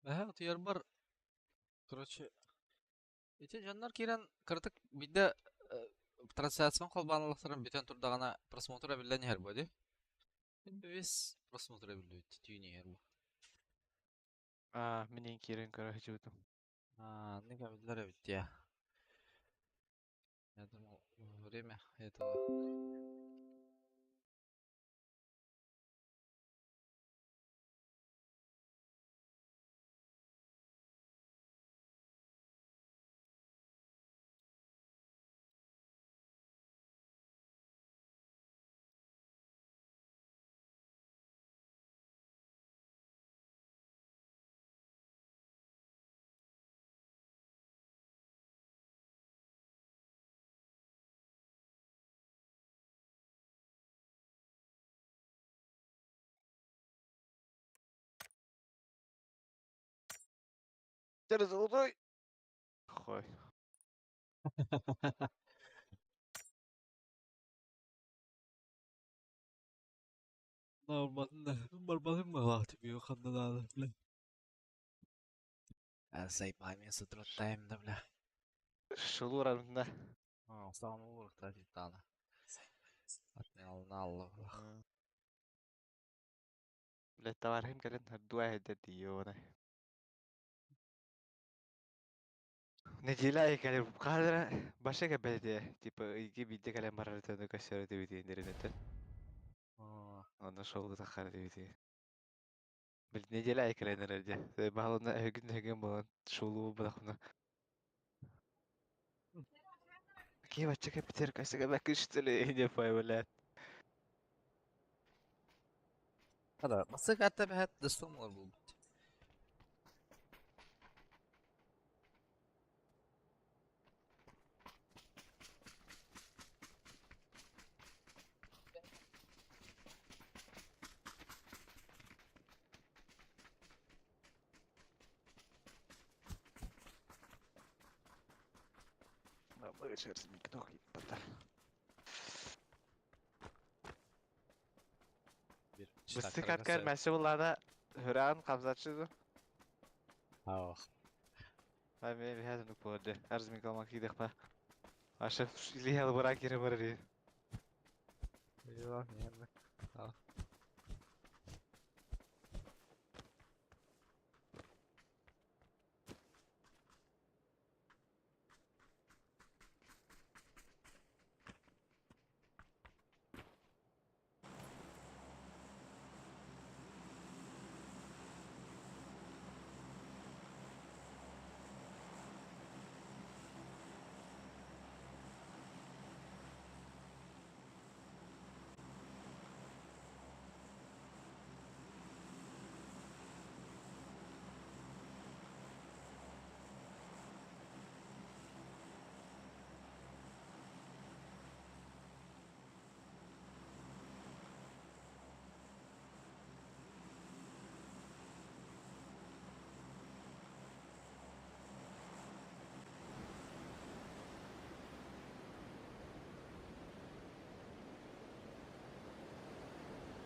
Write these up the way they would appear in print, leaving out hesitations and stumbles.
Эһэ утуйарбар, короче, ити дьоннор киирэн кыратык биирдэ трансляциям холбоон бүтэн турдаҕына просмотр эбиллэн иһэр буо дии. Весь просмотр эбиллибит түүн иһэр бу. Аа, мин киирэн көрө сылдьыбытым. Аа, оннук эбиллэр эбит дии. Я думал, время этого. Через золотой. Хой. Барбатын баҕалаах түбүгү ханна даҕаны, бля. Заебали задротаем да, бля. Шулуранна. Саамы титана. Алла. Блядь, товарым кэлэн дуа эдэр дии Неделя айы кэлэр хаалара баша кэбэдэ типа ыйга биирдэ кэлэн барар этэ көстөр этибит интернеттен. Онно шоу таххар этибит. Бил неделя айы кэлэн эрэр дии. Баһылына өһүгүн өһүгүн буолан шоулуу буолахпына. Киһи бачча кэпитер касыга бэккүштүлэ не блядь. Hada, масык атта бэһэт дыстым олор булбут. Быстык аткар мәсе буллаана хөрөөн хамсаччы Ах. Ай мен бихәзин үк Арзмин калмак кидехпа. Аша лихел бара кире барар. Yok, yani. Ah.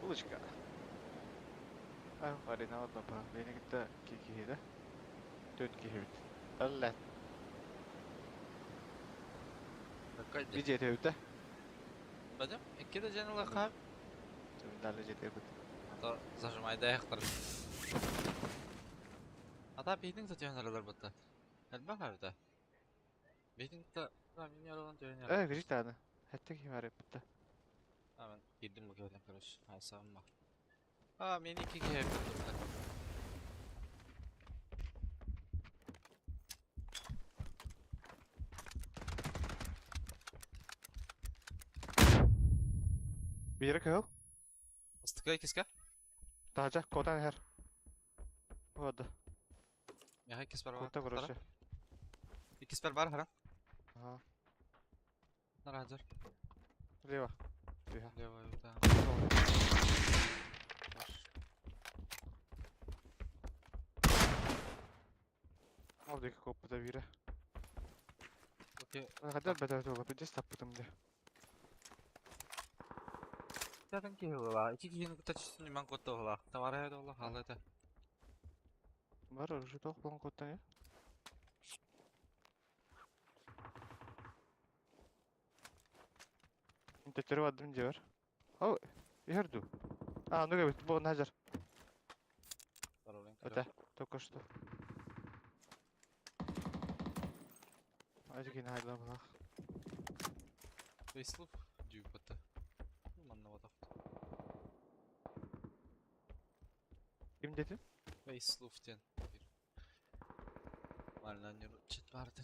Булочка. А, арина одна па. Мени кытта кихиде. Төрт киһи бит. Алла. Какая Видео төбүтэ. Бадым, икки да жаныла хап. Далее жетебит. А то зажимай да яхтар. Ата бейтин сатыянаралар бутта. Элбэх арда. Бейтин та мен yarалан төйөн Э, грит таны. Хәтта ким арып битте. Мен кирдим бу көрдüm короче. Айсам. А, мен iki киһи турда. Бире кыл. Ыстыка икиске? Тажа кодан хер. Вот. Меха икис бар бар. Кота короче. Икис бар бар хара. Ага. Наразыр. Лево. Лево. Лево, да. Ол диэки куоппута биирэ. Окей. Хаддар бэтэ тула пиздец таппытым дии. Zaten киһи була. Ики киһини кытта түстүн иман куотта була. Тавара була, халы это. Бар оружие тоқ болған коттан я. Төттөрү бардым дьиэбэр. О, иһэр дуу? А, ну эбит, бу Назар. Это только что. Ажигин хайла булах. Фейслуп дүүбата. Манна батах. Ким дедин? Фейслуп диэн. Манна чит барды.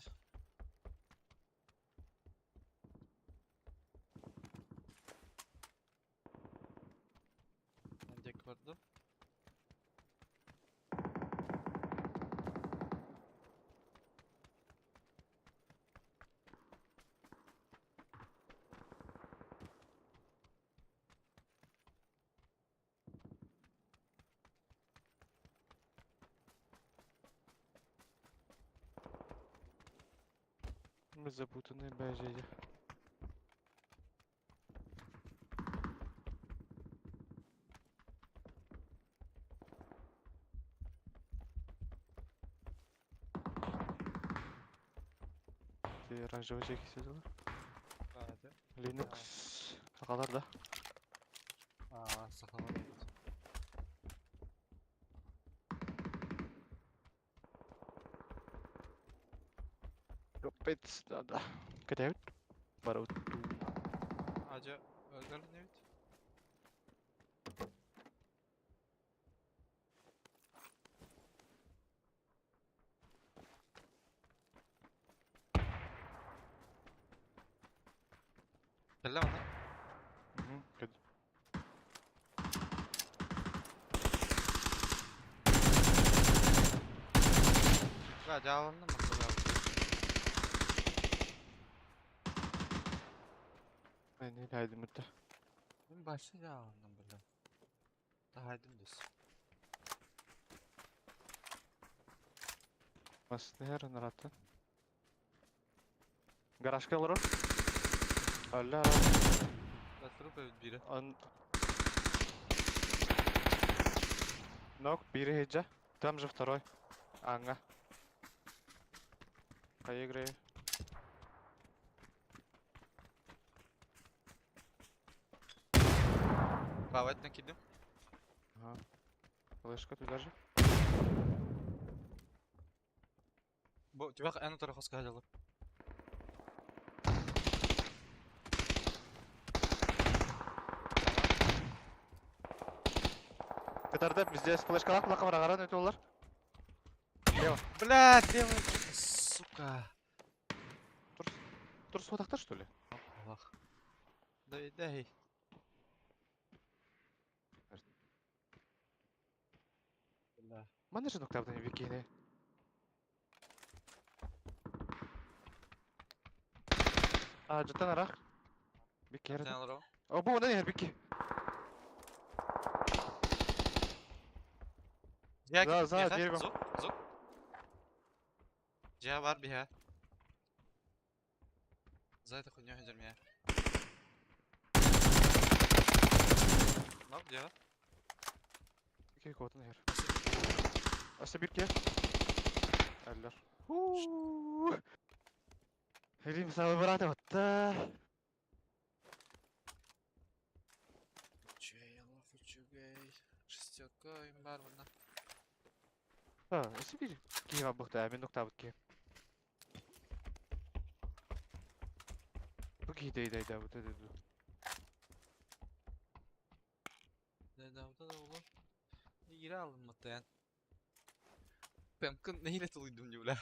Диэки бардым. Мы запутанные бэжэйэ. Ти оранжевый жеки сидела. Linux. Сақалар да. Аа, сахалар. Капец надо. Катают? Барут. Ажа, өлгөрүн эбит. Кэллэ манна. Угу. Бля, дьааланным махталаабыт. Мен хайдым это. Мин башы дьааланным бля. Таһайдым дус. Маснер нарата. Гаражка олорор. Алла. Да труп эбит биирэ. Он... Нок, бири хеджа. Там же второй. Анга. Кайыгры. Правайтынан киирдим. Ага. Флешка туда же. Бу түбэх эн утары хоска сылдьаллар. Кытарды пиздец флешкалаах булакка барагаран өтө олар. Лево. Блядь, левая, сука. Турс. Турс отактар что ли? Аллах. Да дай. Бля. Манна же ноктабдан бикини. А, жаттан арах. Бикки Сен олороо. О, бу онан иһэр бикки. Дьиэ За, за миэхэ деревом. зук, зук. Дьиэ бар биһэ. За это хуйню сылдьар миэхэ. Нок дьиэҕэ. Бикки куотан иһэр. Аса бирке. Аллар. Хуу. Рим сабы брата батта. Үчүгэй, олох үчүгэй. Шестерка им бар манна. А, аса бир киһи бухта, мен ноктабыт киһи. Бу киһи дай дай да бу да. Да да олор. Игра алынматта ян. Пэмкын нэһиилэ тулуйдум дии бля.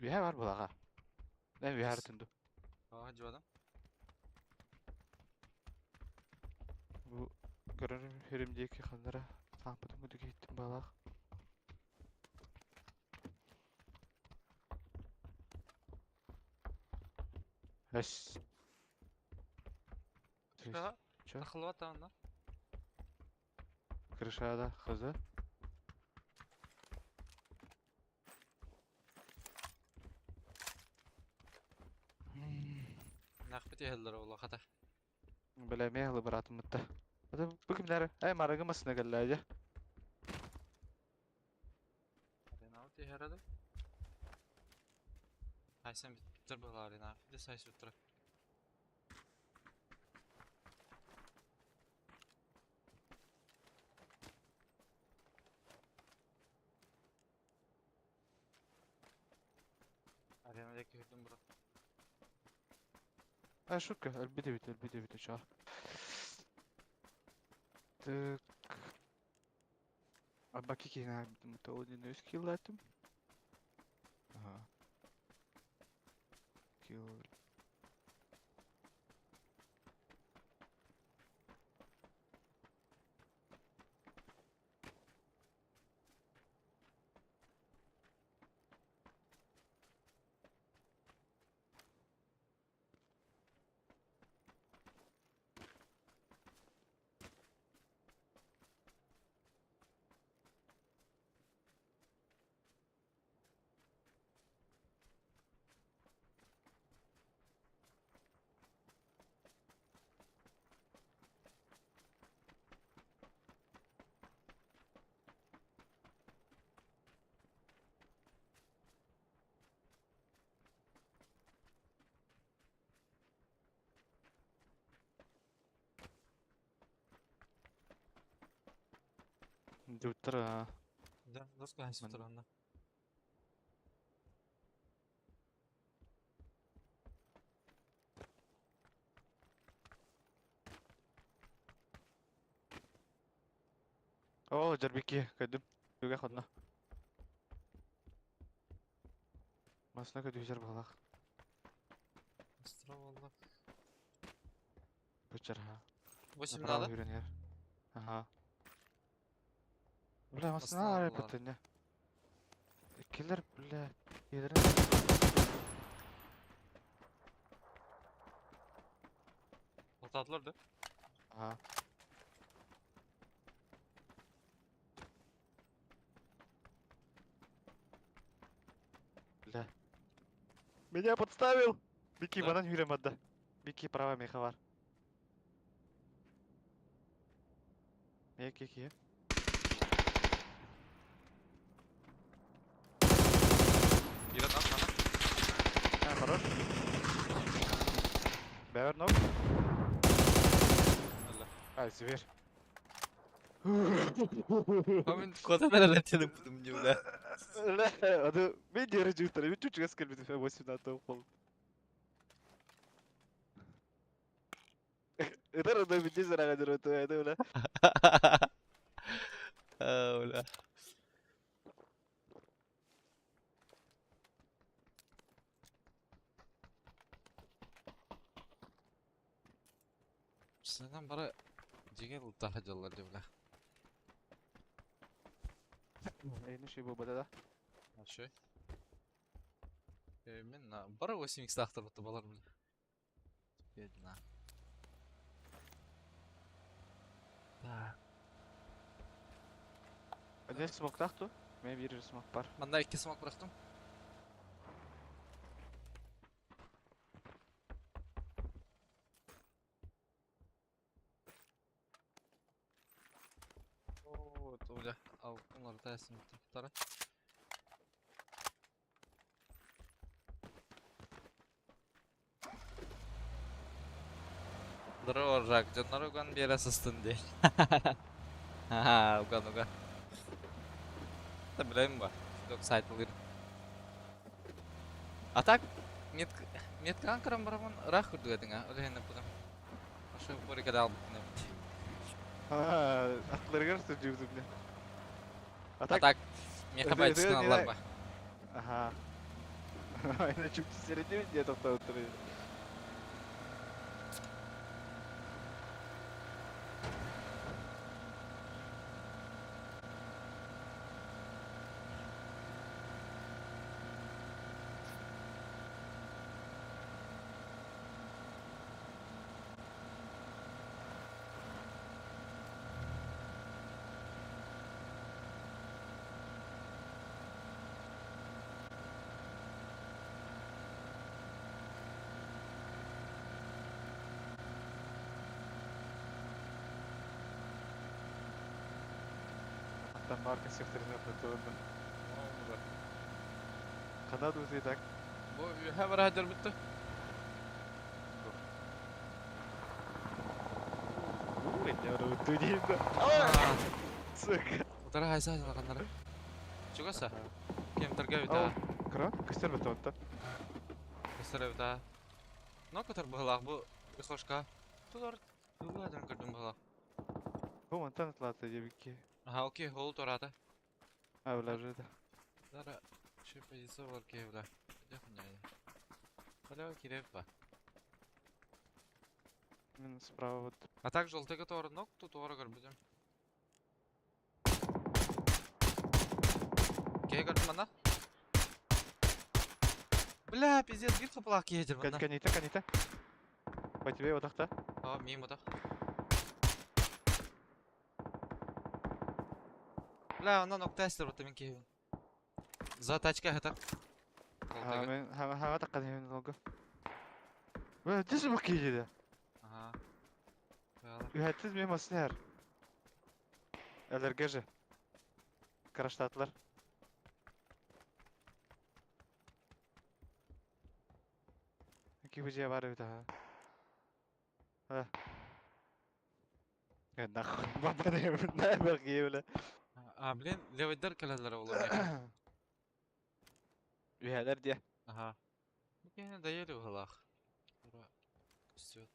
Үһэ бар булаға. Мен үһэ түнду. Аа, дьуадам. Бу көрөрүм хөрүм диэки ханнара саампытым кудук иһиттим балаах. Эс. Да. Чё? Тахылыбат онно. Крышада, хз. Нахпыт иһэллэр ол хата. Бля, мехлы братым это. Это бу кимнәр? Эй, марыгы масына кэллээдэ. Арена иһэрэ Хайсан биттер был арена. Де сайс утра. Арена дәки хүрдүм брат. А, шутка, өлбүтэ бит, өлбүтэ бит, ча. Так. Абаки кина бит, ол не скиллатым. Ага. Килл. Дютра. Да, доска хайс Ман- утра онно. О, жарбики, кайдым. Юга ходна. Масына көдү жар балах. Астра болла. Бычарха. 8 Направо надо. хүренер. Ага. Бля, Масына масына арай булар. бутыня. Киллер, бля, едрен. Отадылар да. Ага. Бля. Меня подставил! Бики, Да? банан хүрем адда. Бики, права меха бар. Меки, ки. Иран ат мана. А, хорош. Бәвер ног. Алла. Ай, зверь. Мен кода бәрәләтенеп будым не бля. Бля, аны мен дері жігіттер, мен чучугас келмеді, 18 пол. Ыдар ына мен жез араға жүріп өтіп, бля. А, бля. Сенен бара жеген лутаха жаллар деп бля. Эйні шей болбады да. Ашой. Мен на бара 8x тақтыр балар бля. Бедна. Так. Не смок тақту? Мен бір смок бар. Манда 2 смок бырақтым. О, бля. Ал, олар тәсін тұқтары. Здорово, Жак. Дьоннор уган биэрэ сыстын дии. Ха, уган уган. Та билэм ба. Док сайт булыр. А так, мет меткан карам бараман рах күрдүгэтиңа. Оле хенне путам. Ашы борика дал бутын. Атларыгар сөжүгүзүм бля. А А так, так, меха Это- байтысын это не алар ба. Ага. Айна чүпчү середин де токтоп отур. Там марка секторына фотонна. Хана дузы так. Бу үөһэ бара сылдьарбыт дуо? Сука. Утары хайса ханнары. Чугаса. Кемтерге эбит аа. Кыра, көстөр бөтө Көстөр эбит аа. Но көтөр быһылаах бу Хошка. Тулар тулар көрдүм быһылаах. Бу мантан атлата дебики. Аха, окей, хол турата. А, бля, да. Дара, şu позиция бар ки бля. Дехуня. Халя киреп ба. Мен справа вот. А так желтый который ног тут ора көрбүтүм. Кее көрдүм ана. Бля, пиздец, бир хапалаах киһи этир манна. Канита, канита. По тебе вот так-то. А, мимо так. Бля, онон октайстер вот мин киһибин. За тачка это. Ха, мен ха ха таққан мен лого. Бля, ты же бакиди. Ага. Үһәтсез мен маснер. Әләргә же. Караштатылар. Кибеже бар бит аха. А. Э, нахуй, баба не бер бля. А, блин, левыйдар кэлэллэр олор. Үһәләр дия. Ага. Бу киһини дайели быһылаах. Ура. Көстүбэт.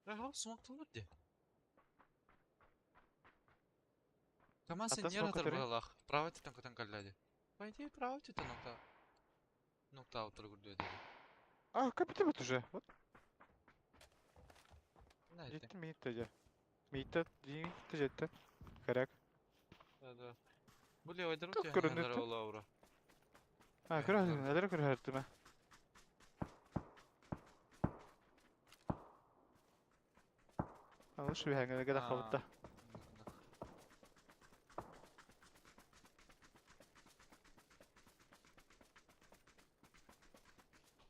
Э, смоктулар дии. КамАЗ Аттан синньиэр смок атар көтөрүй. быһылаах. Право өттүттэн көтөн кэллэ дии. По идее, право өттүттэн нокта нокта көрдүө дии. А, капитан вот уже. Вот. Знаете. Жетти миитте же. Миитте, миитте жетти. Коряк. Да, да. Бу левайдар Как утуйан көрүнүттэ? ола ура. А, көрө, әлер көрө ме. А, лучше бихәңгә дә хабытта.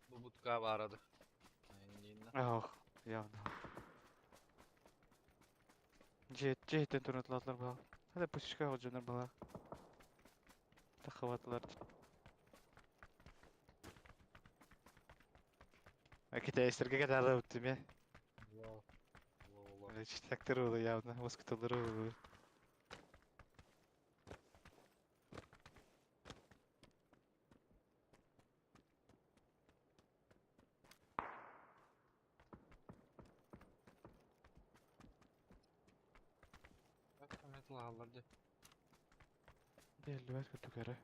Бу бутка барады. Ох, явно. Жет, жеттен турнатлатлар була. Хәдә пусичка ходжанар була. Тахаватлар. А китайстарга кадar үттү ме. Читактыр oldu явно, москитолар oldu. Аллар Делбәт көтү кәрә.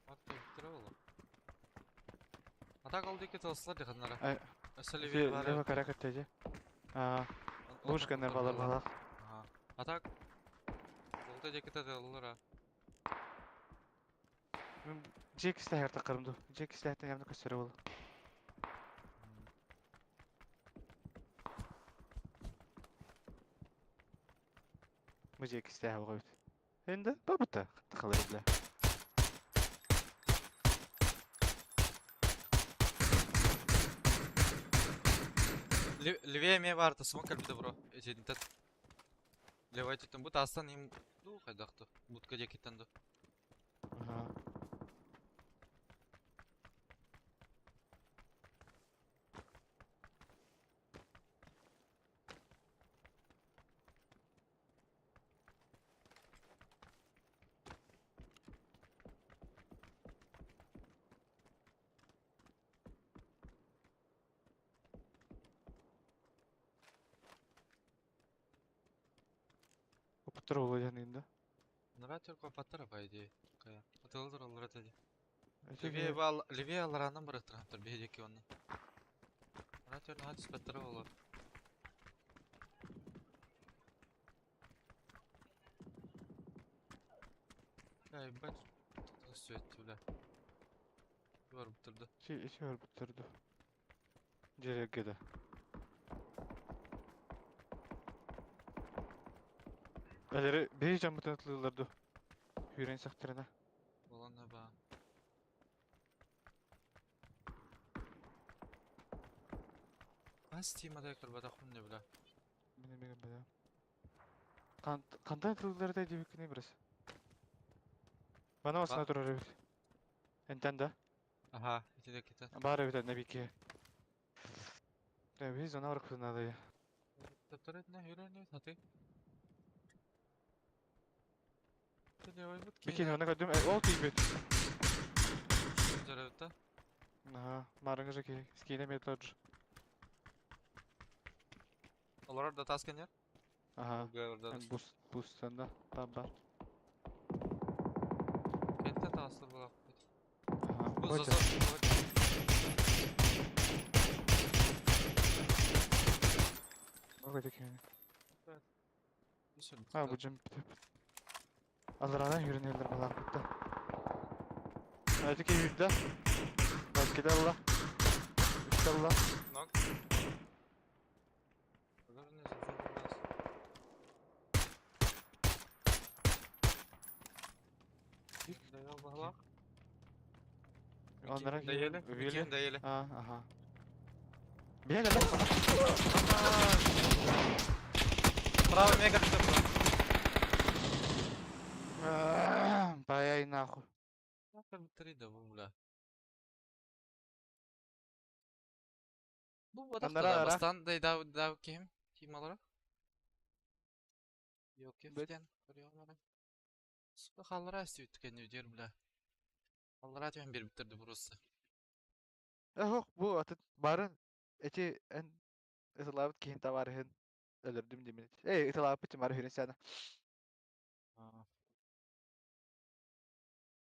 Атта биттер олар. Атак алды ки тылсылар диханнара. Ай, Өссө левее бар. Лево кәрә көттәҗе. А, лушканнар балар балак. Ага. Атак. Жолда жекете тыллар а. Джек истәһәр тақырымды. Джек истәһәр явно көсөрө бол. Бу Джек истәһәр буга бит. Инде бабыта тахалар бля. Левее ме бар, смок кэлбитэ бро. Этинтет. Левай түттэн бу тастан им ду хайдахты. Будка жекиттен ду. Ага. Опыттыр ол инде. Нара копаттар по идее. Кая. Атылдыр олар этеди. Эти Левее бал, левее аларанан барыктырхаптар беһеки онна. Нара төр наха түспэттэр олар. Я ебать, сөйтті бля. Бар бітірді. Иши бар бітірді. Жерге де. Әлері бей жамбытын ытылылар ду. Хүрен сақтырына. Болан ба. Хас тимада көрбөтөхпүн не бля. Мен эмеген бәлем. Қандай ытылылар да дебекіне біріз. Бана басына тұрар эбит. Энтен да. Аха, ити кете. Бар эбит әнне бике. Биз она барып надо я. Таптар не хүрен хаты. Бике оны көдүм. Ол тиибит. Жарабыта. Аха, марыңы жеке. Скине методж. Олар да таскенер. Аха. Бус бустанда бар. Кентен таастыр булак. Аха. Бу Бу заза. Бу кене. А, бу жем битеп. Алрадан хүренелер балак битте. Айтыке хүрдө. Баскеде алла. Үстө алла. Нок. Оннара Дайели. Үбүөле. Дайели. А, аха. Бега да. Право мега Паяй нахуй. Три да бу бля. Бу Аннара бодохто ара. бастан да да да ким? Ким алара? Yok Бет. кефтен. Көрüyorum. Сука халлара истүткен үдер бля. Халлара түһэн бир биттерди бурусса. Эх, бу аты барын эти эн ытылабыт киһин табарыһын өлөрдүм димин. Эй, ытылабыт бар хүрен сана.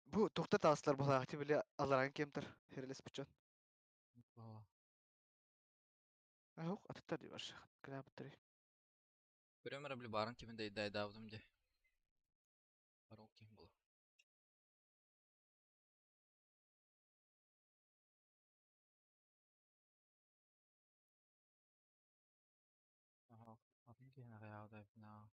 Бу тохта тааслар булаахти биле аларан кемтер херелес бучон. Эх, атыттар ди бар. Кына быттыр. Көрөм били барын кимин да дайдаабытым де. Бар ол ким була. Аха, атын киһин аҕыйаҕыдай бина.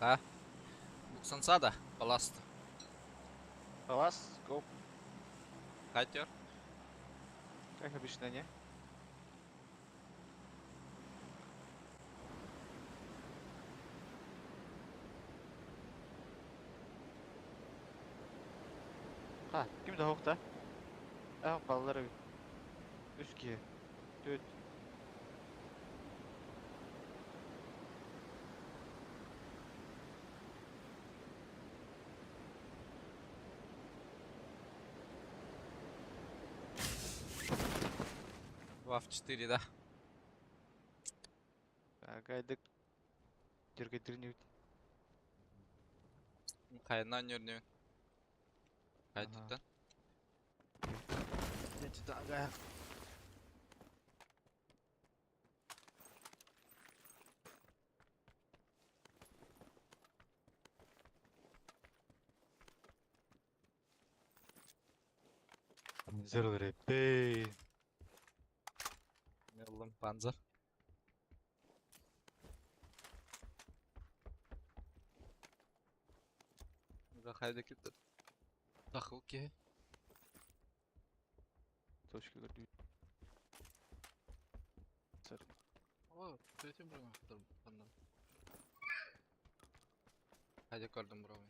А? Буксансада, паласт. Палас, го. Хайтер. Как обычно, не? Ха, ким да хоқта? А, баллар бит. Үс ки. Төрт. 2 в 4, да. Гайдык. Дергайдырнют. Хайна нөрнү. Ага. Хайтыттан. Ага. Зерлерепей. Меллым панзер. Хайда китте. Тахылки. Точка көрдүү. Сэр. О, третий броня. Хайда көрдüm броня.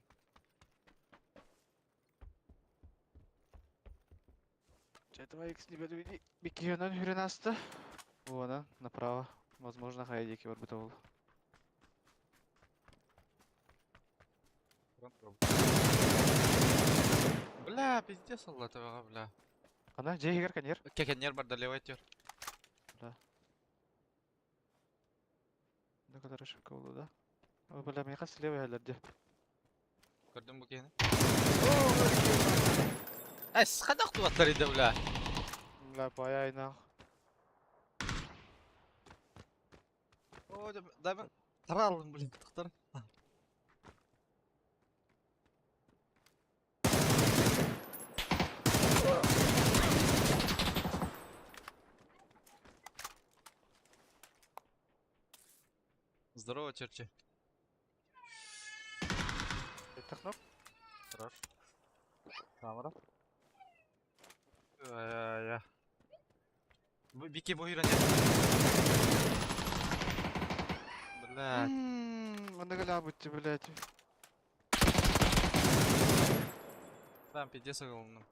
Этого X не беду. Бикионан хүрен асты. Вона, направо. Возможно, хайдеки бар бит ол. Бля, пиздец алла табаға, бля. Ана, жейгер канер. Кекенер бар да левый тер. Ne kadar ошибка oldu да. О, бля, мне кажется, левый әлерде. Көрдүм бу кени. Эс, кадак туаттар иде, бля. Бля, баяй нах. О, да мен таралым, блин, тықтар. Здорово, черти. Тахнок. Хорош. Камера. Я. Бики буйра нет. Блядь. Мында гала бутты, блядь. Там пиздец огромным.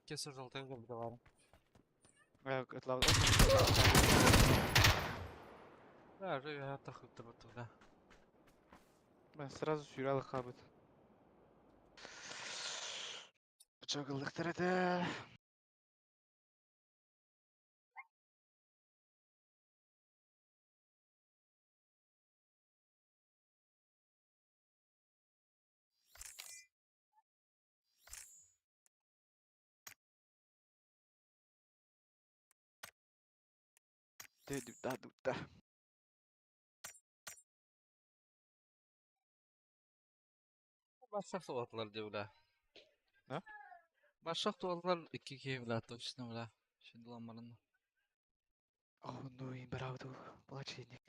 Кеса желтый говорю. Этлав. Да, живи, тахып да. Мен сразу сүйралы қабыт. Чогылдыктар еді. Да, да. Başak tuvatılar diyor бля. Ne? Başak tuvatılar 2 бля, точно бля. Şimdi ламарын. О, ну и правду, плачевник.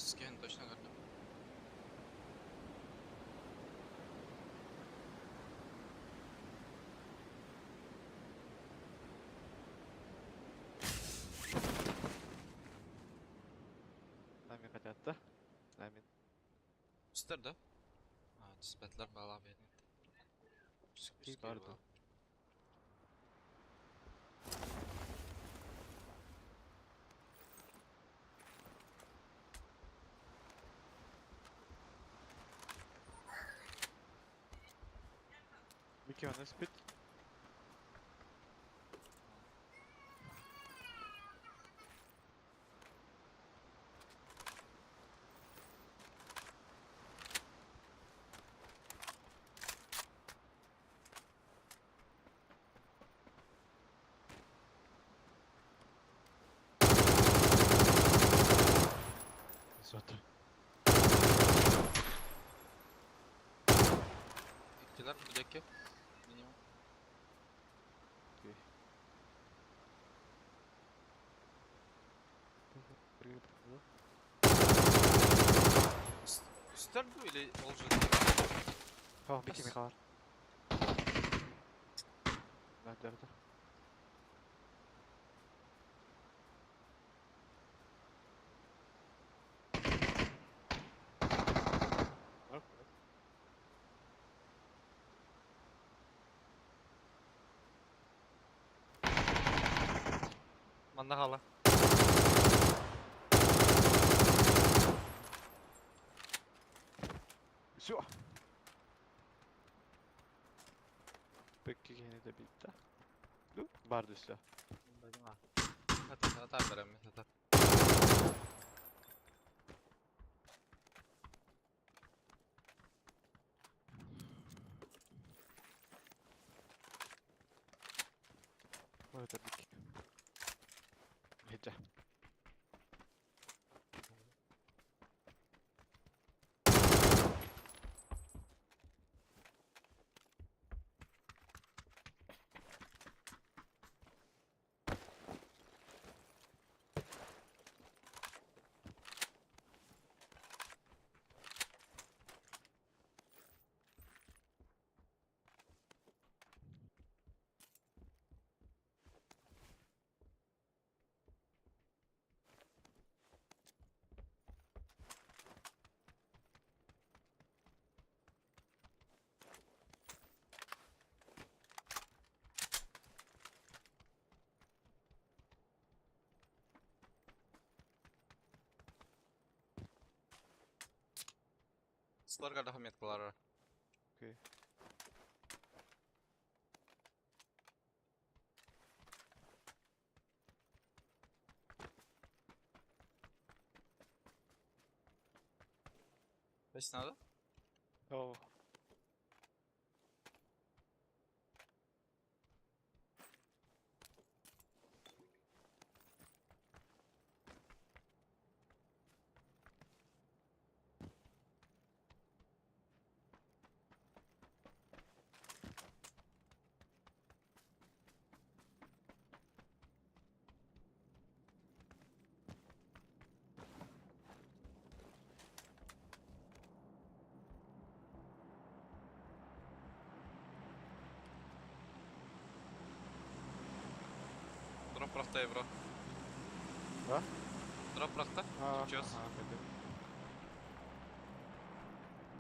Үс киһини точно көрдүм. Нами хотят, Нами. Түстэр да? А, түспэтилэр баҕалаах бэйэтин. Үс Кий киһи бар баар. дуу? Микки он спит. Зато. Иккилэр бу диэки. Минимум. Окей. Үстэр дуу или ол же? О, Микки Бас. Михалар. Да, да, да. Манна хаалла. Все. Пекки киһини да биитта. Ну, бар түссе. Хата хата барам хата. Вот это бик. Хеджа. Сларга да меткалары. Окей. Бэс надо? О. Дроп бырахта бро. Да? Дроп бырахта. А, Чёс.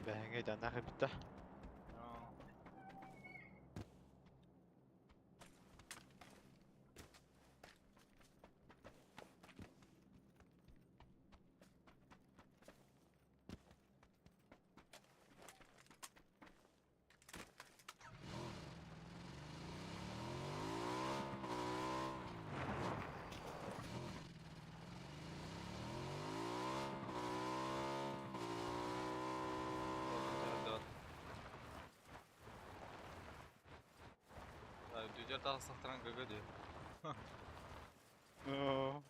Бэһэҥэ данах битта. Дүдер тағыстақтыран гг де. О.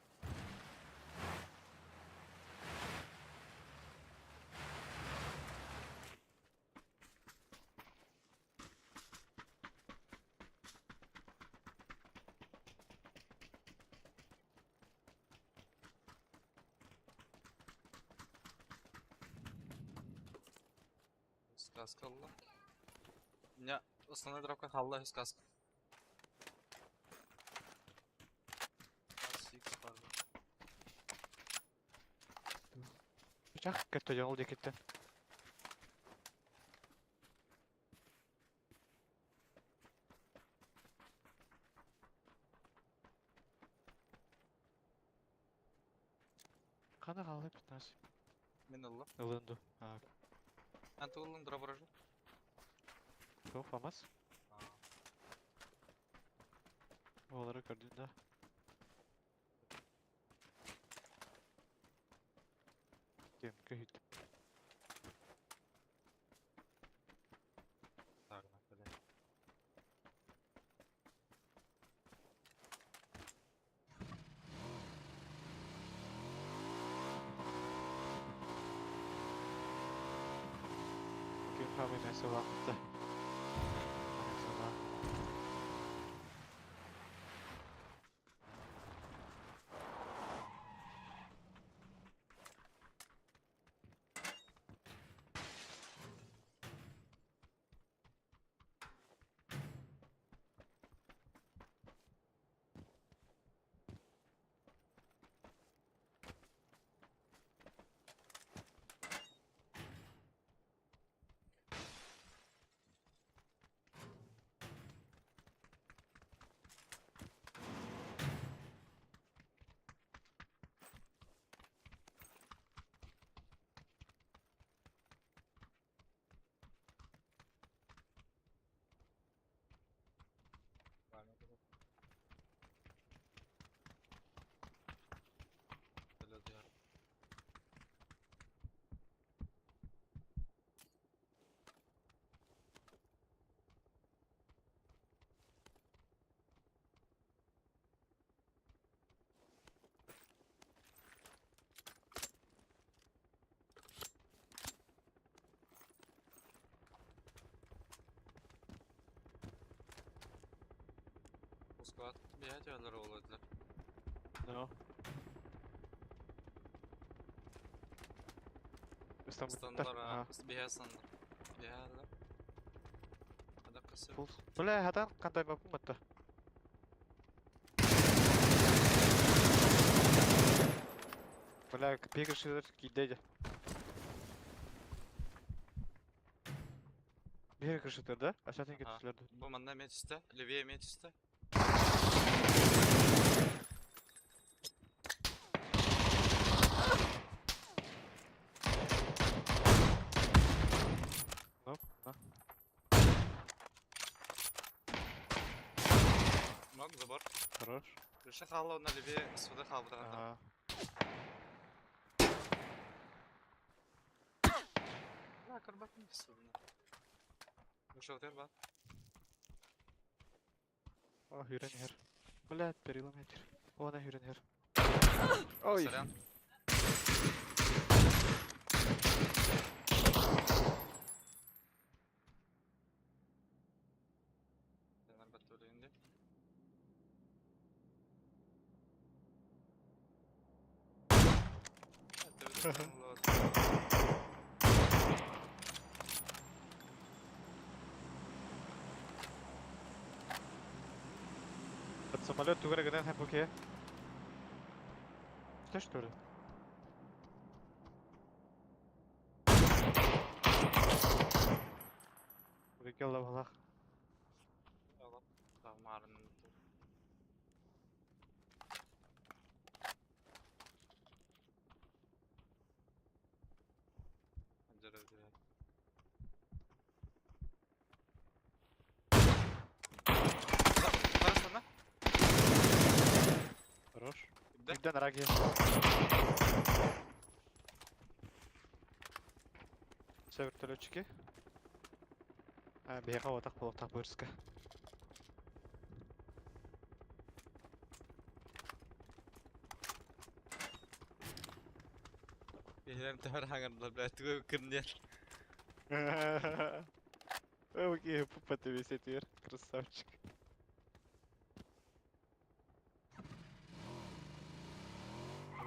Сказка ылла. Меня основной дропка халла сказка. Чах көттө ол диэкиттэн. Хана хаалла 15. Мин ыллым. Ылын ду. А, Эн тугуллуң дроп оружие? Суох фамас. Олары көрдүн да. Кем көһүт. Так, на Ким хамый нәрсе вакытта. Сана. Склад бэйэтэлэр олордулар. No. Ыстаммыттар. Станлара, биһэ станлар. Биһэлэр. Адакасы. Бля, хатан қандай бапым атта. Бля, пегашылар кидеде. Бері кіршітер, да? Ашатын кетушілерді. Бу манна мечте, левее мечте. Ну, на. Мог забор. Хорош. Крыша хала на левее сюда хала. Ага. Да, карбат не сюда. Вышел терба. О, хүрен хер. Блядь, перелометр. Она хүрен хер. Ой. Сорян. Под самолет тугара гынан хапуке. Что что ли? Прикол Аллах. Хорош. Бигден раги. Все вертолетчики. А, бега вот так было, так бырска. Окей, пупа ты весь этир, красавчик.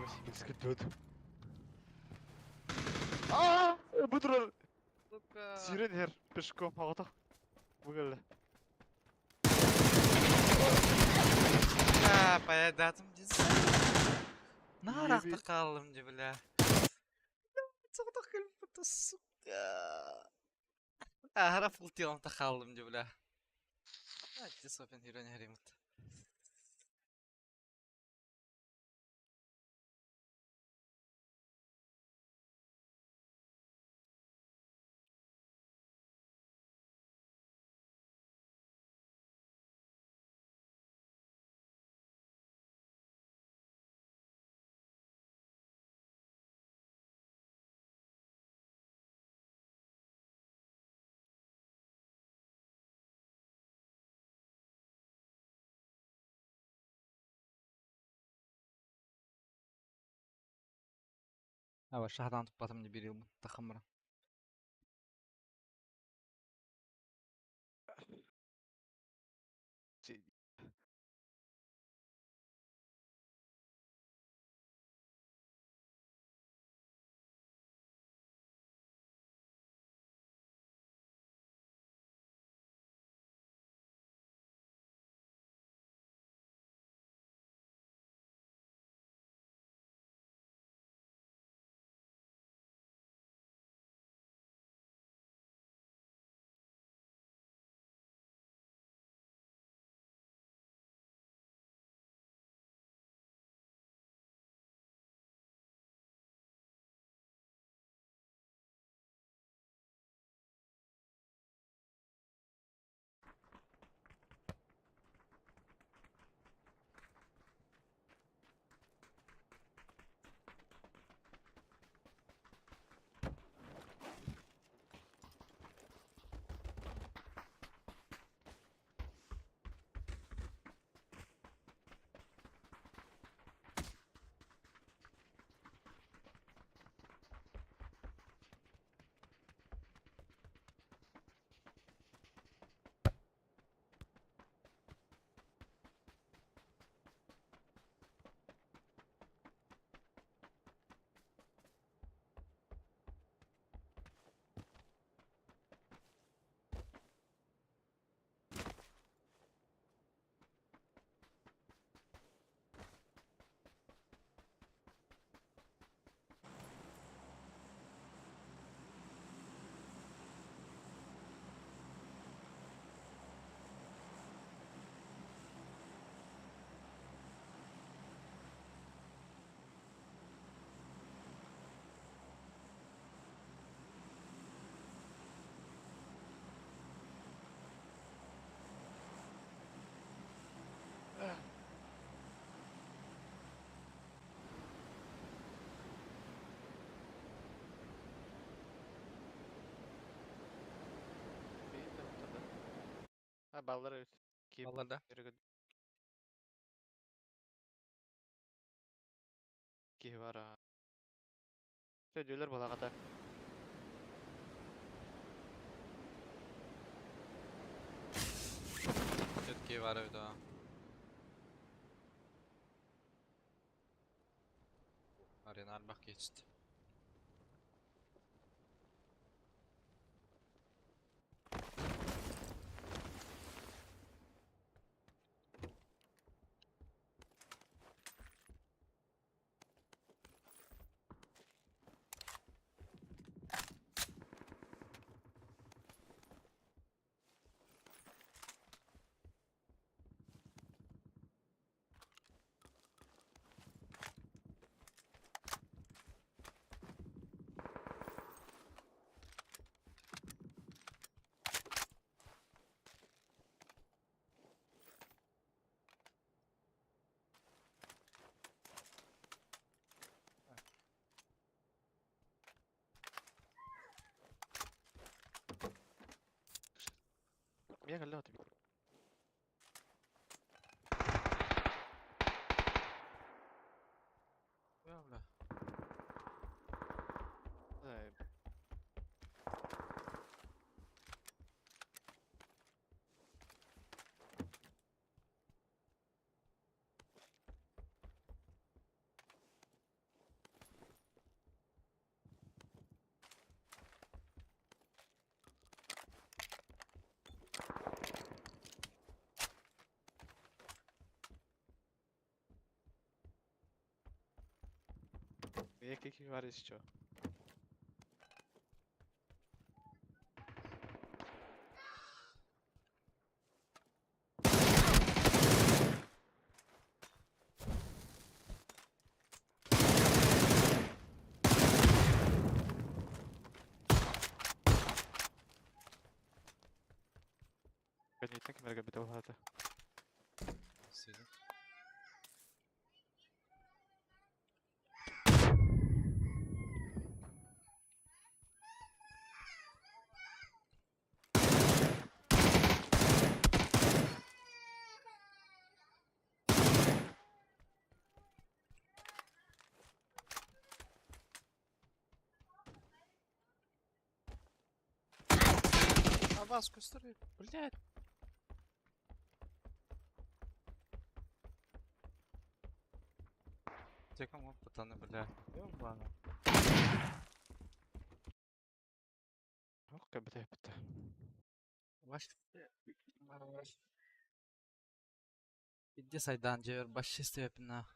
Новосибирск идет. А, Бутрор. Сука. Сүүрэн иһэр пешком оҕото. Бу кэллэ. Бля, поедатым дии. Наар Еби. ахта хааллым дии, бля. Соҕотох кэлбит, сука. Аһара фултиланта хааллым дии, бля. Ати сопен хүрэн иһэримит. Аба шаһадан туппатым дии биир ылбыт тахаммара. Ha баллар эбит. Кип. Баллар да? Киһи бар аа. Сөдүөлэр балаҕата. Все-таки бар эбит аа. Арена элбэх киһи. Мия кэллэ аты. Бля, бля. Ай, Екі бар еще. Кэнниттэн ким эрэ кэлбитэ буолаата. Сиди. А вас көстөр, блядь. Теком опытаны, бля. Ёбана. Ох, кэлбитэ эппитэ. Баш. Иди сайдан жер баш истепна.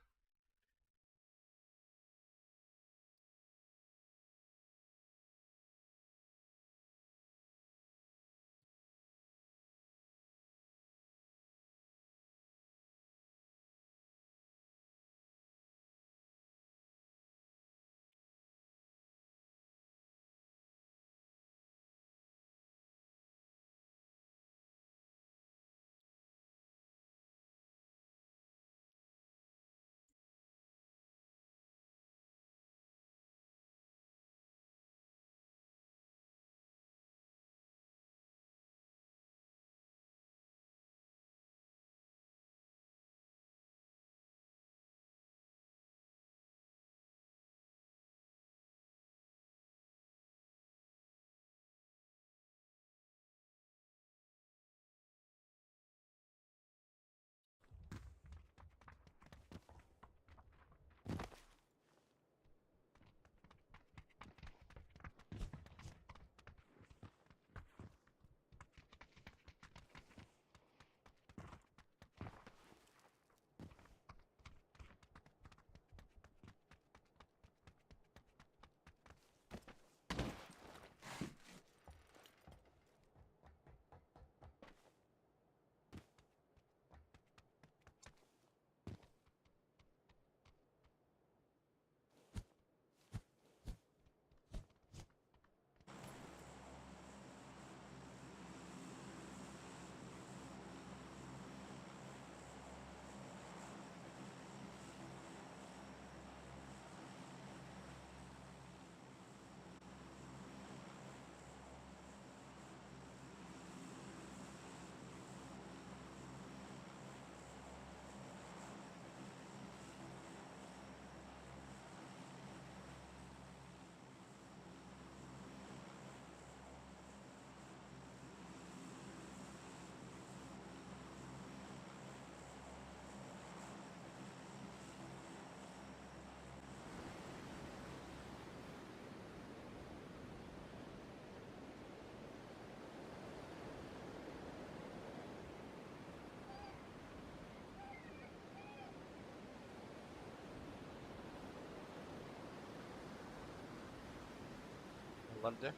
Оларды.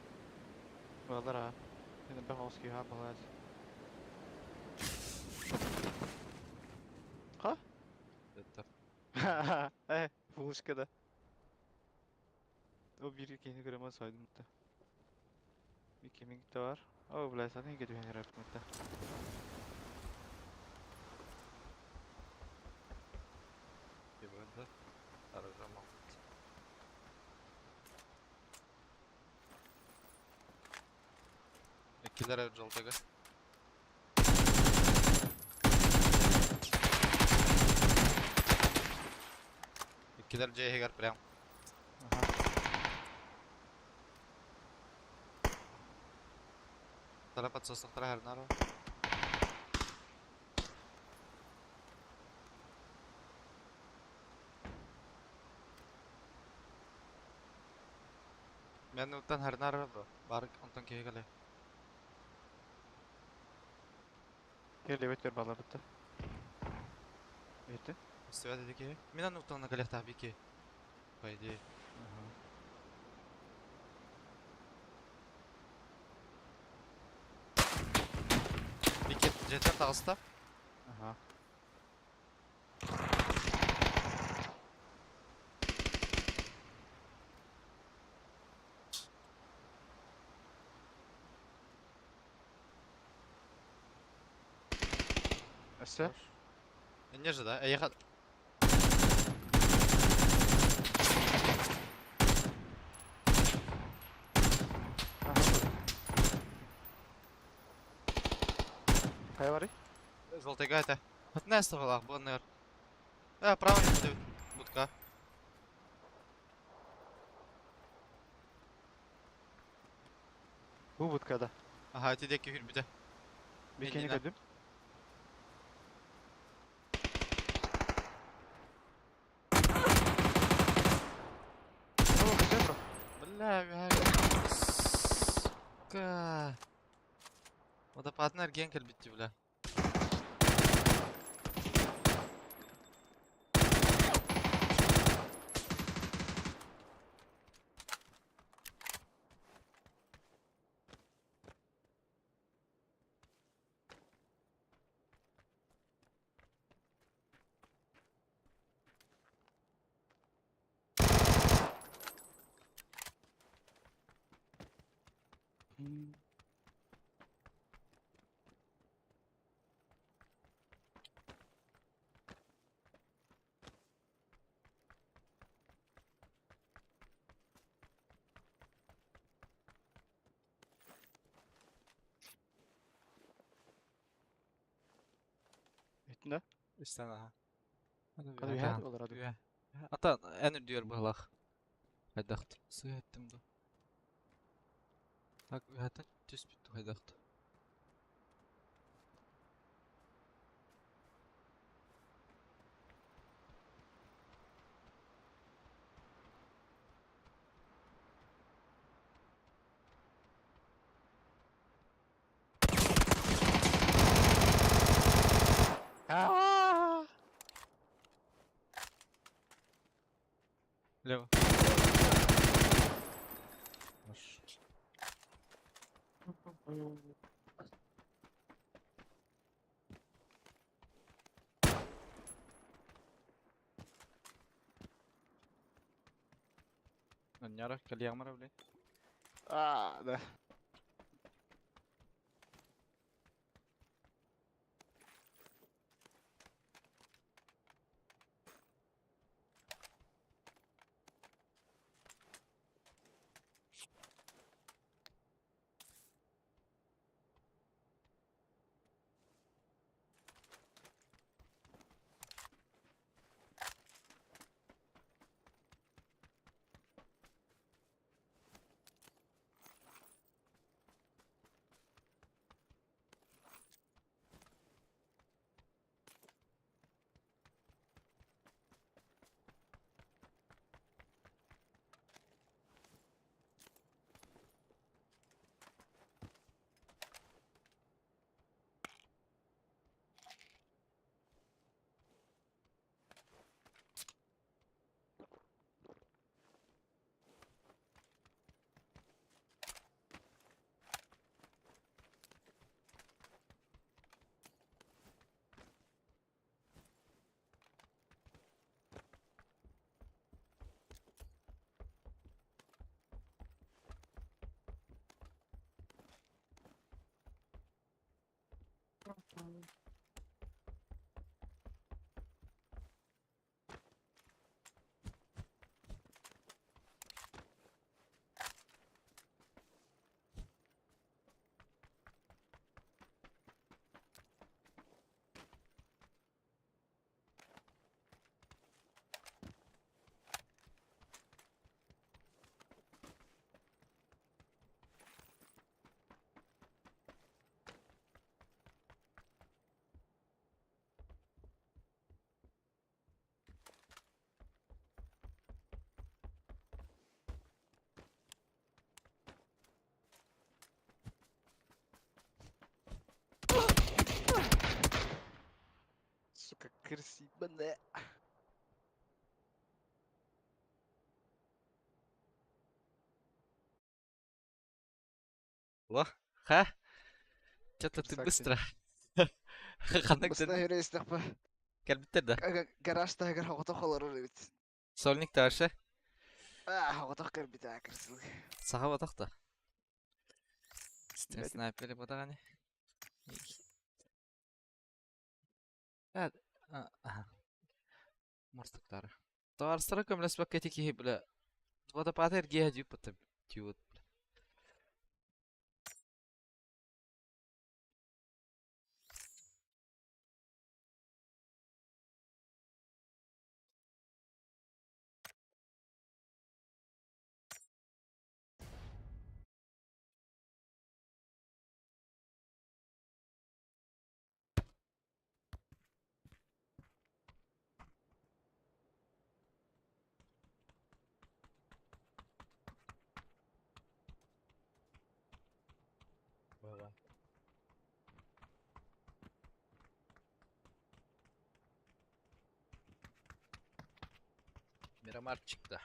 Балар а. Енді бақ ауыз күйі балар. Қа? Это. Э, фулышкада. О, bir кені көрем сойдым да. Bir кемик де бар. О, бля, сен неге дүген рапмытта. Да. Аржамал. Иккилер жолтага. Иккилер жейгер прям. Аха. Тара подсосақтара харнару. Мен уттан харнару бро. Бар онтон кегеле. Кел өтер бала бітті. Өтті. Үстүбәт деди ки. Мен уттан калехта бики. По идее. Ага. Икки дьиэттэн таҕыста. Ага. Өссө? Инньэ же да, эйиэхэ Хайа барый? Золотайга этэ. Хотна эстафалаах бу анныгар. Э, право не будет. Будка. Бу будкада. Аха, ити диэки хүрбүтэ. Бикини Иннинэ. көрдүм. О, көтөр. Бля, бля. Сука. Водопадный эргиэн кэлбит бля. Иттин да? Истэн аха. Хады үһэ олар аду. Үһэ. Ата эн үрдүгэр быһалаах. Хайдахт. Сыа эттим да. Так үһэтэ түспүт хайдахт. Аа! Лево. Хорош. Ньара, кэлиэҕим блин. Аа, да. Сука, крысиная. Ла, ха? Что-то ты быстро. Ханнык Быстро юристахпа. Кэлбиттэр да? Гараж таһыгар оҕотох олорор эбит. Сольник тааршы. Аа, оҕотох кэлбит аа, кырсылык. Саха батах да. Снайпери батаҕани. Морстуктары. Таарсара көмөлөспөккө ити киһи бile водопад эргиэ дьип тиут. Miramar çıktı.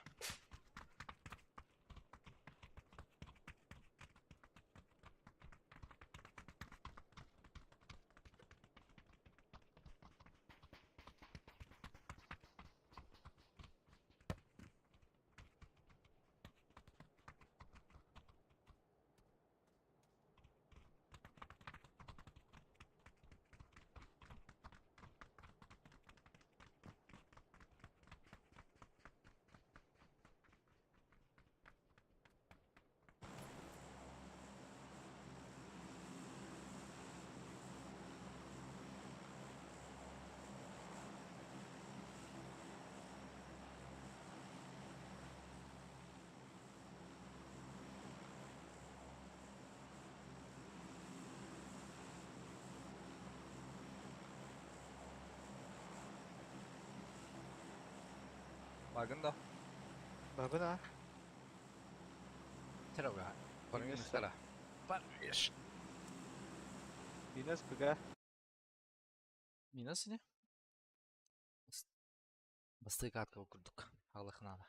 Багын да. Бабын а. Терога. Минус. Париж. Минус ПГ. Минус не? Бастык атка курдук. Аллахнана.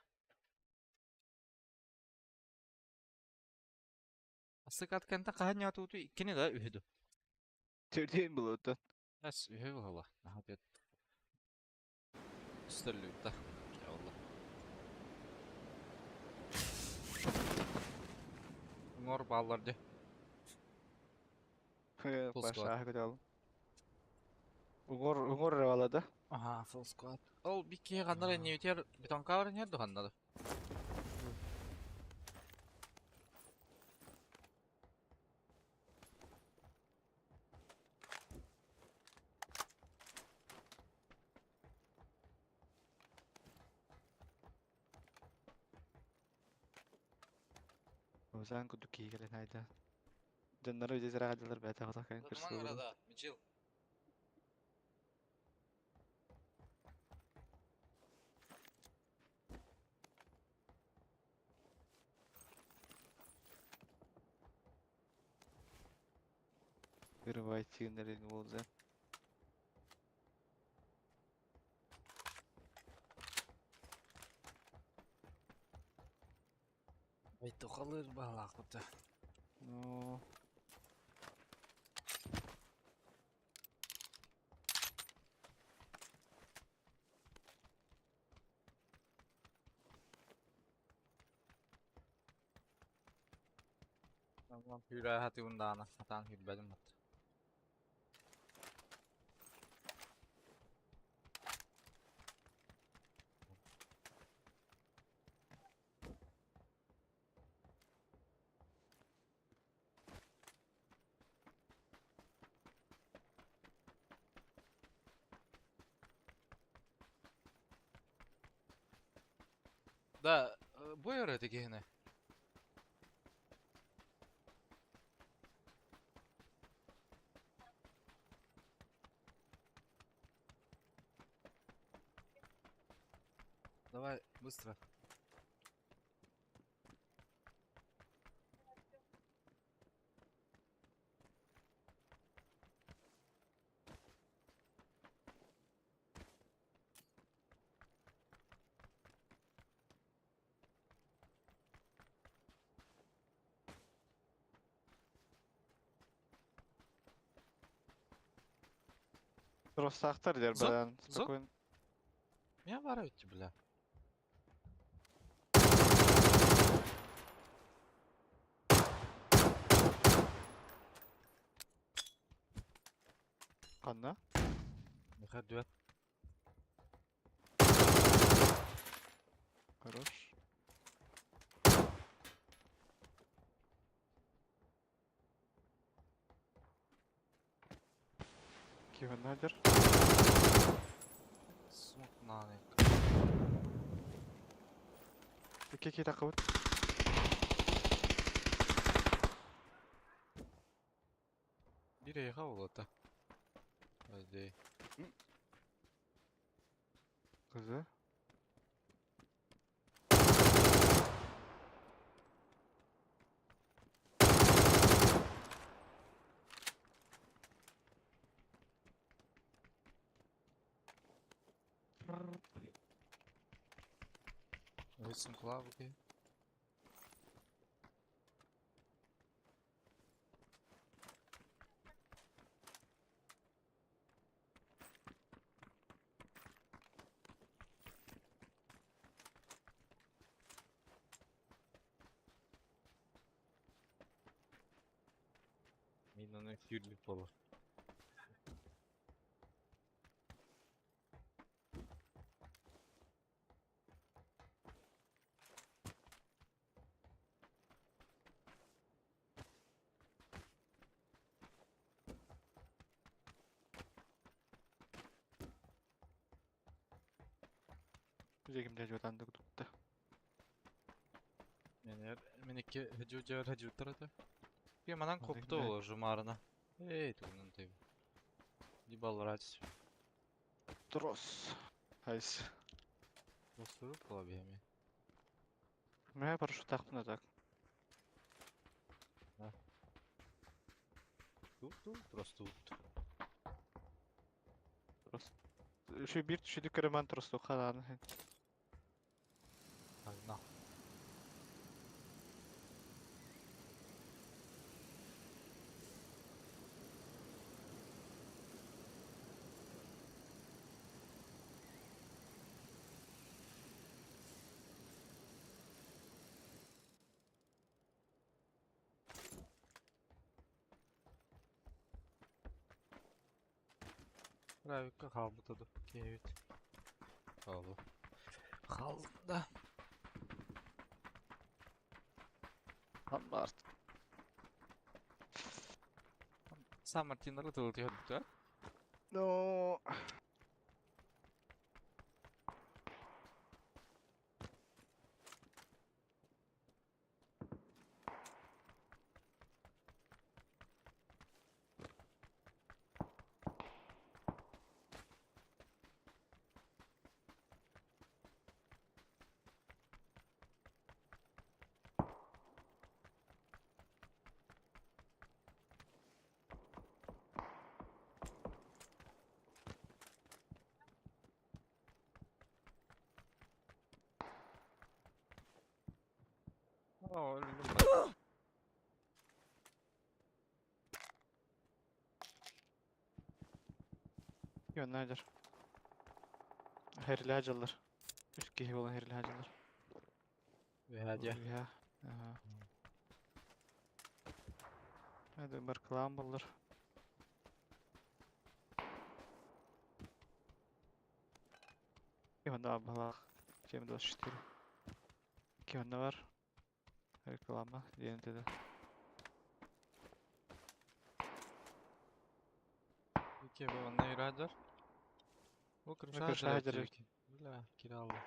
Бастык атканта кахан ятуту иккини да үһүдү. Төрдейін бұл оттан. Әс үһү була. Наха бет. Үстөллү да. Ялла. Ngor баллар ди. Full squad. Баша көтө Уңор уңор ревалады. Ага, full squad. Ол бикки кандар эннибитер бетонка бар нер духаннады. Озан куду кийгелен айда. Дөннөр өйдө зара гадылар бәтә хата кайын кырсылы. Мичил. Вырывай тигнерин болду. Ай тухалыр балак бутта. Ну. Tamam hüra hati undana. Hatan hürbedim hat. Да, бу öğretti gene. Давай, быстро. Тростаахтар дэр Зот, баран зот. спокойно. Меня воруете, бля. Ханна? Миха дүөт. Хорош. Киванадер. Смутнаны. Икки киһи таххыбыт. Биир эйиэхэ буолуота. Подожди. Кызы. Өссүн кылаабыты. Мин ону сүүрбүт буолар. Дьиэгим дьэ тутта. Мен мен икки хажу жабар хажуттар это. Би манан Онно копта кимнээх? ол жумарына. Эй, тугунан тайб. Ди балларач. Трос. Айс. Осуруп була биһэми. Мэ парашютахпын так. Тут тут просто тут. Трос. Үшө бир түшүдүк көрөмөн тросту ханааны. На. Равикка хаалбыта ду киһибит. Хаалбы. Хаалда. Аммарт. Сан Мартиннары тылытыйа да? Но. Оо, өлдүм ben. Yönlerdir. Herli hacılar. Үс киһи буолан herli hacılar. Үһәдьэ. Уя. Ага. Hadi баркалаан буллар. Киванда балах. 7.24. Киванда бар. Реклама диэн dedi. Икки бу онно юрادыр. Бу крыша крыша хадьар хадьар. Бля, киралла.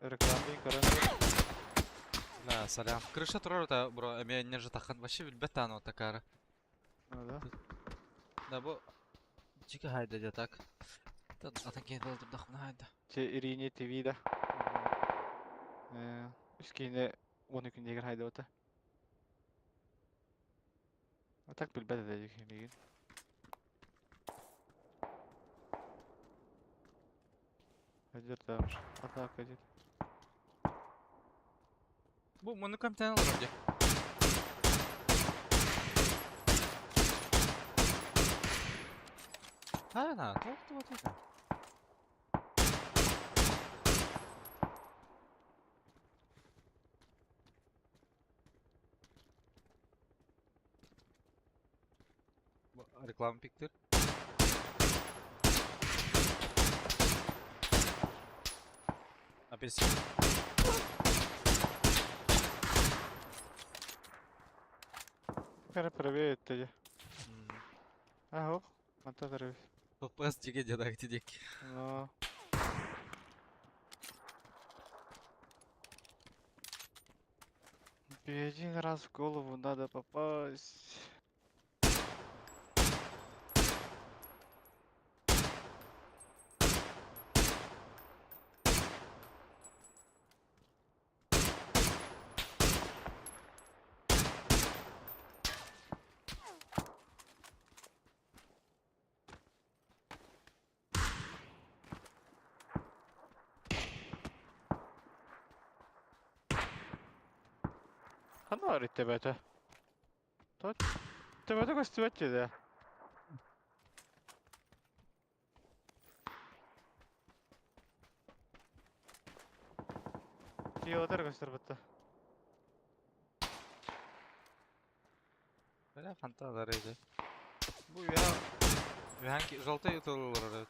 Реклама көрөн. Бля, сорян. Крыша турар та бро, эме не же тахан вообще билбет тааны такара. Ну да. Да бу чика хайда дя так. Атын кейн болдурдахмына хайда. Те Ирине ТВ да. Үс киһини 10 күн хайдабыта. А так билбэт этэ миигин. Хайдер там атака дед. Бу муну камтан олорор дии. Хайа, тоқ тоқ. Реклама пиктир. Апельсин. Кара правее это. Ага, мата правее. ППС диге дедак дидек. Но. Один раз в голову надо попасть. Ханна төбөтө? Тот төбөтө көстүбэт дии. Тиотер көстөр бутта. Бля, фантазия рейде. Бу я Вянки желтый ытылылар.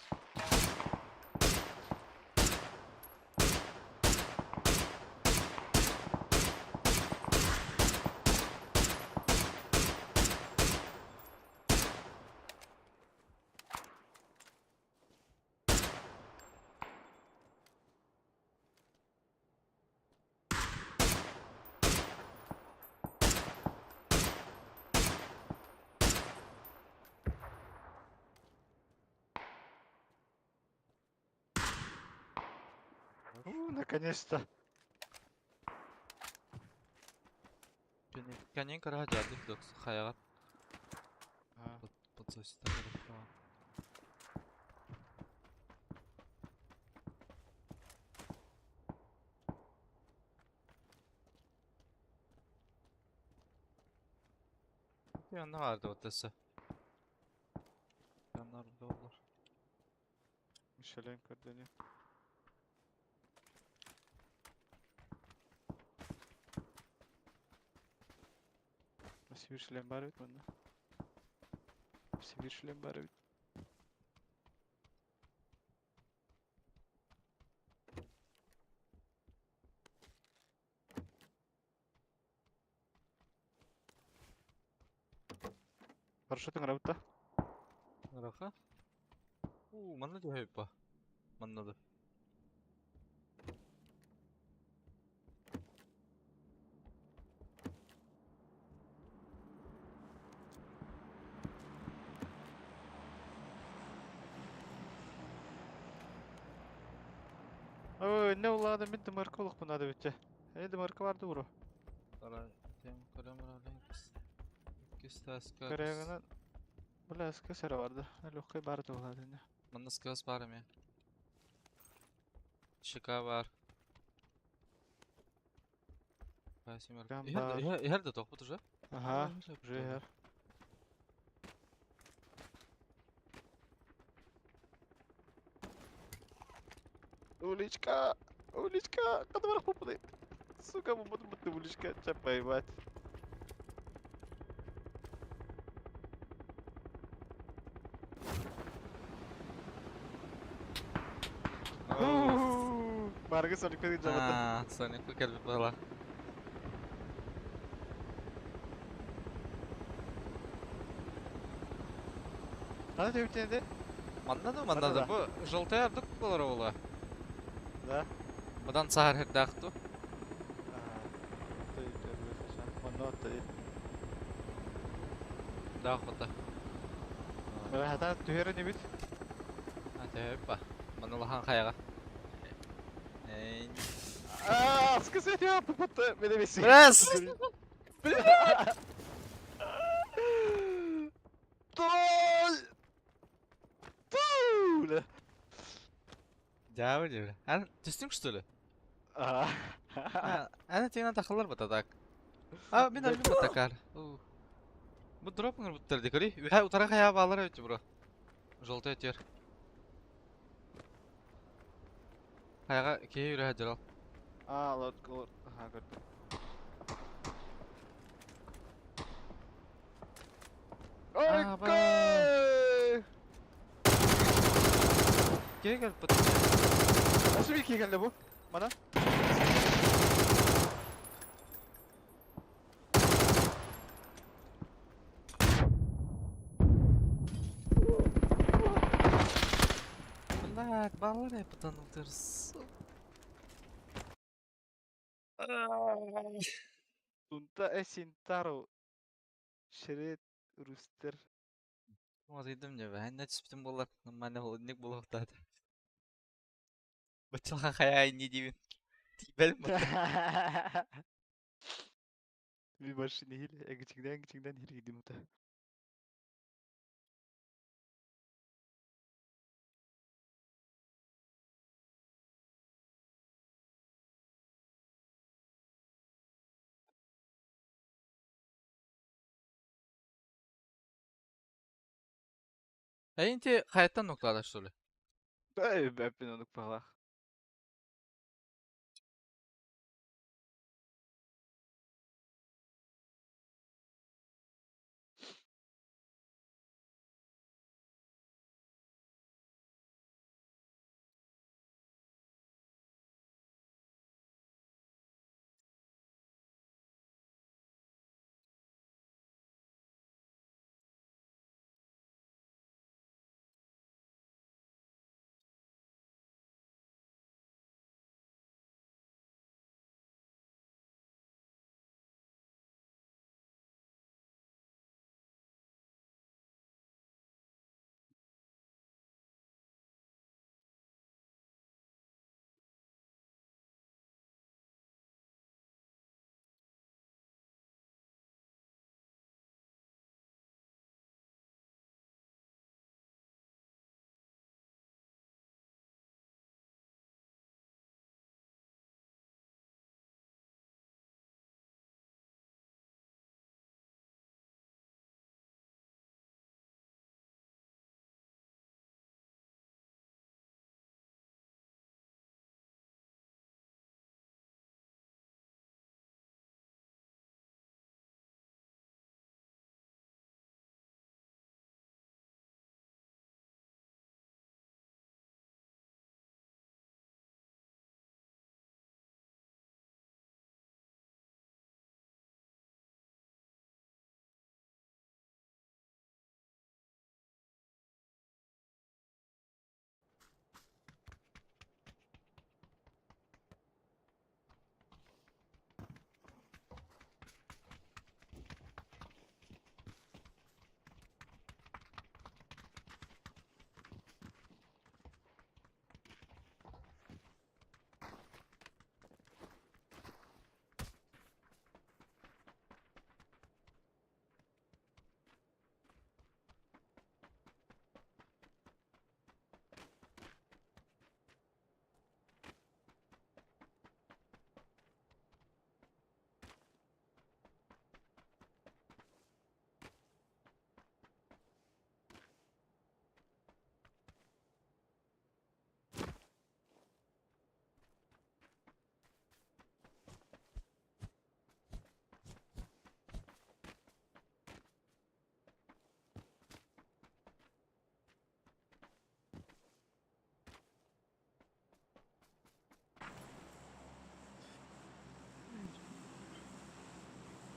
У, наконец-то. Канин кара жадых докс хаягат подсосита. Yanına vardı otası. Yanlarında olur. Мишелем көрдөнү. Сибир шлем бар бит мында. Сибир шлем бар бит. Парашютың работа. Раха. У, манна дьэ па. Манна да. Ой, не улады мин дымарка олох надо битте. Э дымарка барды уру. Тара тем көрөмөр Иккис таска. Көрегена Бля, скесere vardı. Легкой барды улады. Манна скас бар эми. ШК бар. Гам бар. Иһэр да тохпут уже. Ага, уже иһэр. Уличка! Уличка! Када бар попудай. Сука, буду буду уличка, ча поймать. Баргы Соник пен жабыты. Соник келбит бала. Хана төбүтенде? Манна да манна да бу желтая ардык болар ола. Да. Бадан сахар хердахту. Манна отта. Да хота. Бара хата түһәрен бит. А төп. Манна лахан хаяга. Эй. Аа, скысет я попытта мене беси. Пресс! Той! Туля! Дәү дәү. Ан түстүң что ли? Аа. Ана тегенен тахылар батадак. А, мин өлбүм батакар. Бу дроп ыңыр буттар дикори. Үһә утара хая баалар өтү бро. Желтый тер. Хайаҕа киһи үрэһэ дьарал. Аа, лот, лот, аха, көрдүм. Аба! Ой! Киһи кэлбит. Nasıl bir iki geldi bu? Bana. Блядь, баллар епатанутырс. Tunta Esintaro. Şeret Rooster. Мазыйдым не бәһәннә түспүтүм буоллар, нормально холодильник буолуохтаата. Баччалахан хайа инни диибин. Тиийбэлим бата. Bir başını hil, egicinden egicinden hil gidiyor muhtemelen. Эйинти хайаттан нуктаада что ли? Бэппин онук палах.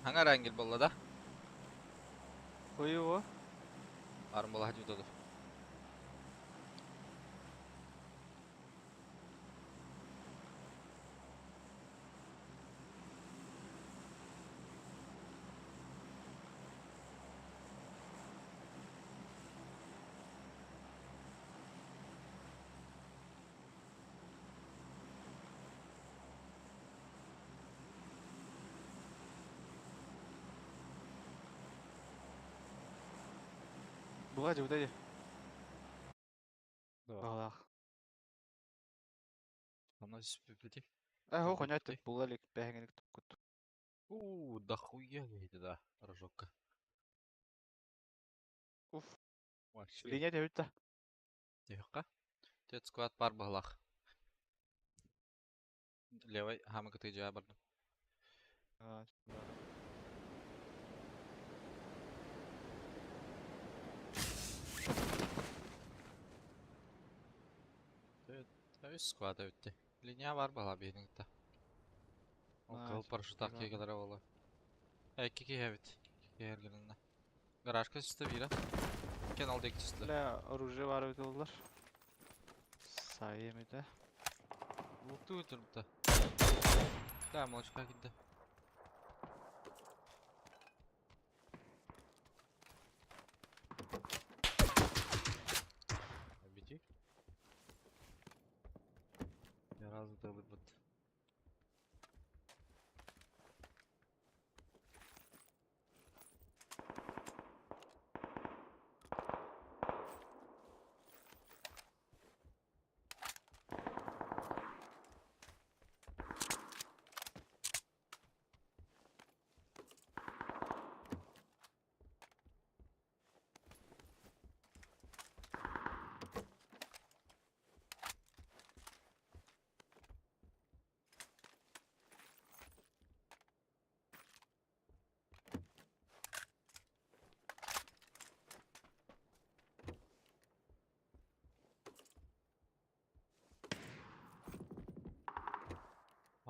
Hangar ангел буолла да? Ой, Арым буола хадьбыта Буга жыбыта Да. Балах. Ана түспүппүтүй. Э, хо Көрбүппүтүй. хонят була лик бэхэҥник туккут. У, дохуя эти, да, рожокка. Уф. Вообще. Линия дебитта. Түһүөххэ. Түөрт сквад баар быһыылаах. Левай хаама кытыы дьиэҕэ бардым. Аа, Үс сквада бүттэ. Линия бар бала биһини кытта. Ол кыһыл парашютаах киһи кэлэрэ буолуо. Икки киһи эбит. Икки киһи эргилиннэ. Гаражка түстэ биирэ. Иккиэн ол диэки түстүлэр. Бля, оружие бар эбит оллар. Сайым этэ. Луктуу турбута. Да, молочка киирдэ. Бити. Разу табыт.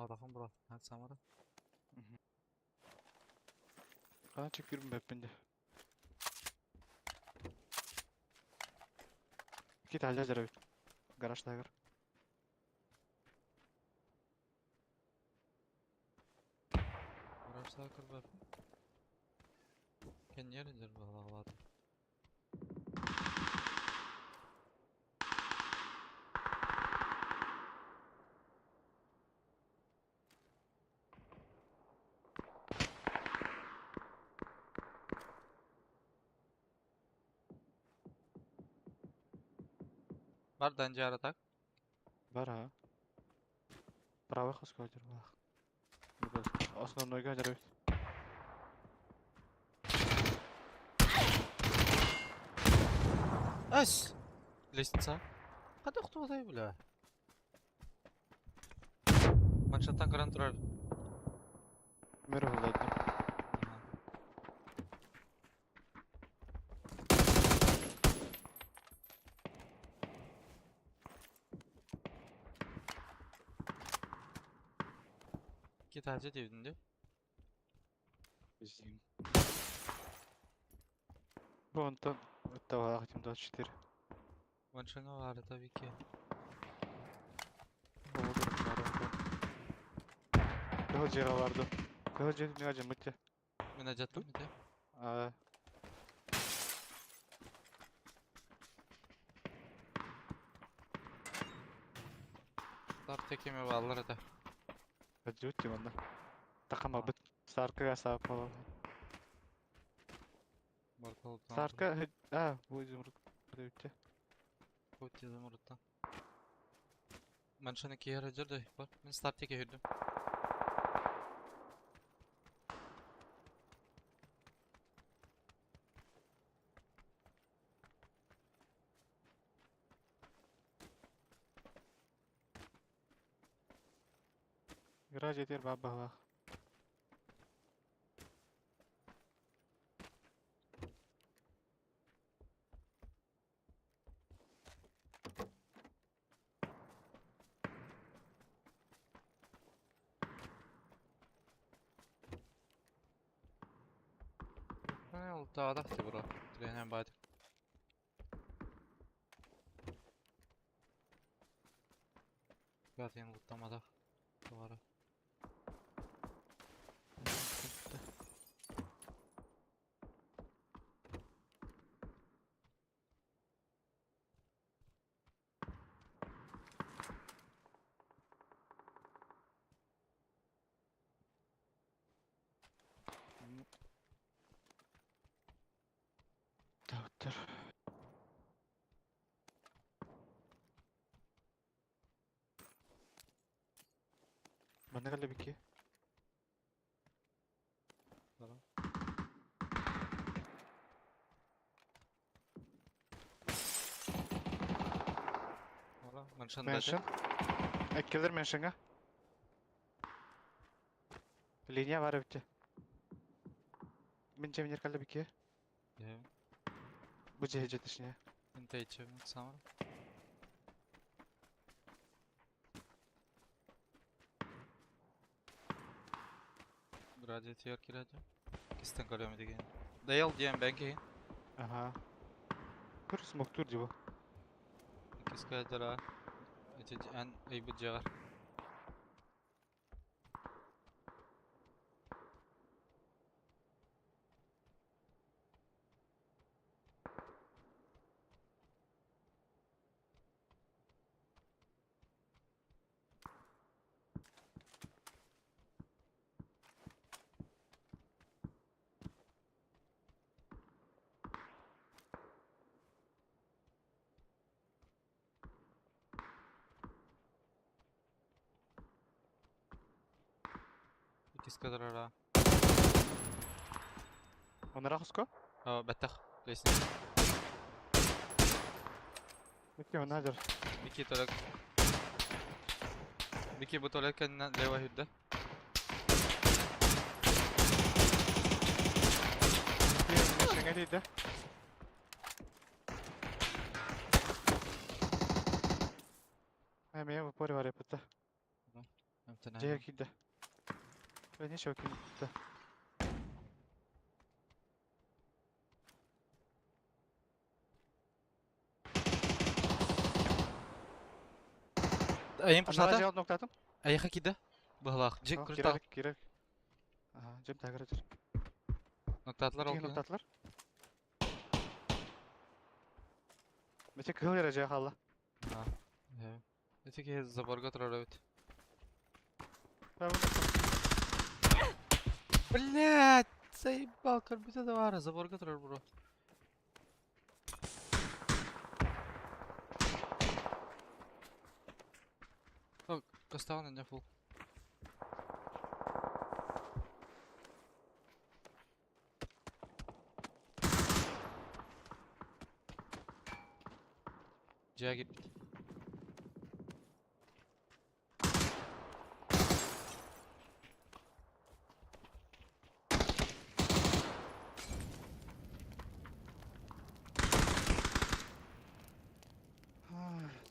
Атахым бро, Самара. Хана чекирбин бэппин де. Кит алжа жарабит. Гараж тагыр. Гараж тагыр бэппин. Кеннер балалады. Бар данжара так? Бар ha. Правый хоска өтөр балах. Основной жарабит. Ас! Лестница. Қада ұқтыбадай бля. Маншаттан көрін тұрар. Мир холодно. Китайцы дейбін Біздің. Бу онтон оттавалах 24. Машина бар tabii ki. Кыһыл жега барды. Кыһыл жер мига жымытчы. Мен ажаттым ите. Аа. Тар текеме баллар это. Ажут манна. Такама бит. Саркага саап болот. Сарка а бу изумруд. Бүтче. Бу изумрудтан. Машина киһи жүрдү. Бар. Мен старт теке жүрдүм. Гараж етер бабалах. Ултаадах ти бро. Тренен байтык. Zaten ултамадах. Doğru. Доктор. Манна кэллэ бики. Tamam. Меншн дати. Меншн. Эккелер меншнга. Линия бар эбит. Мин жеминер калды бики. Бу же жетишне. Интейче самар. Градиат кирадио. Кистен көрөм деген. Даял диэн бен кейин. Ага. Көр смоктур диво. Кискадара. Эти эн эйбит жагар. Кискадара. Онара хоско? Баттах. Лесник. Бики онадыр. Бики толек. Бики бу толек кэннен лева хүдде. Меншнга дейdi. Эме в упоре бар япытта. Же кидде. Бен еш окейді. Айым Анара пушата. жауап ноктатым. Айха киде. Бахлах. Жек курта. Кирер, кирер. Ага, жем тагыр жүр. Ноктатлар ол. Кийин ноктатылар. Мете кыл ере же халла. Эти ки заборга турар эбит. Блять, заебал, карбюта да бара, заборга турар бро. О, костаган не фул. Жа кирбит.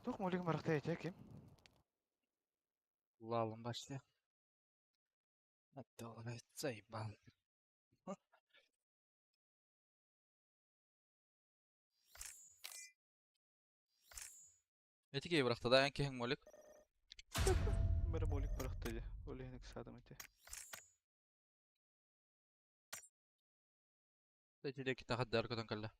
Тух молик марахта ете ким? Лалым башты. Атты заебал. Эти кей быракта да ән молик. Бір молик марахта ете. Олейник садым ете. Эти деки тахаддар көтөн калла.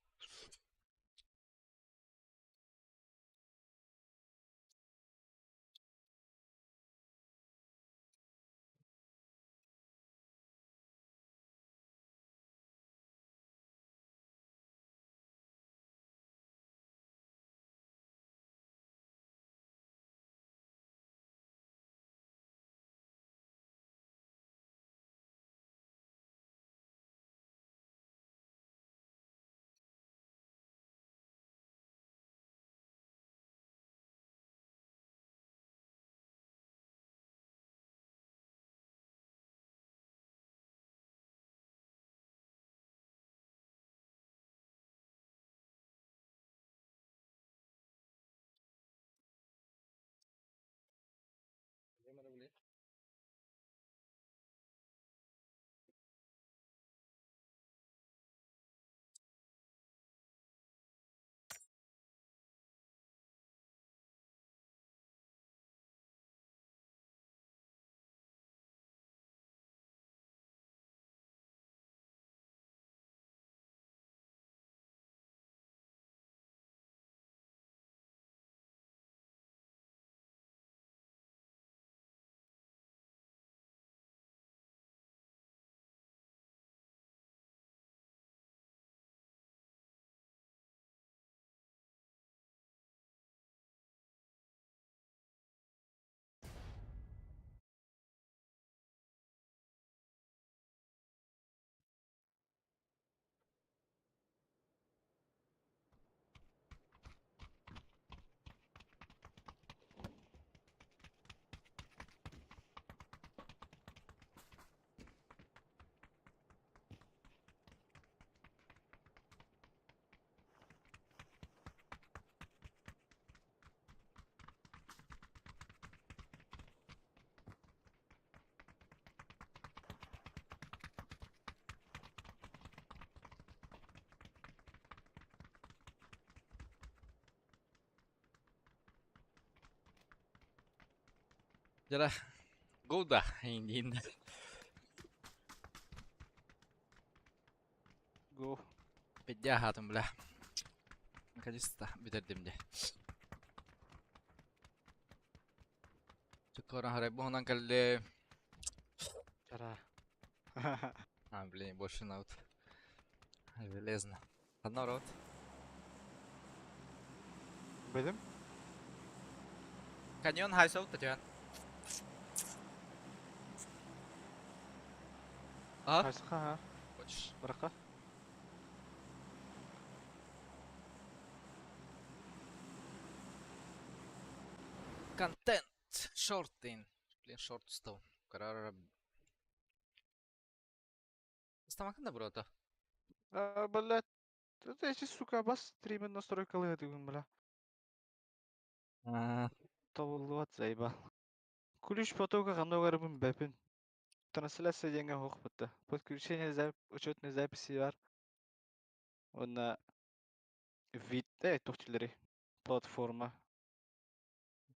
Дьэ, go да, индиин. Go. Пидя аһаатым бля. Наконец-то бүтэрдим дьэ. Чуккорон харай буһунан кэлли. Чара. А, блин, больше на вот. Железно. Одна рот. Бэлэм? Каньон хайсау татьян. А? Хайсаха ха. Хочешь? Бырака. Контент. Шортин. Блин, шорт устал. Карара. Стамакын да брота. А, блядь. Это эти, сука, бас стримен настройкалыы дыгын, бля. Тобуллубат заебал. Ключ потока ханна угарбын бэпин. Трансляция диэҥҥэ суох бутта. Подключение зап учетной записи бар. Уонна вид туох дииллэрий платформа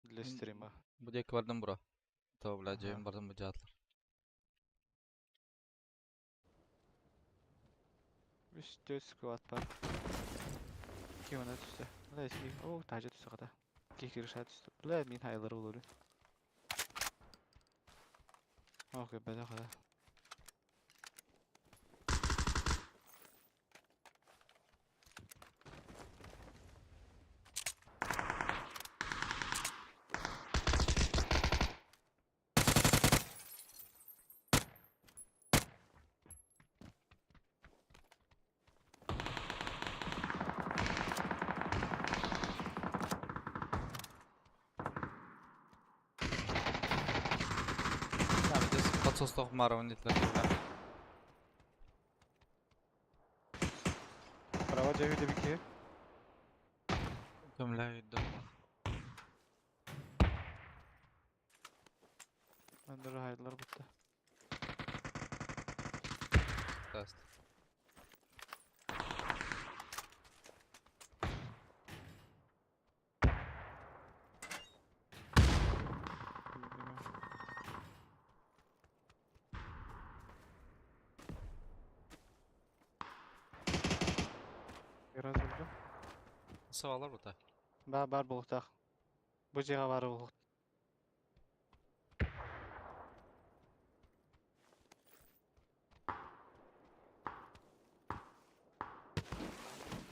для стрима. Бу диэки бардым бро. То, бля, Ага. дьиэм бардым бу дьатлар. Үс төрт сквад бар. Ким ана түстэ? Бля, о, таһырдьа түстэ хата. Киһи кырыша түстэ. Бля, мин хайлары булур. Ох, бэдэ хата. Подсостох Марвен бля. Права дьэ бики. Бля, иду. Мандыры хайдылар бутта. Тест. Раз өлдүм. Савалар бута. Ба бар булуктах. Бу жига бар булук.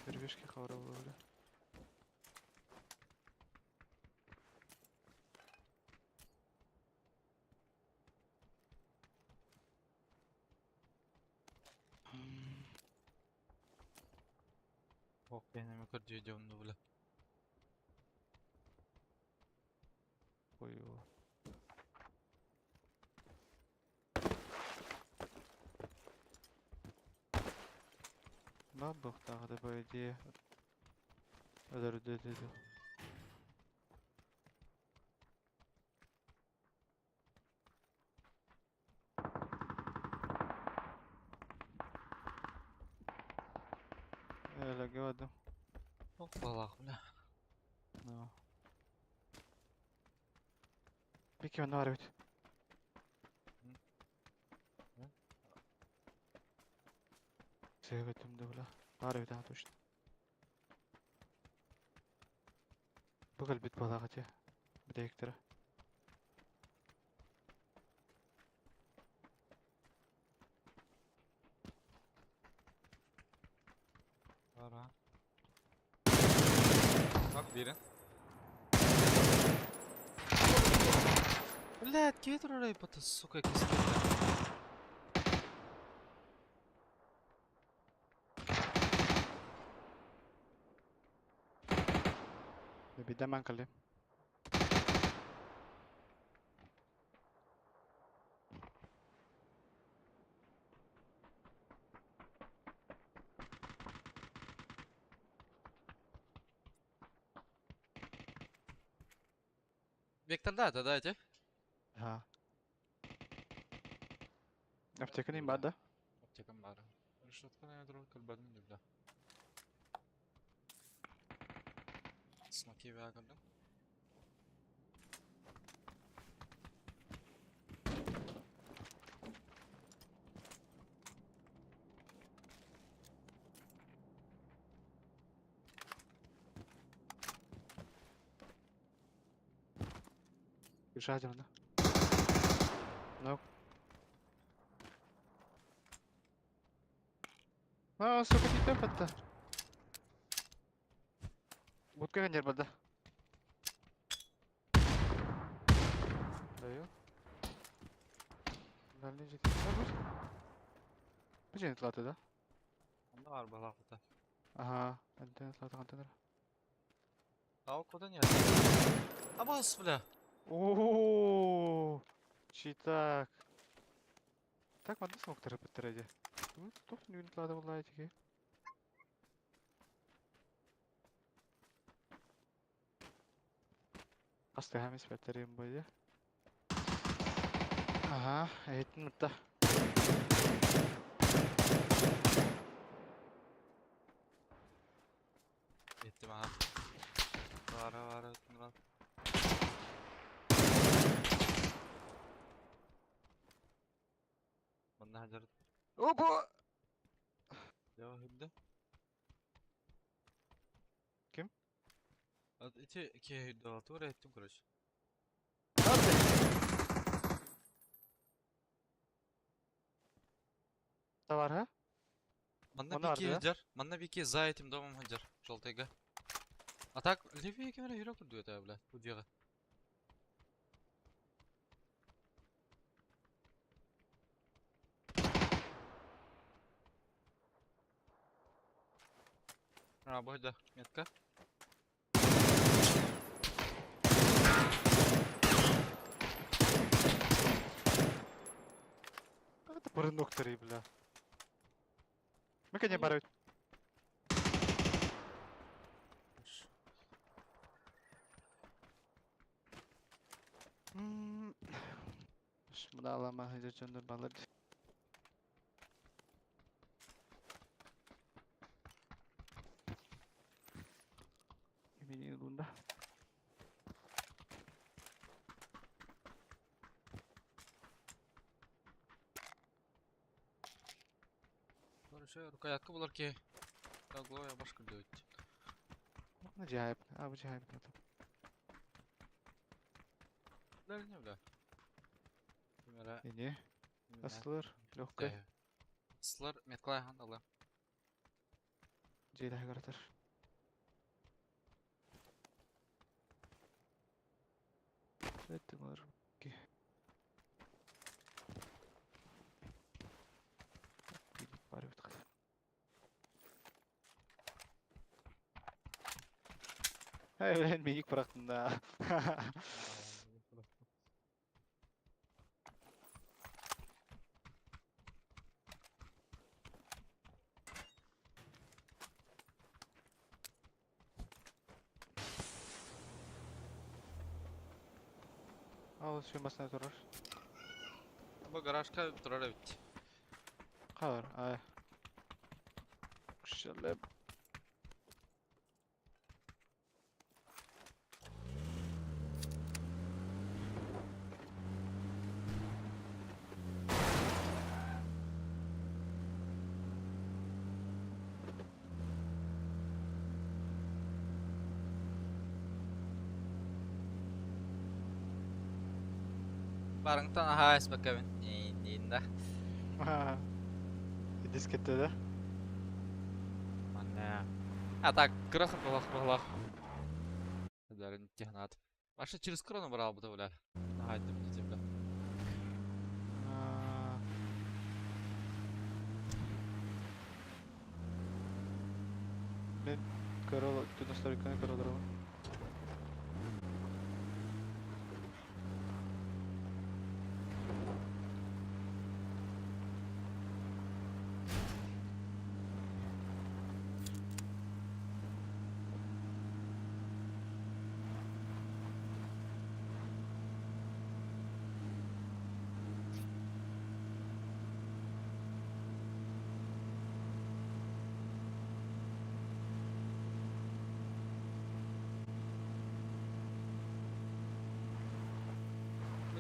Первишки хавра булук. Ох, я не могу дьон, бля. Ой, Ба буктагы по идее. Өлөрдө деди. Эле говорю. Ох, балах, бля. No. Бики онно бар эбит. Сыгытым да бля. Бар эбит а точно. Бу кэлбит буолаҕа дии. Бүтэһиктэрэ. Бар, а. Bak biri. Блядь, кетру это, сука, киски. Биирдэ маан кэллим. Вектор, да, да, дайте. Ха. Аптеканы бар да? Аптекам бар. Решетка на ядро кальбадын бля. Смоки вягали. Крыша дьоно. Ну. А, сука, не темп-то. Будка ханер бада. Даю. Дальний жити. Бу дьиэни тлата да? Онно баар балаахыта. Ага, антенна тлата контейнер. А куда нет? Абас, бля! О, читак. Так, манна смоктары быттар дии. Туох нүн тлата буллаа тиги. Астыһам испэттерим бу. Ага, эһиттин мытта. Yetti maha. Vara vara ötün Манна хадьар Опа! дьэ үрдэ. Ким? Ити киһи үрдэ туора эттим короче. Товар, ха? Манна Манна бики баар да? хадьар. Манна бики за этим домом хадьар. Желтыйга. А так, левее кемере жүрө курду это, бля. Бу дьиэҕэ. А, бу да, метка. Это порынок-то, бля. Мы коня барют. Мына хызыр балыр. Имени bunda. Короче, рукоятка булар ки. Таглоя башка дөйт. Ну, жайып. А, бу жайып. Не бля. Кемере. Не, Аслыр, легкая. Слар метклай хандалы. Жейда хагаратар. Это мар. Бар бит. Эй, блин, миник бырақтым да. Ал басына турар. Бу гаражка турар бит. Кар, ай. Күшелеп. Барыңтан аха эспеккебин. Индинда. Дискетте да. Манна. А так, крах балах балах. Даже технат. Вообще через крону брал бы, бля. Ага, это мне бля. Мен көрө түн настройканы көрө олоробун.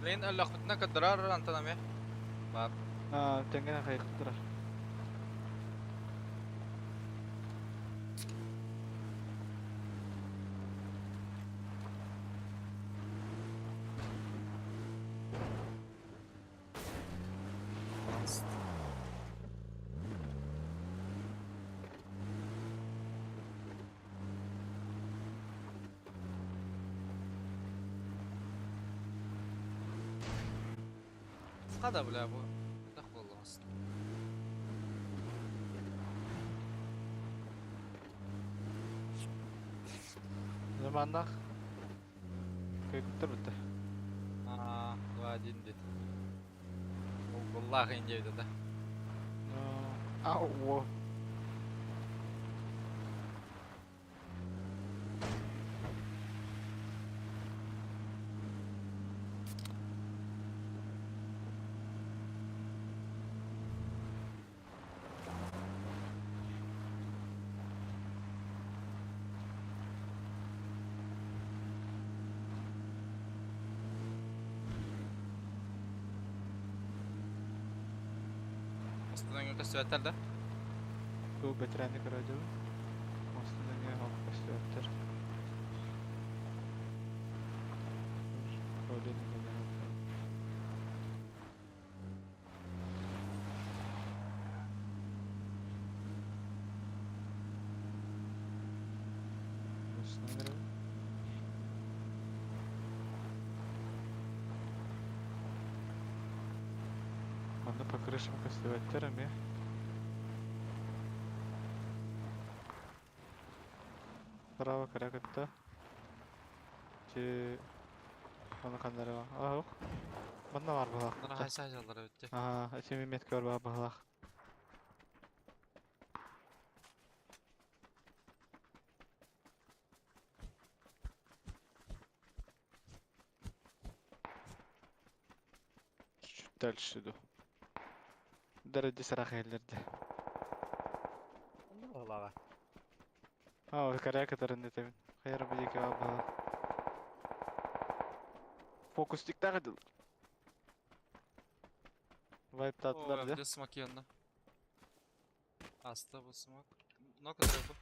Билин өллөхпүтүнэ кыддырар антон эмиэ. Бар. Аа, тэҥҥэ хайыктырар. Хада бля бу. Хайдах буоллаҕас. Заманнах кыйбыттар бутта. Аа, 2-1 диэт. Буллаах иин диэбит этэ. Ау. Астынан көстүбэттэр да? Бу бэтэрээнни көрөөдүбүн. Мостун өҥө оһох көстүбэттэр. Манна по крышам көстүбэттэр эмиэ. Право кыра кытта. Чи Оны ханнары бар. Ах, манна бар быһалаах. Манна хайса дьаллара бүттэ. Аа, ити метка бар быһалаах. Чуть дальше иду. Дәрәҗә сарах еллерде. Онда быһалааҕа. Аа, карая катарын этебин. Хайар бу диэки бар быһалаах. Фокустиктаах этилэр. Вайптаатылар дьэ. О, смок янна. Аста бу смок. Но кытары бу.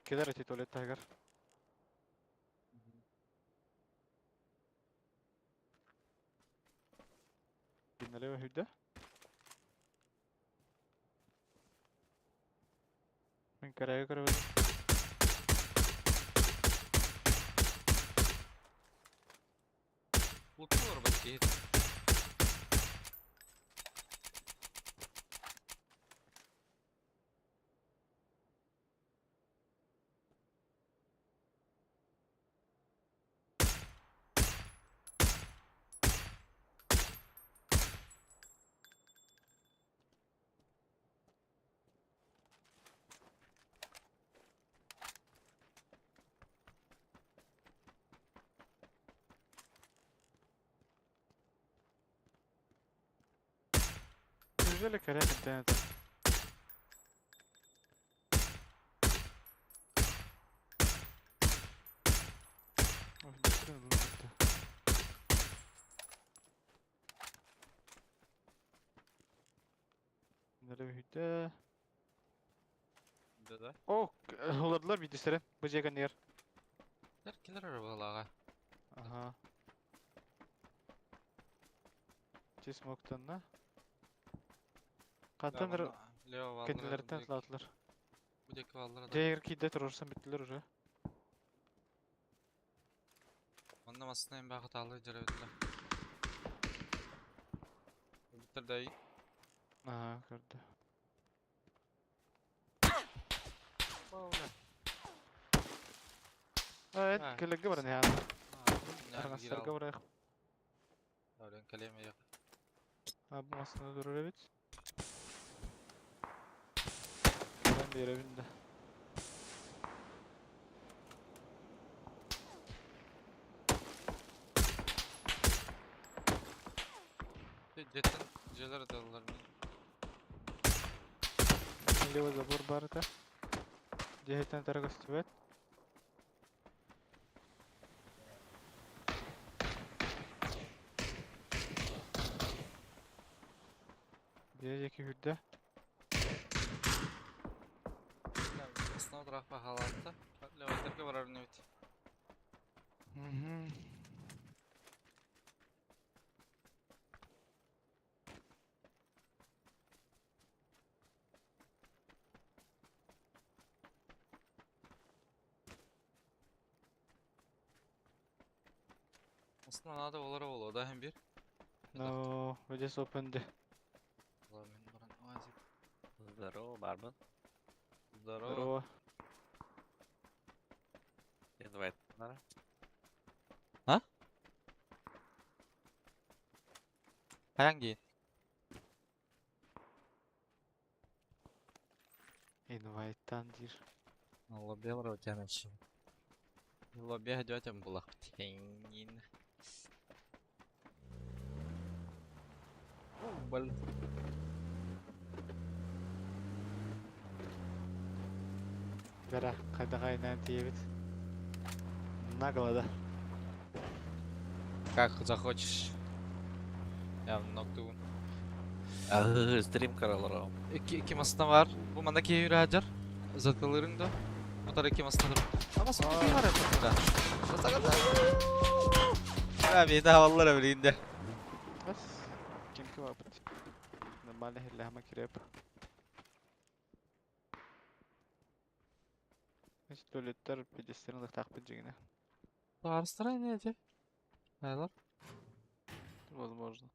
Кэлэр эти туалет таһыгар. Кинилэри өһүйдэ. Мин кэрэйэ көрөбүн. Луту барбат киһи. Неужели кэрэ кэнтэн этэ? Ой, хрен ылбыта. Нere үһүйдэ. Да да. О, олордулар биирдэстэрэ. Бу дьиэ кэннигэр. Килер быһалааҕа. Аха. Чи смоктанна. Хантан эрэ Лево баллар. кэннилэриттэн атылаатылар. Бу диэки баллар да. Дьиэгэр киирдэ туруорсан бүттүлэр уже. Онно массына эмбэ хатаалы дьарабыттар. Бүттэр да Аха, көрдө. Аа, кэлэргэ баран иһээн. Араҥастарга барайах. Өрен кэлиэм эйиэхэ. А, бу массыына турар эбит. Кэлэн биэрэбин да. Дьиэттэн дьиэлэр ыталлар мин. Лево забор баар этэ. Дьиэһиттэн тара көстүбэт. Дьиэ диэки сүүрдэ. Основа тыраах хаалаатта. Левайдарга барар эбит. Мгм. Aslında надо болара боло да hem bir. No, we just opened. Мен баран уазик. Здорово, бармен. Здорово. Здорово. Инвайт надо. А? Hangi? Invite'tan dir. Лобби тянущий. Лобби дётям была. Тенин. Блин. Бера, хайдаға айнан тиебит. Нагло, да. Как захочешь. Я в нокту. Стрим караларым. Ики масына бар. Бу манда кейүр хаджар. Заткалырың да. Бу тара ики масына тур. Ама соң бар да. Abi daha vallahi bileyim de. Бас. Кемки вапыт. Нормально хилләхма киреп. Туалеттер педестерин лыхтақ жигине. Арыстыра не эти? Айлар. Возможно.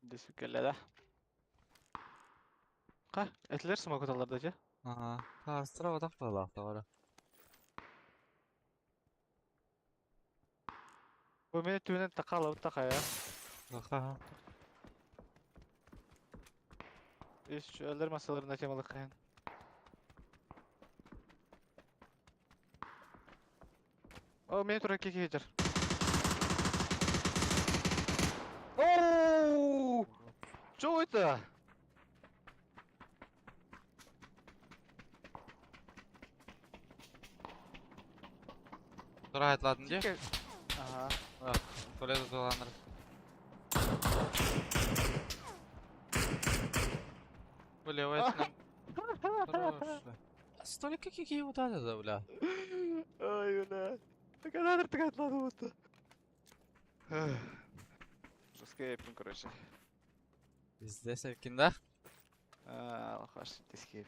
Десүкелле да. Ка, этилер смок аталар же? Ага. Арыстыра отақ бала бар. Бу мени түбүнөн такалып такая. Аха. Үч өлөр масаларына темалык кайын. О, мени тура кеке жер. Оу! Что это? Тура айтладын де. Ага. Туалет доланыр. Бля, ой, Столик какие вот это, бля. Ой, бля. Когда ты атладым вот. Жесткий короче. Пиздец, да? А, хош, эскейп.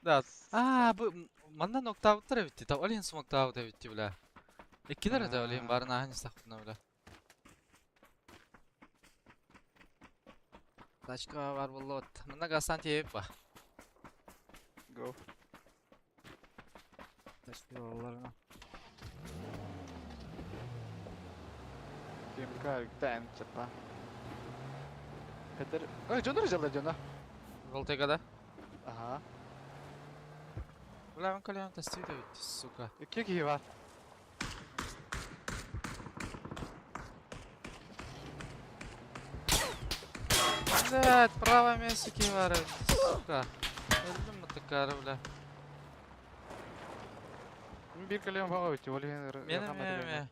Да. А, бу манна ноктауттар битти. Та олин смоктаут битти, бля. Иккилер это олин барын ахын сахтына, бля. Тачка бар болот. Манна гасан тиеп ба. Go. Тачка болларына. КМК тен чапа. Хедер. Ой, жонор жалар жона. Волтега да? Ага. Бля, мен колем тестиде битти, сука. Кеки бар. Блядь, правое место кивара, сука. Öldüm mü tıkarı бля. Бир колем бага өтө, олин. Мені ме.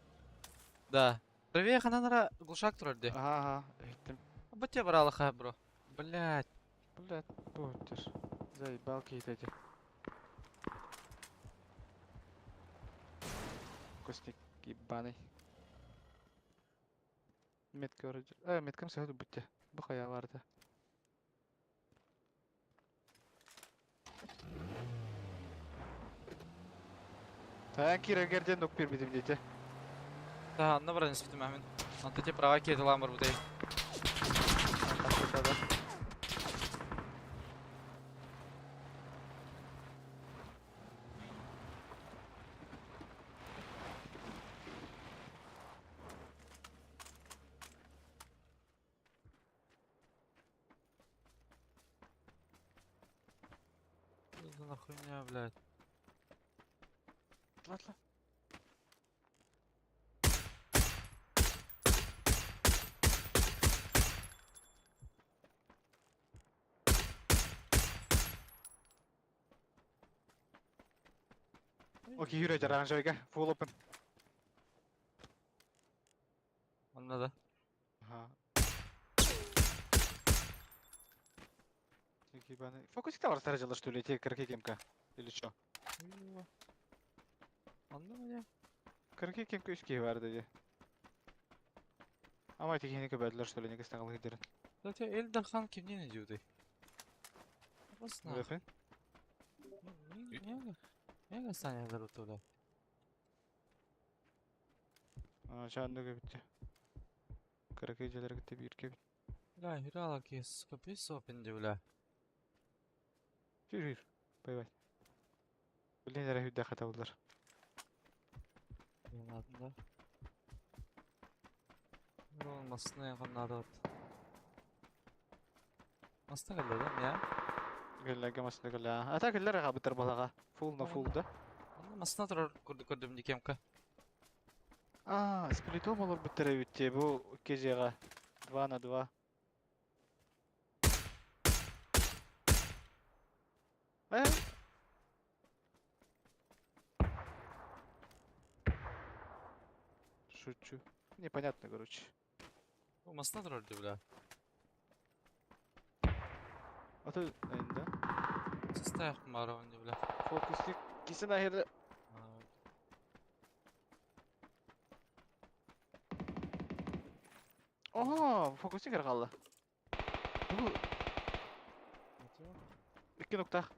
Да. Правее хананара глушак турар Ага, ага. Эттим. Бутте баралыха, бро. Блядь. Блядь, буттер. Заебал кейтети. Костик ебаный. Метка вроде. А, меткам сәді бутте. Бу хая барды. Та кирегерден нок бир битим дейте. Да, анна баран испитим әмин. Антете права кеті ламыр бұдай. Что за хуйня, блядь? Ладно. Окей, Юрий, оранжевый, full open. Онна да. Ага. Ебаный. Фокусик товар старый что ли, те карки кемка? Или чё? Онна мне? Карки кемка үске бар dedi. Ама текени көбәделер что ли, неге стаңыл гидерин. Кстати, Эльдар хан кимнен идиоты? Басна. Өпен? Не, Мега станет туда. А, чаанныга бүтте. Кыракый дьиэлэр кытта бииргэ эбит. Бля, хиралар ки скопи сопин бля. Жүр, жүр. Бай-бай. Блин, эрэ үрдэ хатабыллар. Ладно, да. Ну, масны надо вот. Масны кэллэ да, я? Кэллэргэ масны кэллэ. А так кэллэр аҕабыттар балаҕа. Фул на фул да. Масна турар көрдүм көрдүм дикемка. А, сплитом олорбуттар эбит дии бу кезиэҕэ. 2 на 2. Э? Шучу. Непонятно, короче. Бу масна турар дии, бля. А то, да? Сыстаах маравын дии, бля. Фокусник кисен ахиры. Ого, фокусник эргалла. Бу икки нуктах.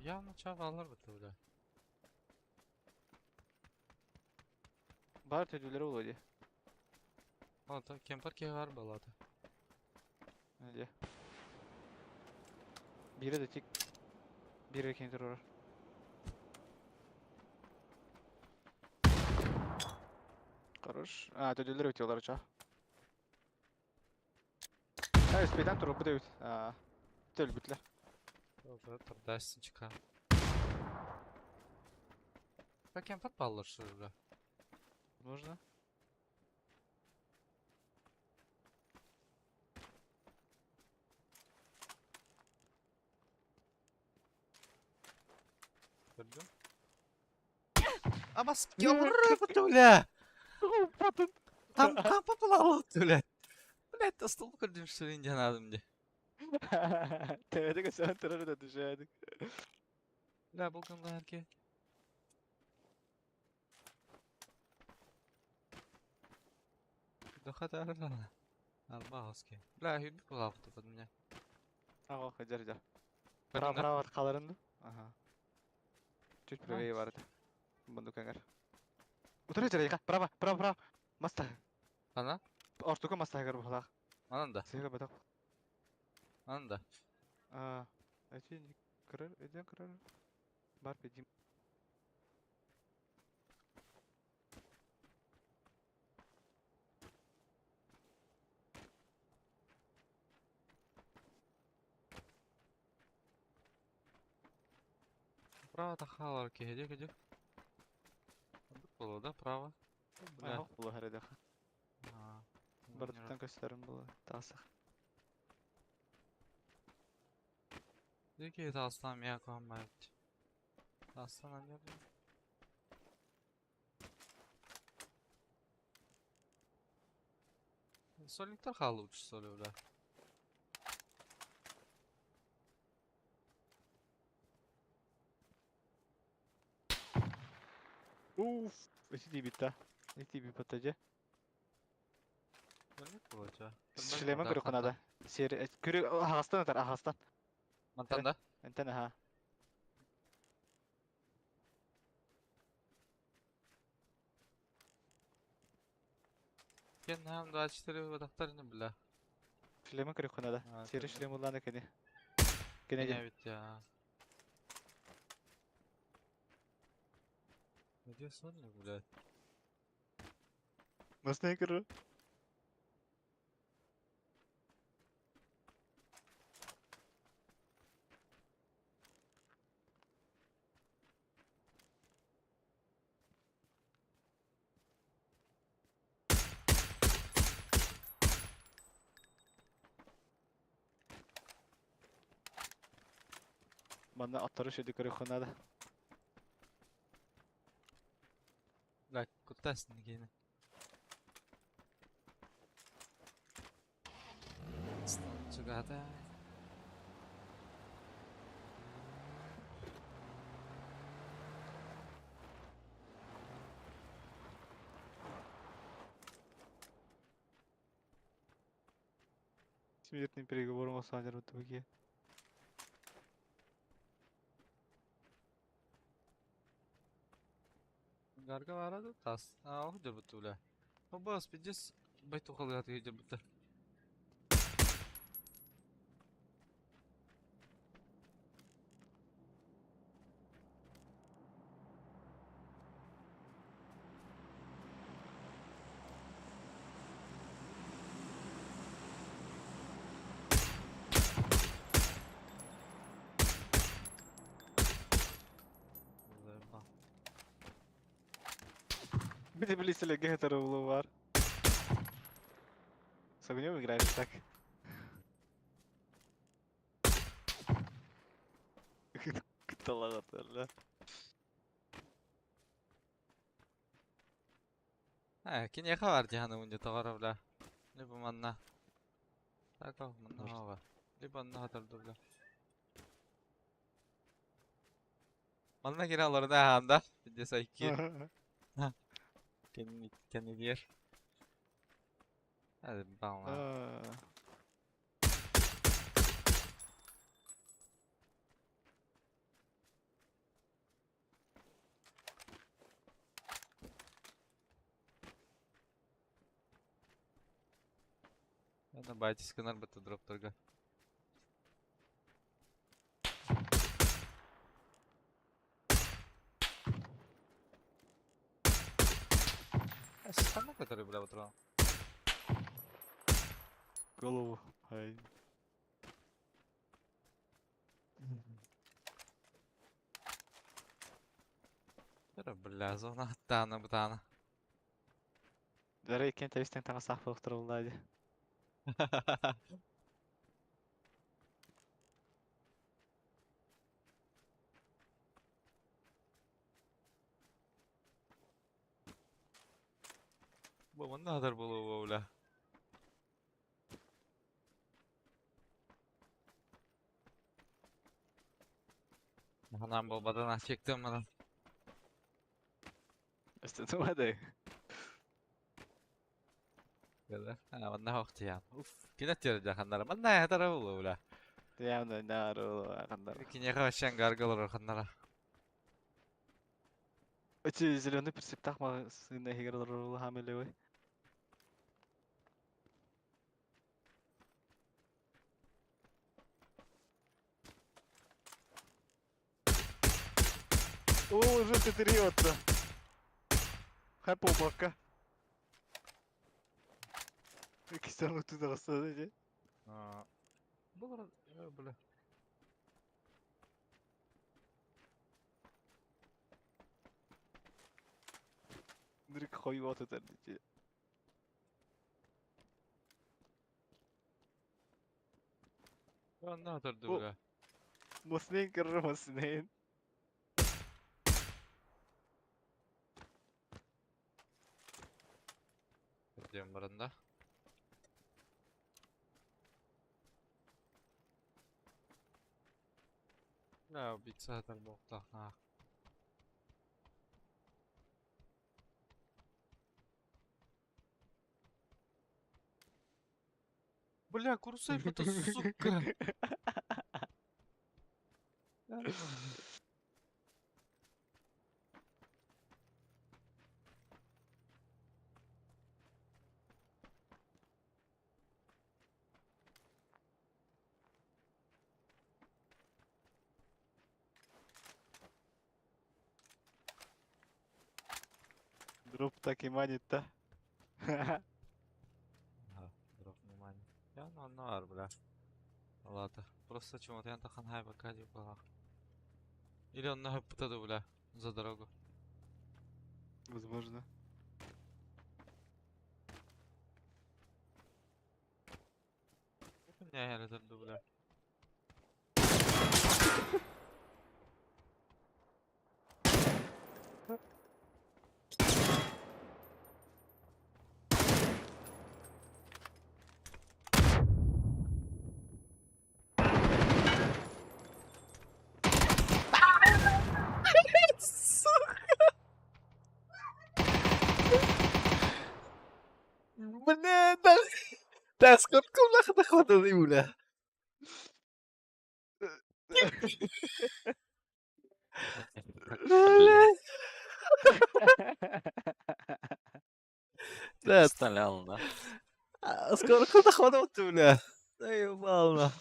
Явно чавалар бу, бля. Бар төдүлөрү болуо дии. Ата кемпер ке бар балады. Эде. Бире да тик. Бире кин турар. Хорош. А, төдүлөр өтү олар ча. А, спедан туруп бу дэбит. А, төлбүтлер. Тардасın çıka. Bak кемпер баллар şu, бля. Можно? Көрдүм. Абас кемпер бля. Там там попало бля. Блядь, стол көрдүм что ли надо мне. Тэвэдик сэн турар да түшәдик. Бля, бұл кімге әрке? Дохат арана. Арбаҕаски. Бля, хүбү булаапты под меня. Ага, хажар жар. Право, право қаларын. Ага. Чуть правее барды. Бунду кангар. Утура жара, право, право, право. Маста. Ана? Ортука маста гар булах. Анан да. Сыга батак. Анан да. А, эти кырыр, эден кырыр. Бар педим. Право тахалар кеһеде кеде. Боло да, право. Бля. Ага, була харадах. Бардыктан көстөрүм була. Тасах. Дики тастан я коммент. Тастан анья. Соликтар халы лучше соли, бля. Уф, эти дибитта. Эти бипатажа. Шлема көрө канада. Сер көрө агастан атар, агастан. Мантан да? Энтен аха. Кен хам 24 вадахтарны бля. Шлема көрө канада. Сери шлем уланы кене. Кене же. Бит я. Где сонник, блядь? Масны көрө. Манна аттары шеди көрө канада. Блядь, кутасın гene. Чугата. Смертный приговор Масанер в итоге. Гарга баара да тас. Аа, ол дьабыт бля. Обас, пиздец, байтухалыгаты дьабыта. Били били силеге тарылы бар. С огнем играешь так. Кыталагаталла. Э, киниэхэ бар дии саныыбын дии тоҕо бля. Либо манна. Так ол манна оҕо. Либо онно хатырды бля. Манна киирэн олордо аһаанда. Пиздец айки. Кэннигэр. Hadi баҕа. Ладно, байтис гынар бытты дроптарга. Ханна который, бля, утро. Голову. Ай. Бля, зона тана бутана. Дәрі иккен тәбістен таңа сақ болып тұрылды. Бу манна хатар болуо бля. Ханан болбадан чектим мана. Өстөтүмәдэ. Бля, а манна хохтиян. Уф, кине терде ханнара. Манна хатар болуо бля. Явно нару ханнара. Кинеха вообще гаргалар ханнара. Эти зеленый прицептах ма сына хигерлар хамелевой. О, уже ты трется. Хай полбака. Кистан туда рассадите. Бұл бля. Нырк хойвот это дите. Онна хатарды бля. Моснين كرر моснين. Диэн баранда. Бля, убийца хатар буолтаах. Бля, курсай это сука. Дроп так и манит-то. Дроп не манит. Я на нар, бля. Ладно. Просто чему-то я тахан хай пока была. Или он на бля, за дорогу. Возможно. Не, я это бля. Бля, да, да, сколько нахуй бля. Бля. Да, Стрелял, да. Скоро куда хватит, бля. Заебал, на.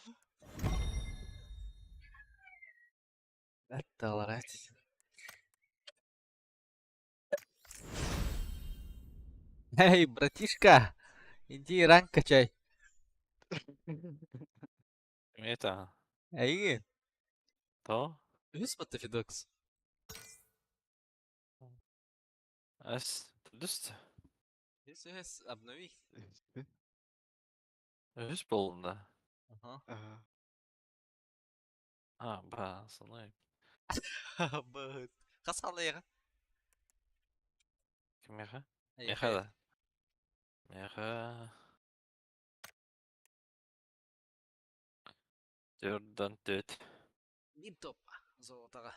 Это Эй, братишка, иди ранг качай. Это. Эй, То? Үс батта Фидокс. Эс. Плюс. Үс, үс, обнови. Үс буолла. Ага. Ага. А, ба, санай. Быт. Хас халыйга? Кимиэхэ? Миэхэ да. Миэхэ. Төрдөн төт. Биир топ. Золотаға.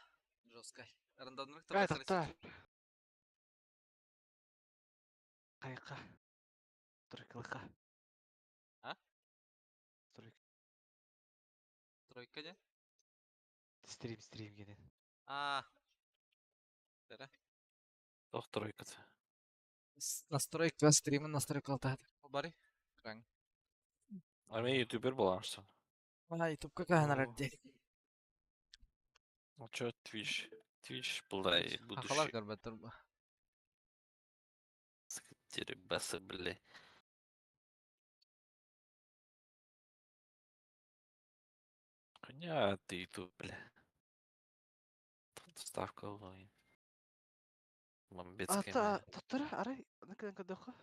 Жесткай. Рандомный Кай тоқта. Қайқа. Тройкалықа. А? Тройка. Тройка де? Стрим, стрим генен. А. Тара. Тох тройката. Настройка стрима настройка алтат. Бари. Кран. А мен ютубер боламын. А, ютубка каханар О. де. Ну чё, Twitch? Twitch, блай, Хахалар будущий. көрбөттөр. Дерибасы, бля. Хуйня ты ютуб, бля. Тут ставка ой. Мамбетская. Ата, тоттара, арай, накыдан кадоха.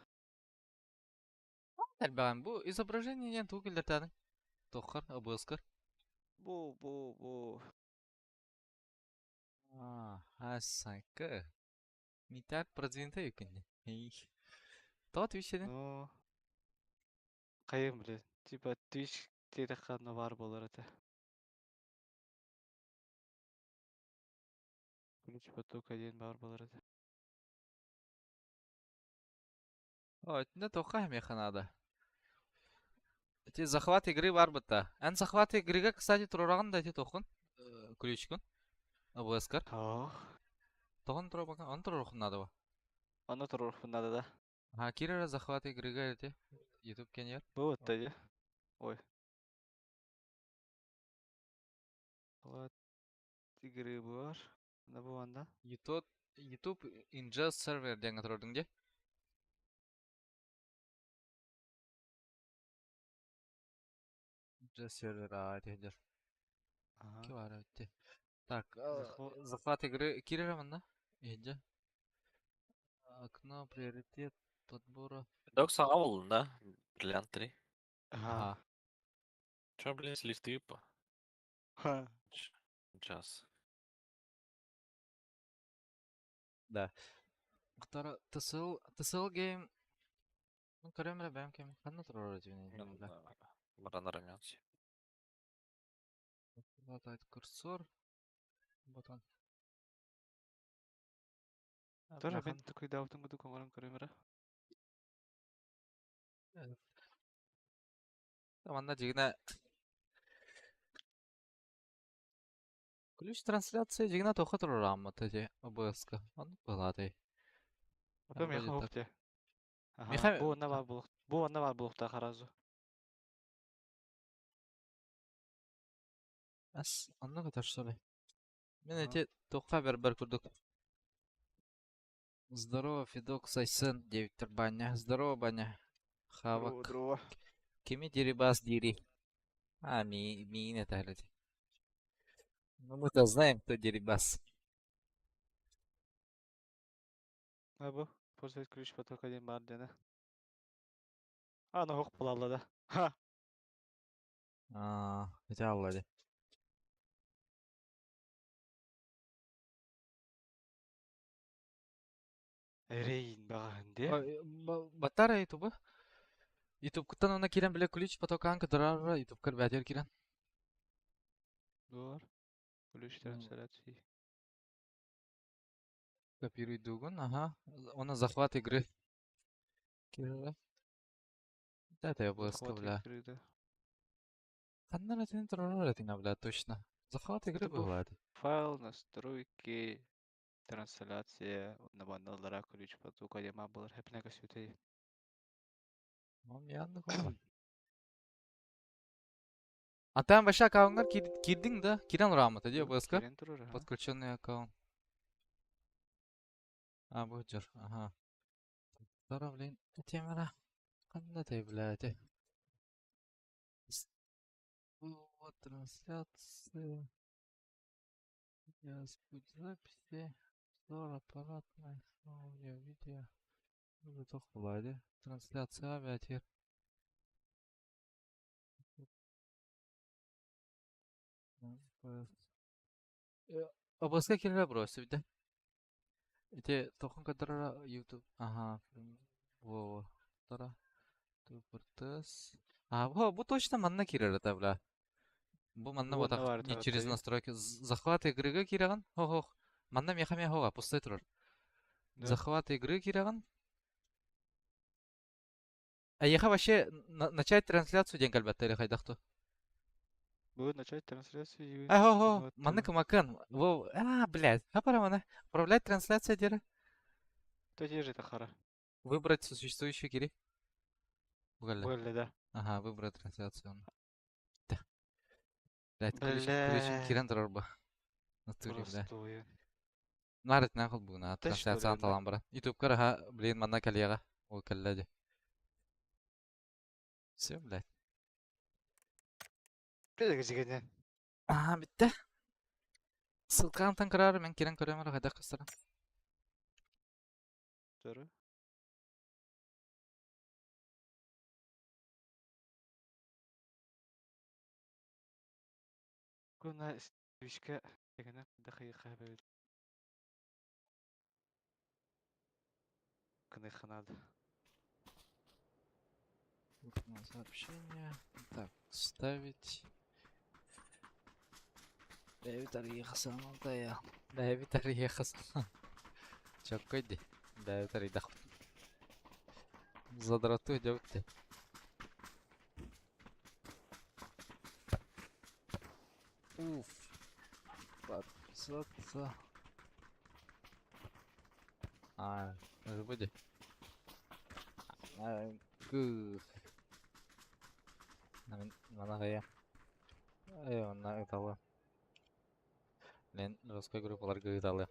Элбәгән бу изображение дигән түгел тәнең. Тохар, обыскар. Бу, бу, бу. А, асайка. Митар продвинутый юкин. То Twitch Ну. Кайым биле. Типа Twitch телеканалы бар болар это. Ключ поток один бар болар это. О, не тоха механада. Эти захват игры бар бытта. Эн захват игрыга, кстати, турараган да эти тохун. Ключкун. ОБСкар. Ох. Тохон турабакан, он турарухун надо ба. Аны турur надо да. А, кирера захват игрыга эти. YouTube кенер. Бу вот тәди. Ой. Вот игры бар. На бу анда. YouTube YouTube ingest server деген турардың де. Ingest server, а, эти Ага. Ки бар өтте. Так, захват игры кирера манна. Иди. Окно, приоритет, подбора. Док саға болдың да? Бриллиант 3. Ага. Ага. Чё, блин, лифты по? Ха. Час. Да. Второ, ТСЛ, ТСЛ гейм. Ну, көрөм эле бэм кем. Ханна турар өтүнө. Баран рамянся. Хватает курсор. Ботан. Тоже мен такой даутын гуду коңорон көрөм ра. Манна жигине Ключ трансляции жигине тоха турар амма теже ОБС-ка. Аны булады. Ата Вроде меха так. хопте. Ага. Меха- Бу онна бар булук. Бу онна бар булукта харазу. Ас, анны катар что ли? Мен Ага. эти тоха бер бер курдук. Здорово, Федок Сайсен, 9 баня. Здорово, баня. Хавак. Дрова. Кими дерибас дири. А, ми, ми не таглядь. Ну мы-то знаем, кто дерибас. А бу. Пользовать ключ поток один бар дене. Аны хок булалла да. Ха. А, эти аллади. Рейн баганде. Батара ютуба. Ютуб куттан она кирен биле ключ потокан кыдырар ютуб кыр бәтер кирен. Бар. Ключ трансляции. Копируй дугун, ага. Она захват игры. Кирилла. Да, это я был Захват бля. игры, да. Ханна этин турар этин бля, точно. Захват игры Это был бывает. Файл, настройки, трансляция, на баналара ключ потока дема булар. Хепне касюте. Мянных ола. А там вообще аккаунтгар киирдиҥ да? Киирэн урааммыта дии ОБС-ка? Киирэн турар, аха. Подключенный аккаунт. А, бу дьар. Ага. Тара, блин, темара. Ханна ты, блядь? Вот трансляция. Путь записи. Обзор аппаратный. Аудио, видео. Туох буолай дии? Трансляция бээтигэр. ОБС-ка киирэрэ бросив да? Ити тохон көрдөрөрө YouTube. Аха. Во, Тара. Тупыртыс. А, во, бу точно манна киирэр это, бля. Бу манна Уонна вот баар не через таҕыттыы. настройки. Захват игрыга киирэҕин. Хох-хох. Манна миэхэ миэхэ хоға, пустой турар. Да. Захват игры киирэҕин. Эйиэхэ вообще начать трансляцию диэн кэлбэттэр или хайдах ту? Бу начать трансляцию А, хо хо, маннык макан. Во, а, блядь, хапара мана. Управлять трансляция диэри. То же это хара. Выбрать существующую кири. Бугалла. Бугалла да. Ага, выбрать трансляцию. Да. Блядь, ключ, ключ Бля. кирен турар бу. Натуре, бля. Простую. Нарыт нахуй бугуна Ты что ли, трансляцияны талан баран. Ютубка аха, блин, манна кэлиэҕэ. Ол кэллэ дии. Все, блядь. Бля, Аа, бүттэ. Ссылкаҕын кыраары мен кирен көрөм эрэ хайдах кыстара. Второй. Куна свечка дегене дахайха бэбит. Кыныханад. Сообщение. Так, ставить. Бэйбит арыйыха алтая. Бэйбит арыйыха Чоккой ди. Бэйбит арыйдах. Задроту дёбүттэ. Уф. Подписаться. А, забыли. А, гы. Манагая. Ай, онна ыталы. Мен русской группаларга ыталы.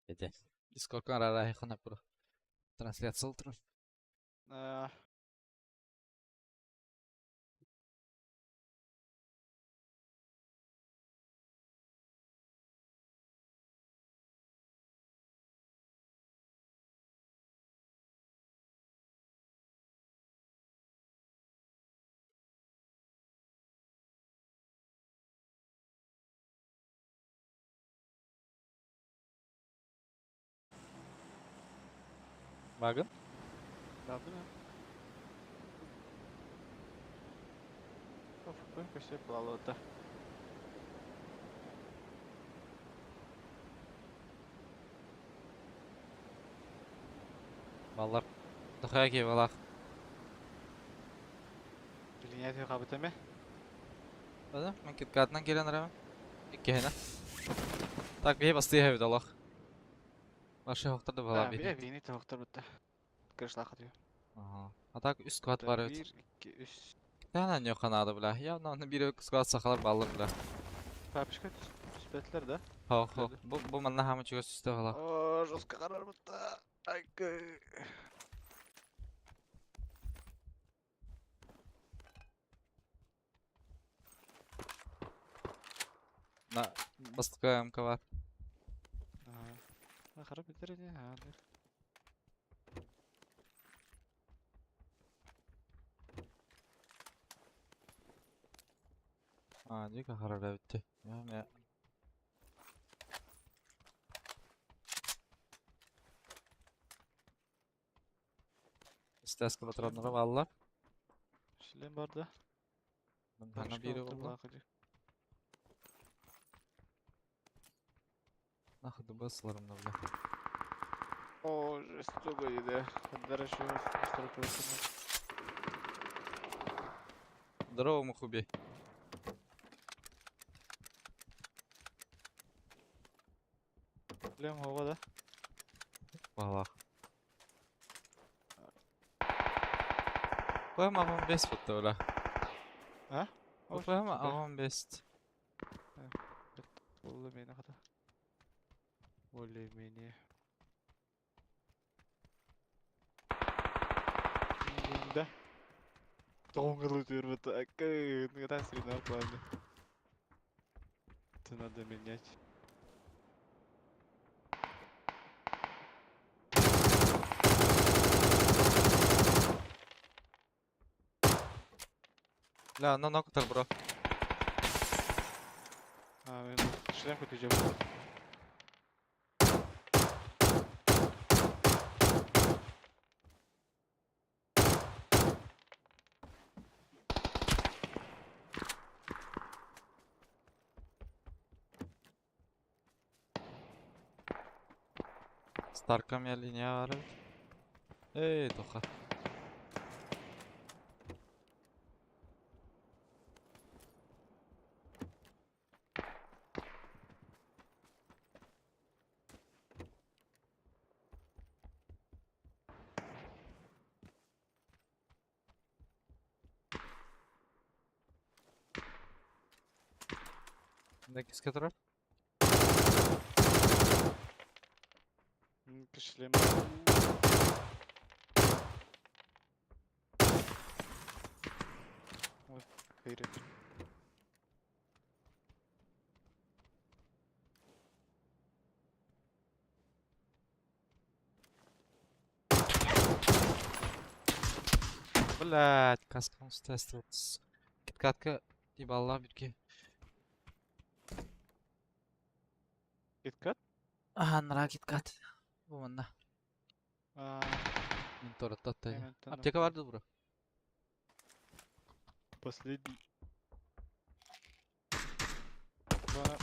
Эти. Дискордка арара хана пур. Трансляция турар. А, Багын? Да, да. Көсө плалота. Баллар. Дохая ки балах. Билиңе кабытаме. Бада, мен киткатынан келен рама. Иккеһинэ. Так, бии бастыы хэбит олох. Башы хоқтарды бала Да, бии. бие бини тоқтар бутта. Кырышлаха дию. Ага. А так үс сквад бар эбит. 1 2 3. Тәнә не ханады бля. Явно аны бири сквад сахалар баллар бля. Папишка түспәтләр да. Хо хо. Бу бу манна хамы чугас үстә бала. О, жестко карар бутта. Ай, На бастыка МК бар. Ага. Харап битер иде. Ага. А, дика харара битте. Я я. Стаска патроннары баллар. Шлем бар да. Манна бири булла. Нахуй ДБС ыларым да бля. О, жестоко да. Хорошо, Здорово, Мухуби. Лем хова да? Балах. Поем агон бес бутта бля. А? Поем агон бест. Более-менее хата. Более-менее. Да. Тоңғылы түрбіт. Акы, плане. Это надо менять. Бля, на нокутар, бро. А, мен шлем көтөжем. Старкам я линия бар эбит. Эй, тоха. Киска турар? Шлем. Ой, хейрит. Блять, каскам тест. Киткатка ебалла бирге. Киткат? Аха, нра киткат. Бу манна. А, Мин тораттатта. Мен Аптека барды бро. Последний. Бана.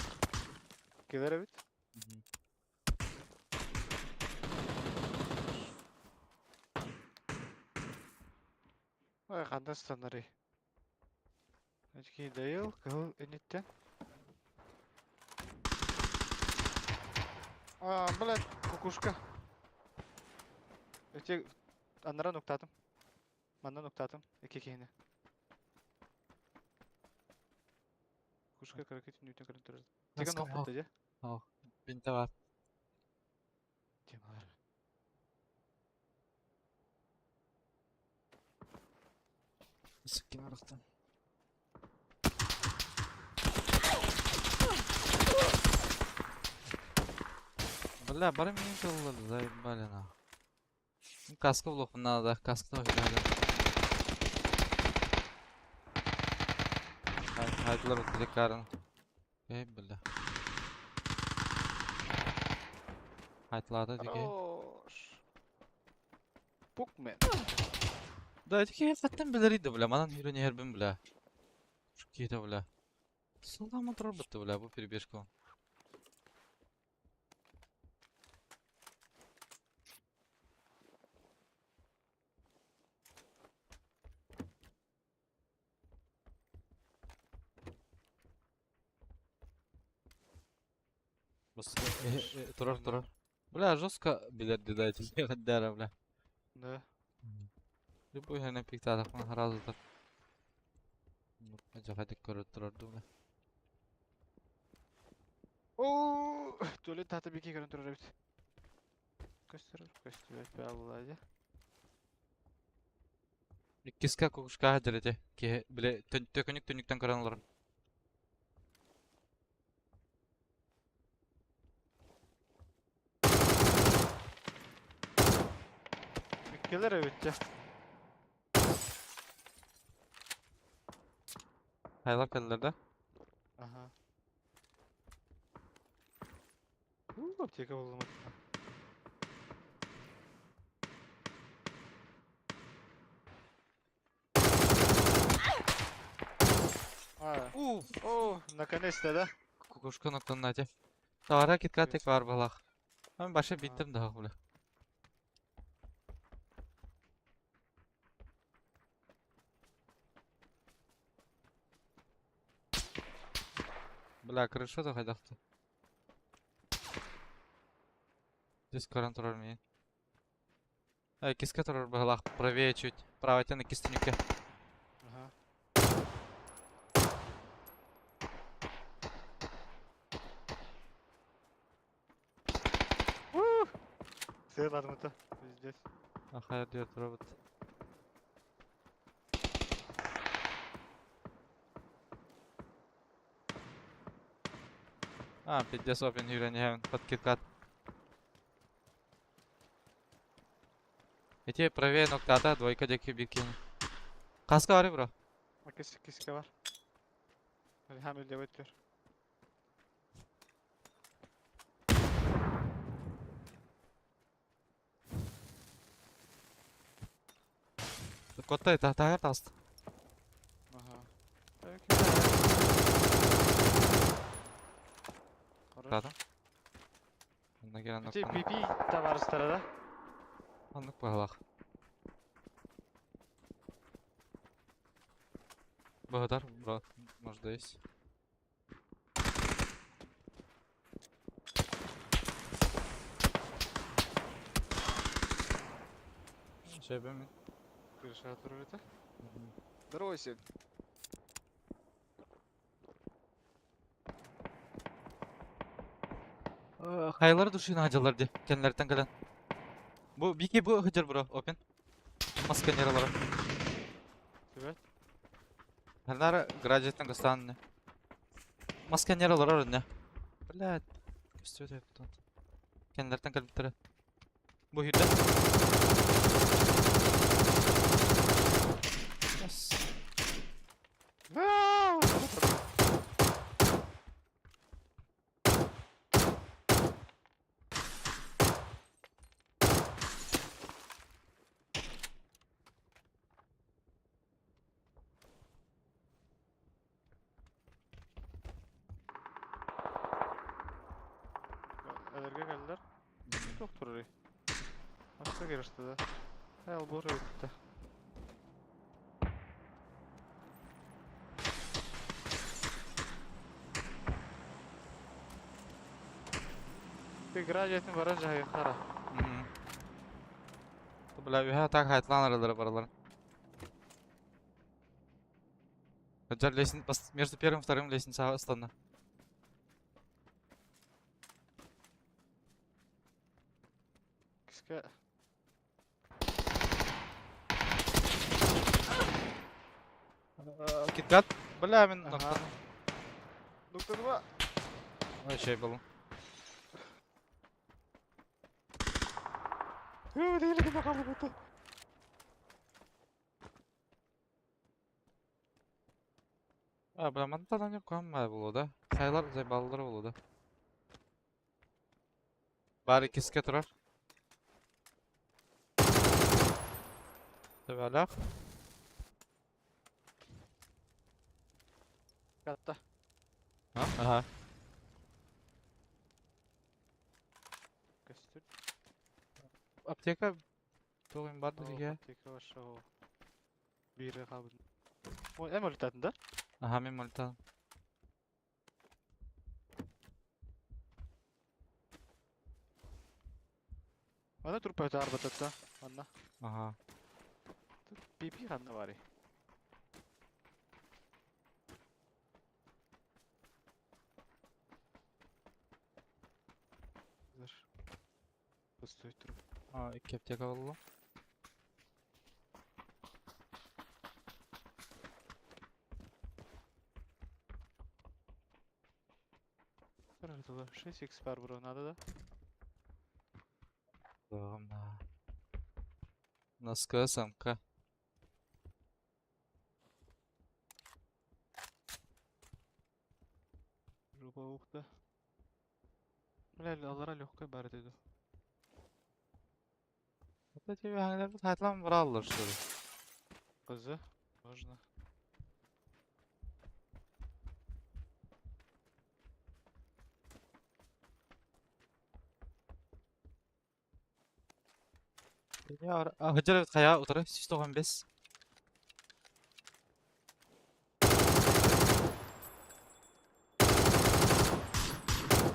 Келер бит? Ой, қандай станары. Очки дайыл, кыл энеттен. А, блядь, кукушка. Эти аннара нуктатым. Манна нуктатым. Эки кейне. Кукушка каракет нүтен көрін тұрады. Теген Наскам оқ бітті, де? Бинте бар. Темалар. Сиккин арахтан. Бля, бары минем тыллар, заебали на. Каска блок надо, каска тоже надо. Хайдылар вот карын. Эй, бля. Хайтлады дике. Хорош. Пукмен. Да, дике хаттан билер иди, бля. Манан үйрөне herбин, бля. Шукида, бля. Солдаман турар бітті, бля, бу перебежка. Бас, турар, турар. Бля, жестко билет дайте, гаддара, бля. Да. Любой хәне пиктадах харазы. Жахадик көрө турар бля. О, туалет таты беке көрін тұрар бит. Көстер, көстер, бәллади. Иккиска кукушка хадерете. Ке, биле, төкөнүк түнүктен көрөн олар. Келер бит. Хайлар келдер да. Ага. У, аптека болдым. А, Уф, о, наконец-то, да? кукушка ноктан нате. Таҕара киткатик баар балах. Мен баша биттим daha бля. Бля, крыша да хайдахты. Здесь көрөн турар миин. Иккискэ турар быһылаах правее чуть. Правайтан иккис түнүккэ. Ага. Сыаладым это. Пиздец. Ахайар диэр турабыт. А, пиздец опен үүрэн иһэбин. Под киткат. Ити правее ноктата двойка диэки биир киһини. Хаска бары бро? Иккис иккискэ бар. Рихам левый түр. Коттай таһыгар таҕыста. Ага. Хорош. Тата. Онно кэлэн Ити PP табаарыстара да? Оннук быһалаах. Быһытар, бро, может, есть. Сөбө мин. Крыша турар этэ. Здорово, Сен. Хайалары душина сылдьаллар дии, кэннилэриттэн кэлэн. Бу Бики бу сылдьар бро, опен. Масканералара. Привет. Ханнара граджеттан кыстаан Масканералар инне. Блядь, көстүбэт эбит Кэннилэриттэн кэлбиттэрэ. Бу сүүрдэ. Yes. Эдэргэ кэллэр. Туох турарый? Маска кириштэ да. Эл бур эбиттэ. Игра дьиэтин бара дьаһайыахтара. Бля, үһэ так хайтлаан аралары баралар. Хаджар лестница, между первым и вторым лестница ыстанна. Кискэ Киткат? Бля, мин Ага. Доктор Ой, чай был. А, бля, мантан они куаммай булу да. Хайлар зайбаллар булу да. Бары киске турар. Төбөлөх. Катта. А? Ага. Көстүр. Аптека тугун бар дии. Аптека ваша Биир хаалбыт. Ой, эм өлүтатын да? Аха, мен мультан. Аны турпа өтө арбататта. Анна. Ага. PP ханна барый? Пустой труп. А, икки аптека болла. 6x бар бро, надо да? Да. Носка, самка. Жопа ухта. Бля, алара легкая бар деди. Это тебе хаңдар хайтлан бараллар что ли? Кызы. Можно. Сылдьар эбит хайа утары 195.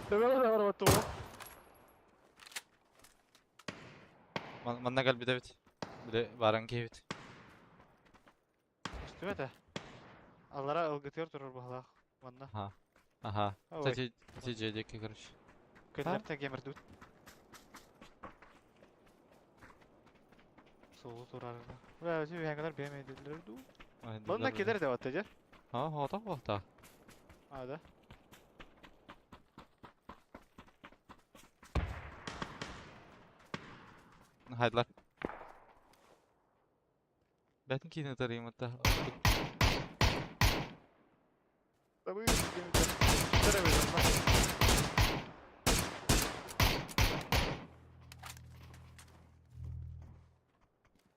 Төбөлөр бар баттыга. Манна кэлбит эбит. Били баран киһибит. Көстүбэт ээ. Аллара ылгытыгар турар быһалаах. Манна. Аха. Аха. Ой. Кстати, ити дьиэ диэки, короче. Көннөртө гемердут. Суолу турарына. Бля, өсү үһэҥэлэр бэйэм өйдүүллэр дуу. Манна кэлэр да батта дьэр. А, хоотох буолта. А, да. Хайдылар. Бэтин киинэ тарыймытта.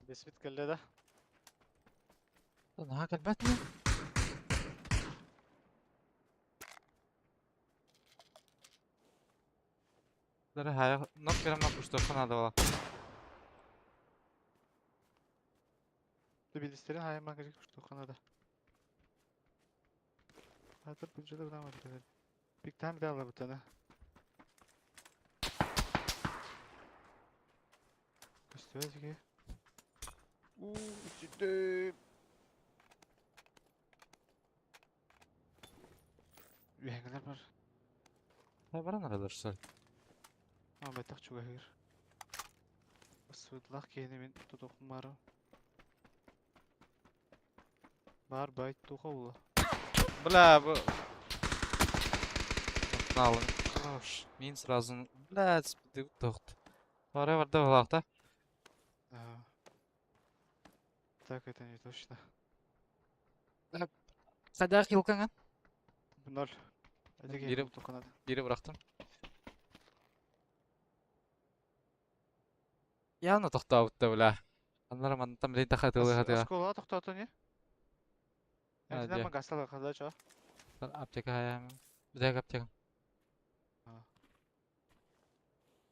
Бесвит кэллэ да? Наһаа кэлбэт ми? Дары хайа нок керем пуштохха надо было. Билистерин хайма керек пуштохха надо. Хатыр бюджеты бынан бар. Биктан bir алла бутана. Көстүбэт Уу, үчүтүм. Үһэҥэлэр бар. Хайа баран аралар сол. Аа, байтах чугаһыыр. Сыдлах киһини мин тутуохпун баарым. Баар байт туха була. Бля, бу... Налын. Хорош. Мин сразу... Бля, тохт. Бара барда балакта. А. Так, это не точно. Қайдағы хилкаң? Ноль. Бири, бири бырахтым. Явно тоқтаабытта, бля. Аннара мантан билин тахатылы хатыга. Осколоға тоқтату не? Әнтінен магасталы қада чо? Аптека хаям. Бізәк аптека.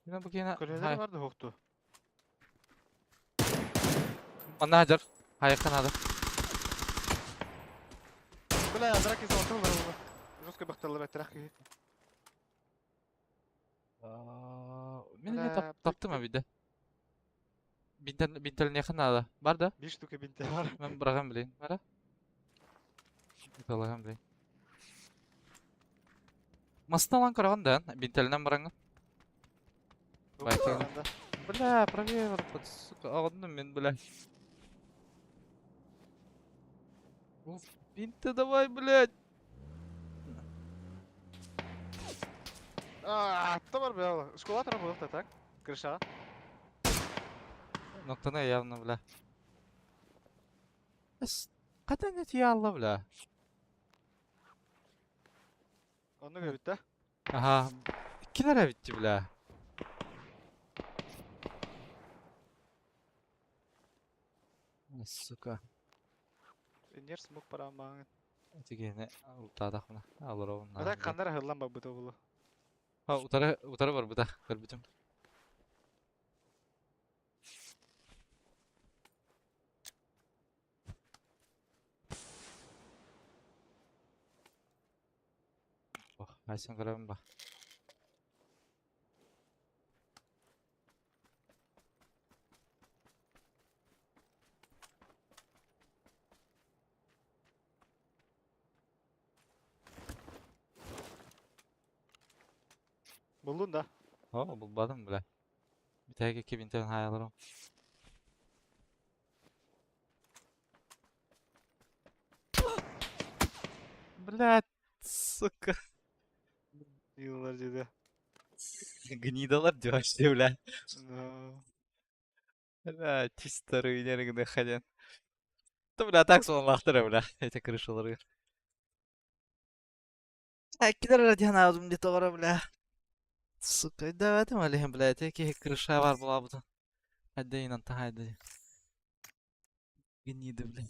Бу кина. Көлелер барды хоқту. Манна хажар. Хайыққан ады. Бля, драки золотыл бар. Жестко бақталар әтірақ ки. Мен не таптым абиде. Бинтел бинтел не надо. Бар да? 5 штука бинте бар. Мен бырагам билейин. Бара? Талагам билейин. Масталан караган да, бинтелинен бараңы. Бля, правее бар, сука, ағындым мен, бля. Уф, бинты давай, блядь. Атта бар, бля. Школа тұра болықты, так? Крыша. Ноктаны явно, бля. Қадан не алла, бля. Оны көбітті. Ага. Килер битти, бля. Сука. Нер смок парамағын. Тигене ултаадах мына. Алыр. Ата қандар хыллан ба бұты бұлы. Ha, утары утары бар буда, көрбүтүм. Ох, айсан көрөбүн ба. Булдun да. О, булбадым, бля. Битәге кибинтен хаяларым. Блядь, сука. Yıllar dedi. Гнидалар девашты, бля. Да. Бля, чисто руинер ходен. Да, бля, так сонлахтыр, бля, эти крышалары. Кидер радиан алдым где то, бля. Сука, давай там алихим, бля, эти крыша бар була бутун. Hadi inan ta hadi. Гниды, бля.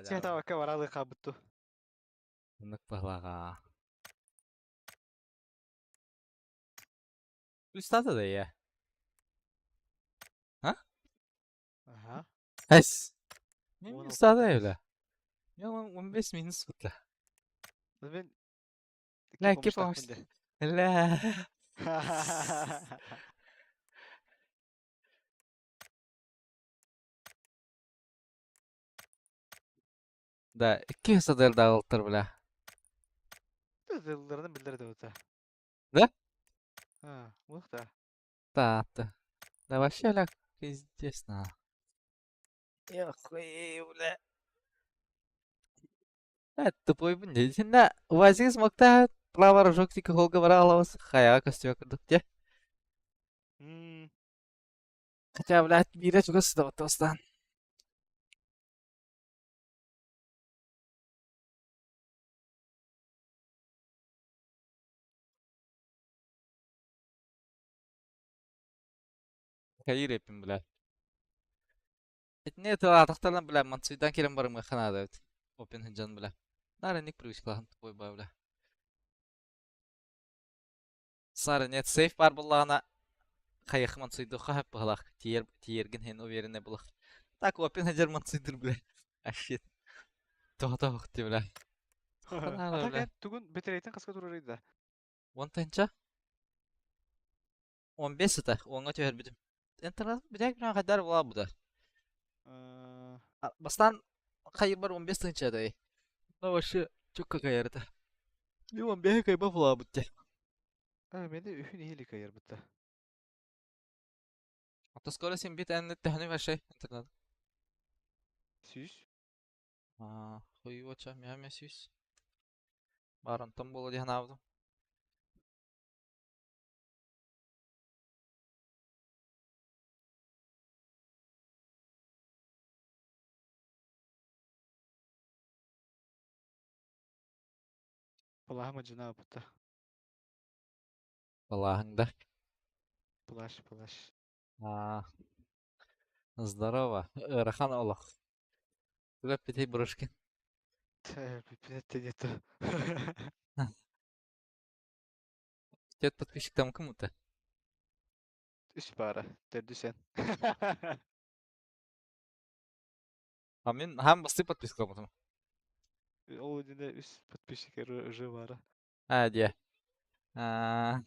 Сен табакка баралы қабытты. Нық бағлаға. Устата да я. А? Ага. Эс. Мен 16 устата минус. öyle. Я 15 минус бутта. Мен Ла, икки помощь. Ла. Да, икки садыр дагылтыр бля. Тылларынан билдер да ота. Да? А, ух да. Да, да. Да вообще, бля, пиздец, на. Эх, бля. Тупой бу Синна Вазиз макта плавар жок тики холга бара алабыз. Хаяга көстүбө курдук те. Хотя, блядь, бире чугас да тостан. Хайыр эпин, бля. Этне тахталан, бля, мансуйдан келен барым ханада бит. Опен хыджан, бля. Нара ник привычкалахан тупой ба, бля. Сары нет сейф бар буллаҕына хайых мансуйду хахап быһалах тиер тиергин хен уверенный булах. Так опен хыджар мансуйдур, бля. А shit. Тоҕо ти, бля. Ханада, А бля. так тугун битрейттен кыска турар да. Он тынча? 15 это, онга түһэр бүтүм. Интернет бүтәк белән кадәр була бу да. Бастан хайыр бар 15 тынча да. Ну вообще чукка кайырды. Не 15 кайба була бу те. А, менде үхүн ихили кайыр бутта. Ата скоро син бит әнне тәһни вообще интернет. Сүз. А, хуй воча, мя сүз. Баран там була диһан авдым. Плахма жина бутта. Балаһыңда. Плаш, плаш. А, здорово. Рахан Олох. Түгәп битей Брушкин. Пипец нету. Тет подписчик там кому-то. Үс бара. Төрдү сен. А мен хам басты подписка потом. Ол үдүндө үс подписчик уже бара. А, де. А,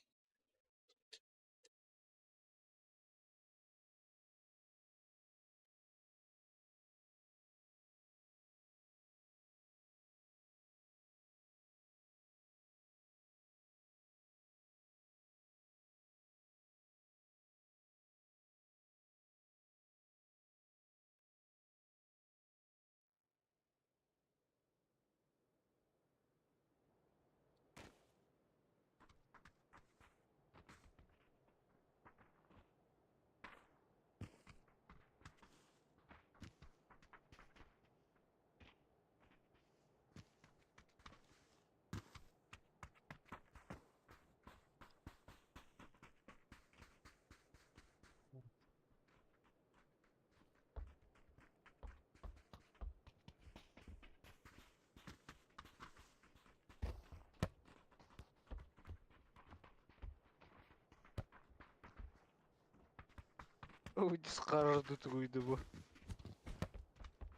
Ой, карарды тугуйду бу.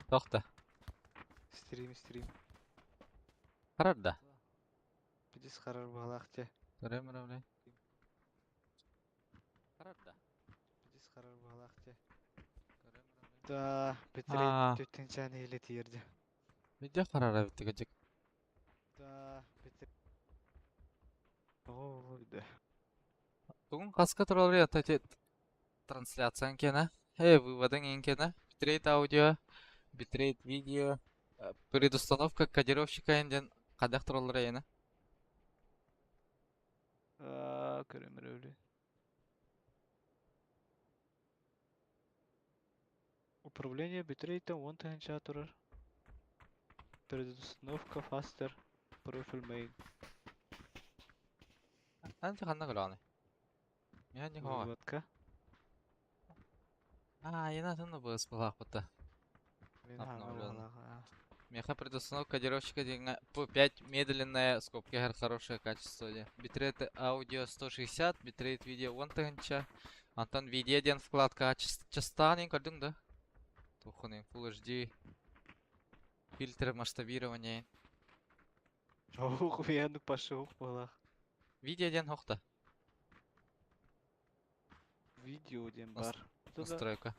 Тохта. Стрим, стрим. Харар да. Пидис карар балак те. Көрөм бля. Харар да. Пидис карар балак те. Да, битрейт А. төттүнчәне или тиерди. Видео харара битти качык. Да, битрейт. О, да. Бүгін қасқа туралы ата трансляциян кена. Э, выводын ен кена. Битрейт аудио, битрейт видео, предустановка кодировщика енден қадақ туралы ена. А, көрөмөр Управление битрейтом 10 тыһынча турар. Предустановка faster. Профиль main. Анча ханна кыланы. Мен не хова. Выводка. А, ена тынны быс булак бутта. Мен хана Обновлен. балак. Миэхэ предустановка кодировщика диэҥҥэ P5 медленная, скобки хорошее качество диэн. Битрейт аудио 160, битрейт видео 10 тыһыынча. Онтон видео диэн вкладкаҕа частаан иһин көрдүҥ да? Туххун Full HD, фильтр масштабирование. Ух, уяннык пошел буолах. Видео диэн хохта. Видео диэн бар. Настройка.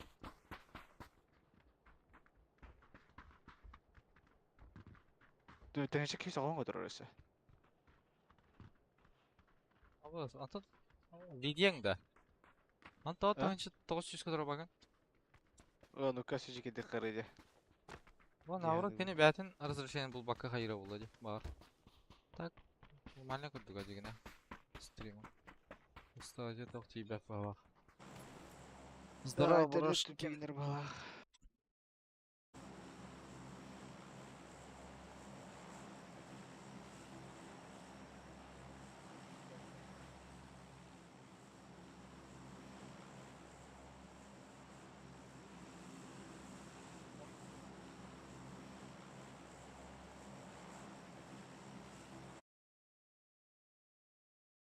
Тыһыынча киһи соҕон көтөрөр өссө. Антон видеоҥ да? Антон 900 көтөрөр багын. Ну-ка, сижи кидик карыйды. Бу наоборот кини бэйэтин разрешение булбакка хайыра буолла дии баар. Так, нормально курдуга дигинэ. Стрима. Устаажы тох тиийбэт баҕалаах. Здорово, брошки. Балах.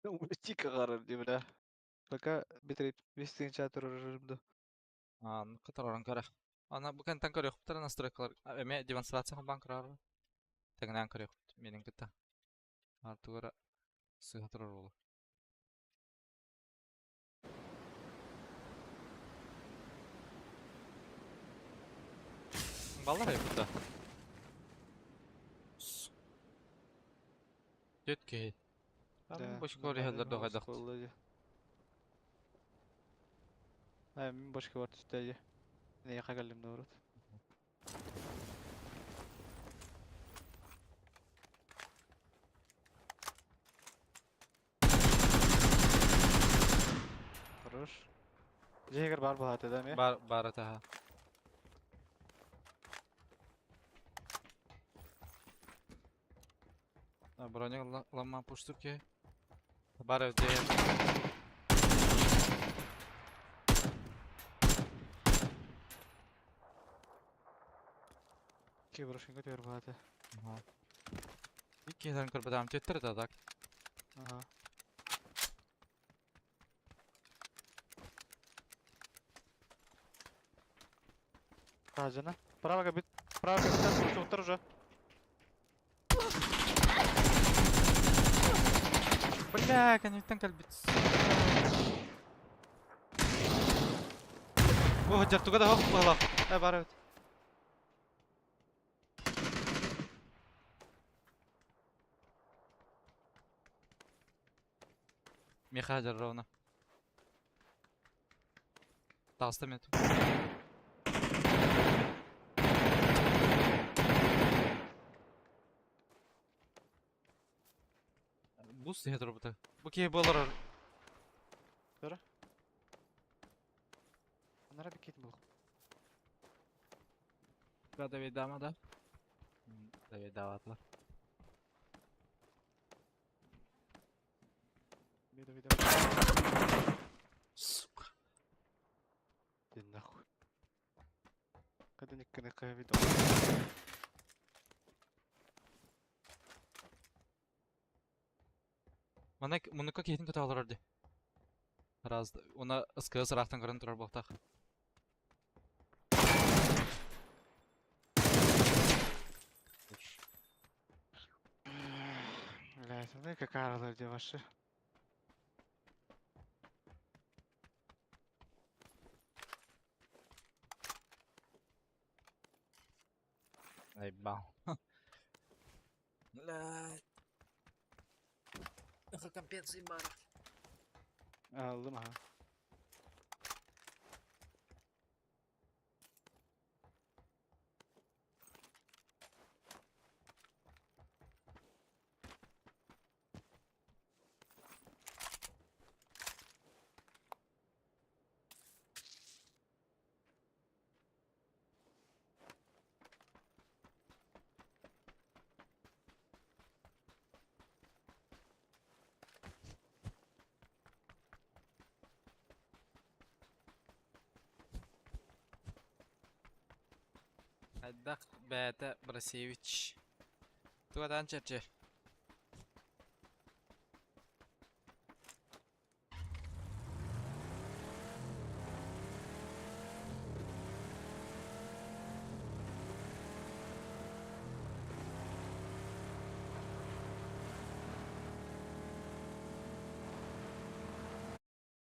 Улетика гарар дии бля. Пока битрейт 5 тыһыынча турар да. Которорон көрө. Ана бу кэнтэн көрүөхпүтэр настройкалар эмиэ демонстрация холбоон көрөөр. Тэҥнээн көрүөхпүт менин кытта. Артугара сыһа турар буолуо. Баллар эбит да. Түт киһи. Да, Бочкор иһэллэр да хайдах. Ай, мин бочка бар түсті. Не кагалым да урут. Хорош. Жегер бар болады да ме? Бар бар это. Броня лама пуштурки. Бар где. Ки брошенка төр болады. Ага. Икки көрбөтөм теттер да так. Ага. Жана. Право бит. Право капитан, уттар уже. Бля, кэнниттэн кэлбит. О, жартуга да хоп буолла. Э, бар эбит. Миха жарровна. Таста мен. Бус иһэ турбута. Бу киһи буолар. Анара бикет был. Да, давидама да. Давидаватлар. Вида, вида. Сука. Ты нахуй. Когда никакая вида. Мана мунука киһитин көтө олорор ди. Раз, она СКС рахтан көрөн турар буолтах. Бля, смотри, какая роль где ваши. Наебал. Блядь. Компенсии бар. Aldım ha. Хайдах бэйэтэ Борисевич. Тугатаан чэрчи.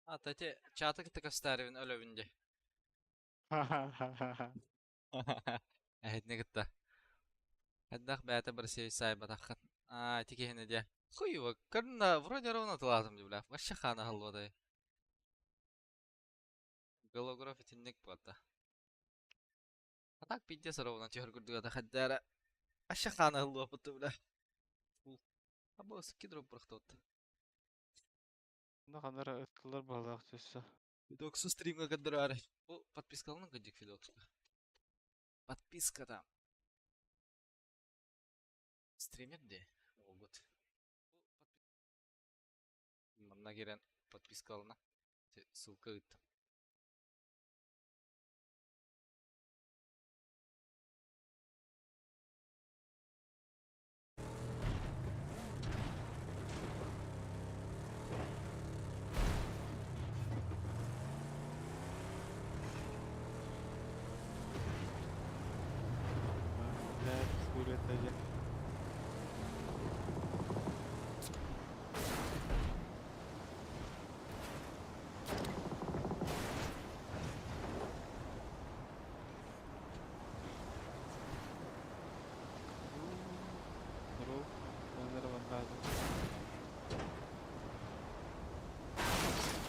Ата ити чааты кытта көстөөрүбүн өлөбүн дии. Эһитини кытта. Хайдах бэйэтэ Борисевич саайбатаххын. Аа, ити киһини диэ. Хуево, көрүнна вроде ровно тылаатым дии бля. Вообще хаана аһыллыбатай. Голограф итинник буолта. А так пиздец ровно түһэр курдук ата хайдара. Вообще хаана аһыллыбаппыт бля. Абы скидроп бырахтыбыт. Ну ханара ыттылар баһылаах түссе. Федоксу стримга көрдөрөөрү. Бу подпискаланан кырдьык Федокска. Подписка там. Стример де уолбут. Манна киирэн подпискалана. Ссылка ыыттым.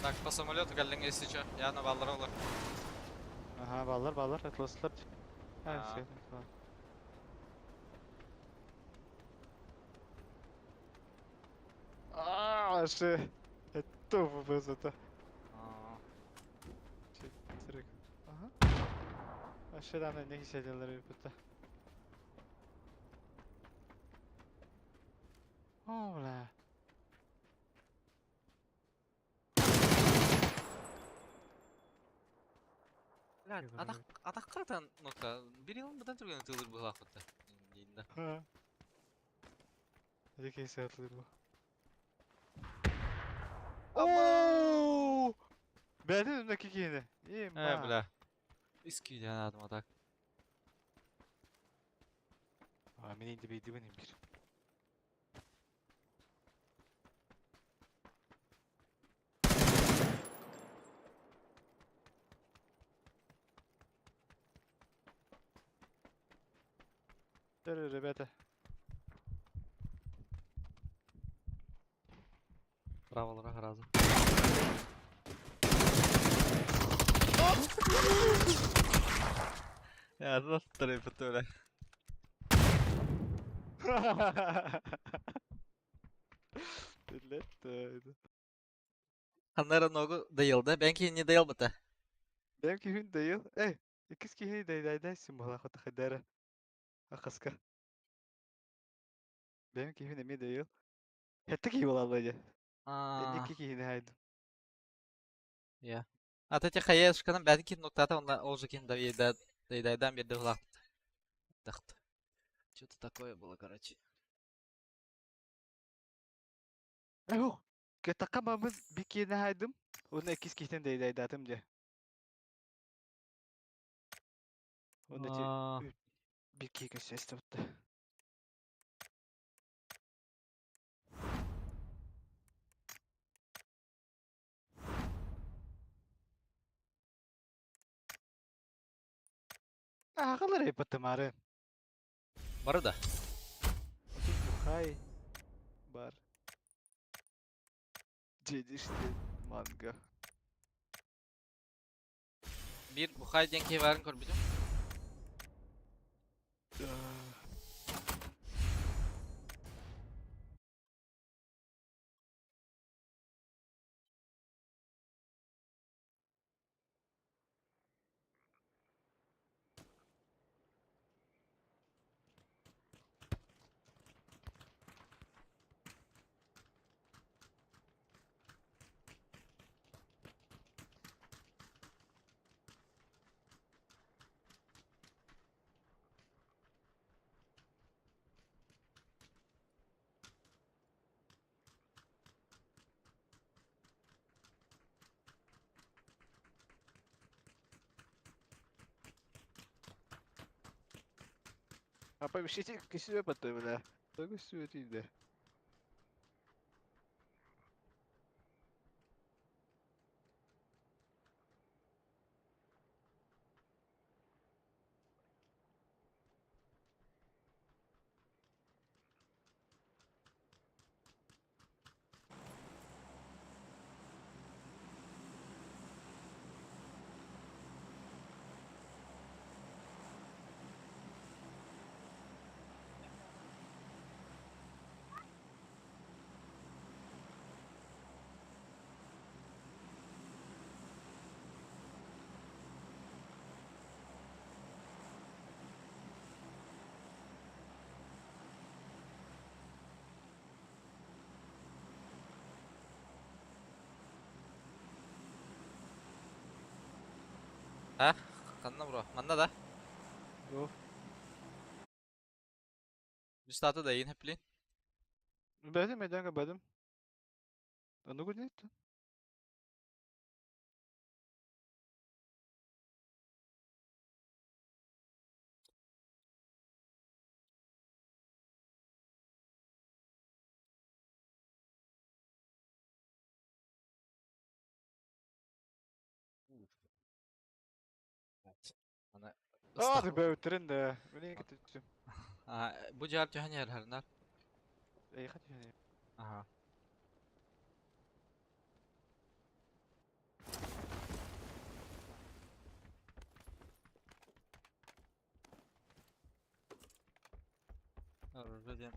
Так, по самолету кэллиҥ если чё. Яна баллар олор. Ага, баллар, баллар, атласлар. А, все. Аа, ше. Это вызыта. Ага. Aşağıdan ne hissediyorlar bir О, бля. Блядь, атах атаххатан нотка бир yılın быдан түргэн тылыр быһаахпытта. Диинда. Ha. Hadi кейс atılır bu. Ооо! Бәден önündeki киһини. Э, бля. Искиден адым атак. А, мин инде бейдибин имбир. Ребята. Браволара разом. Я трепетуля. Ханнара ногу дайылда. Бен не дайылбыта. Benimki хүн dayıl. Eh, ikiz киһи дайдайдайсың була хота хадара. Ахаска. Benimki хүн эми дайыл. Хэтте киһи була дьэ. Аа. Икки киһини хайдым. Я. А ты хаешканан бәдин кин ноктата онда ол же кин дайдайдан берді улақ. Тахт. Что-то такое было, короче. Эх, Кытакка мамын би киһини хайдым. Уна иккис киһитен дайдайдатым дьэ. Уна ти bir киһи көссөстө. Ағалар эпатымары. Бары да. Бухай бар. Жедиште манга. Bir Бухай диэн киһи баарын көрбүтүм. Апа бишити кисүө батты бля. Төгүс сүөтүйдэ. А? Ханна бро? Манна да? Go. Үстаты да иин хэплин. Бәдим, мәдәнгә бәдим. Аны күнет. Аны Аа, бәүтерин дә. Менә китеп. А, бу жар түһән ярһарнар. Эй, хат яны. Ага. Оружие.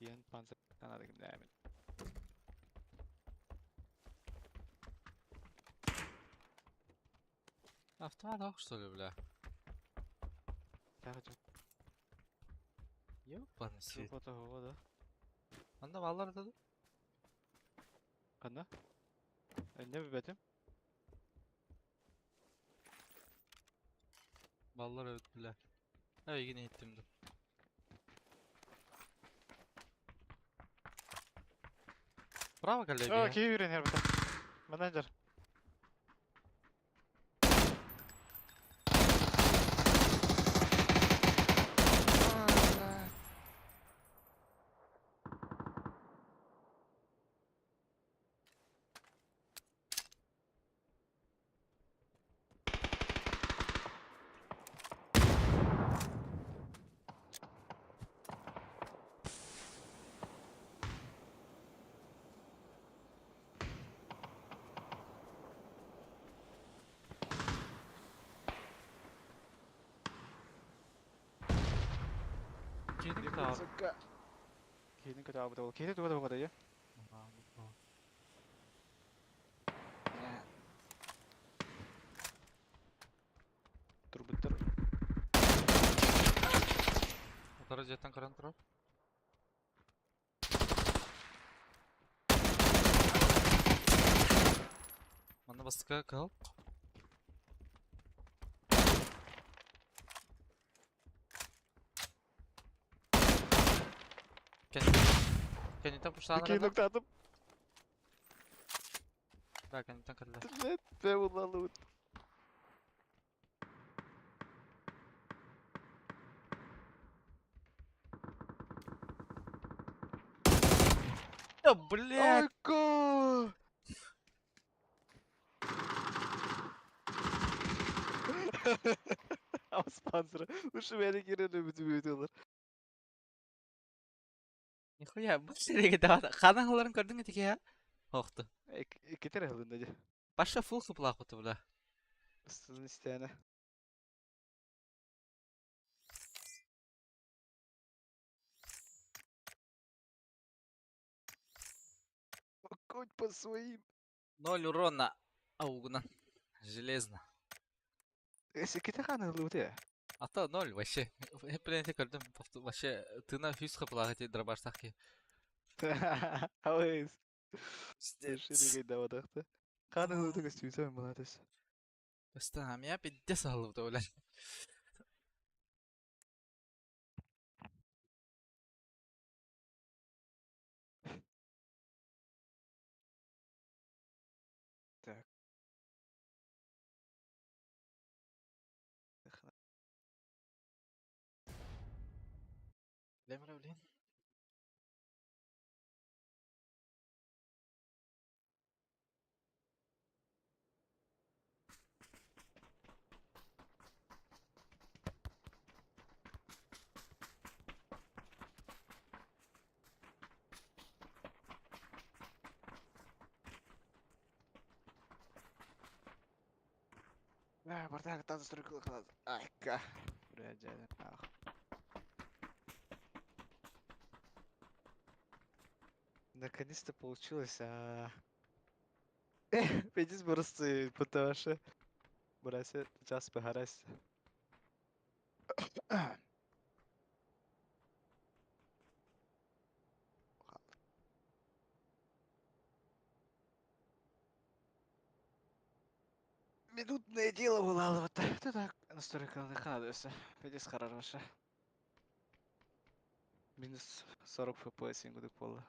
Тиен панцир канады кимдәмен. Автомат ох, что ли, бля? Тагы Ёбаный свет. фото да. Анда баллар да. Канда? Не бәтем? Баллар evet бля. Ай, yine ettim de. Браво, коллеги. О, кие үйрен бата. Менеджер. Киһини кытаабыт. Киһини кытаабыт ол. Киһини туга да бугада я. Турбуттар. Утары жеттен каран турар. Манна бастыка кал. Кенитен пуштан Киһини нокта Да, кенитен кырды. Нет, бе булалыбыт. Да, блядь! Ойко! Ama спонсора. Лучше мени кирели бүтүп өтөлөр. Нихуя, бу сереге да хана халарын көрдүң этиге я? Охту. Кетер хылында же. Баша фул хыпла хуты бля. Сызын истәне. Хоть по своим. Ноль урона. Аугна. Железно. Эси кете ханы хылы А то ноль вообще. Хепленте көрдүм. Вообще тына хүс хыпла эти дробаштах ки. Ауыз. Шириге давадакты. Ханы хылы көстүйсөм буладыс. Өстәм, я пиздец алып да бля. Лемре, блин. Бартак таза стройка. Айка. Блядь, дядя. Ах. Наконец-то получилось, а. Пиздец просто потому что Бурася час погарась. Минутное дело было, вот это так настройка надо. Пиздец хорошо. Минус 40 фпс ингудuk буолла.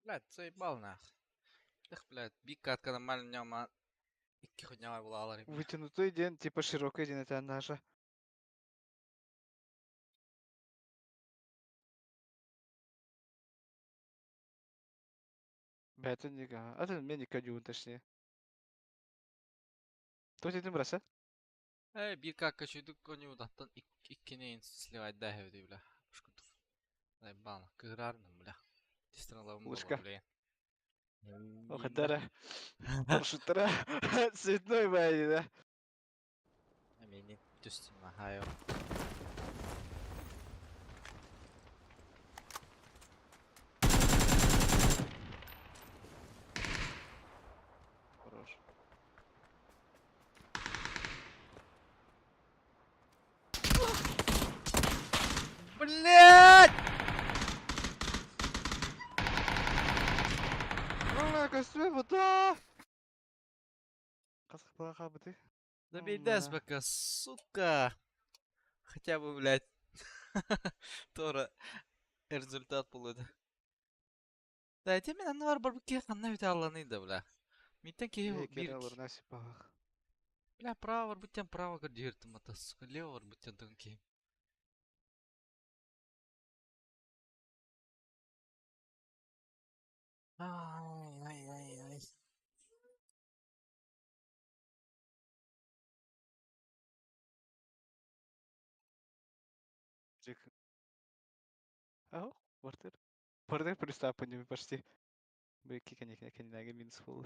Блядь, заебал нах. Эх, блядь, бик катка нормально нема. Икки хуйня булалар. Вытянутый день, типа широкий день, это наша. Бэтен нига. А ты меня не точнее. То ты браса? Эй, бир какка чуйдук коню даттан иккинейн сливать да хэвди, бля. Шкутов. Заебал, кырарным, бля. Дистраналавым Лучка. Бля. Охадара. Шутера. Цветной, блядь, да. Амини түстүм ахайо. Хорош. Блять! Ла, костюм, вода! Қасық ты. Забей Десбека, сука! Хотя бы, блядь. Тора результат получит. Да, эти мен аннар бар бу ханна бит алланы да, бля. Миттен ки бир. Бля, право бар буттен право көрдүртүм ата, сука, лево бар буттен тон ки. Ай, ай, ай, ай. Джик. Ау, бартер. Бартер пристапа не почти. Б кикани кани минус фул.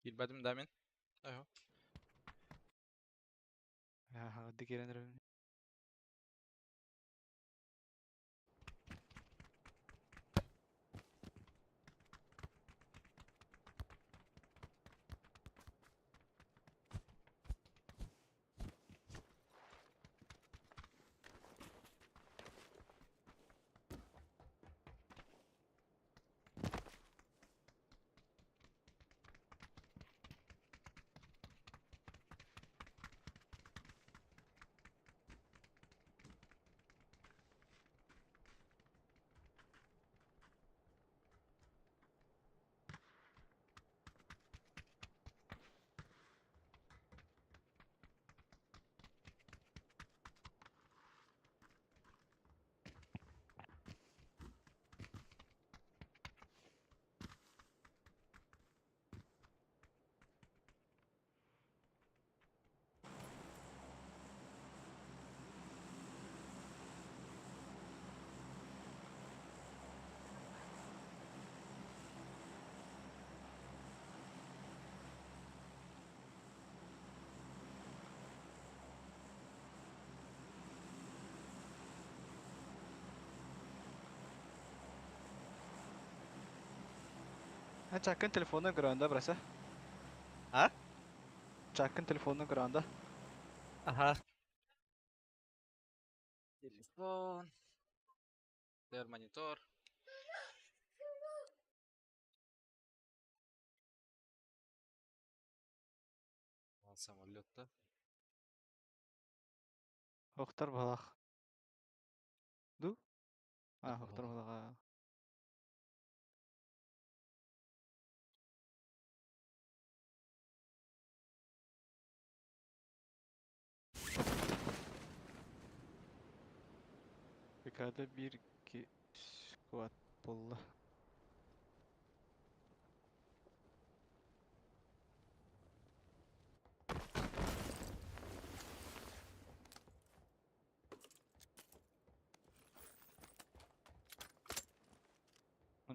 Килбәдем да мин. Айо. Ага, дигерен. Ha чаккын телефонун көрөндө браса. А? Чаккын телефонун көрөндө. Ага. Телефон. Тэр монитор. Вон самолет-то. Охтор балах. Ду? А, охтор балаға. ПК'да 1 2 squad буолла.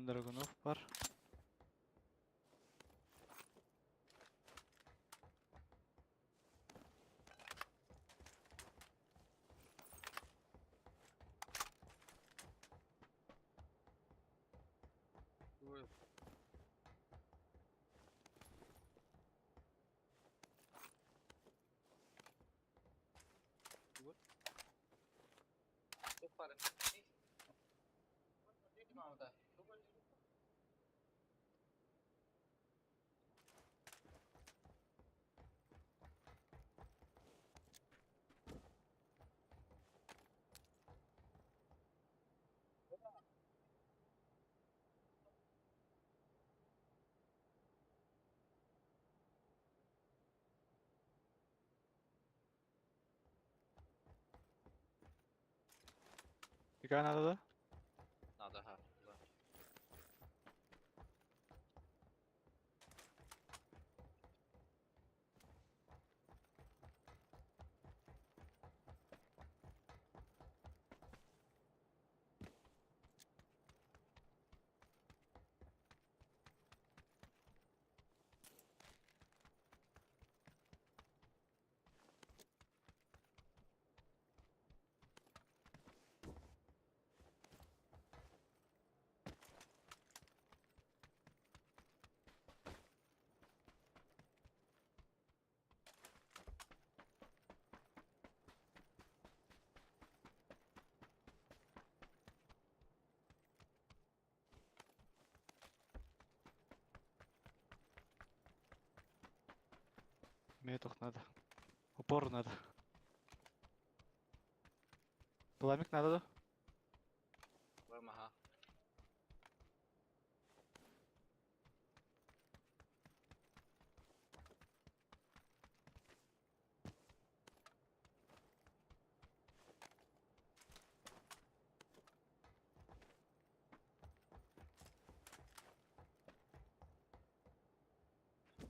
Драгунов бар. Ой. Вот. ПК надо да? Надо, ага. Да. Мне только надо. Упор надо. Пламик надо да? Лэм, ага.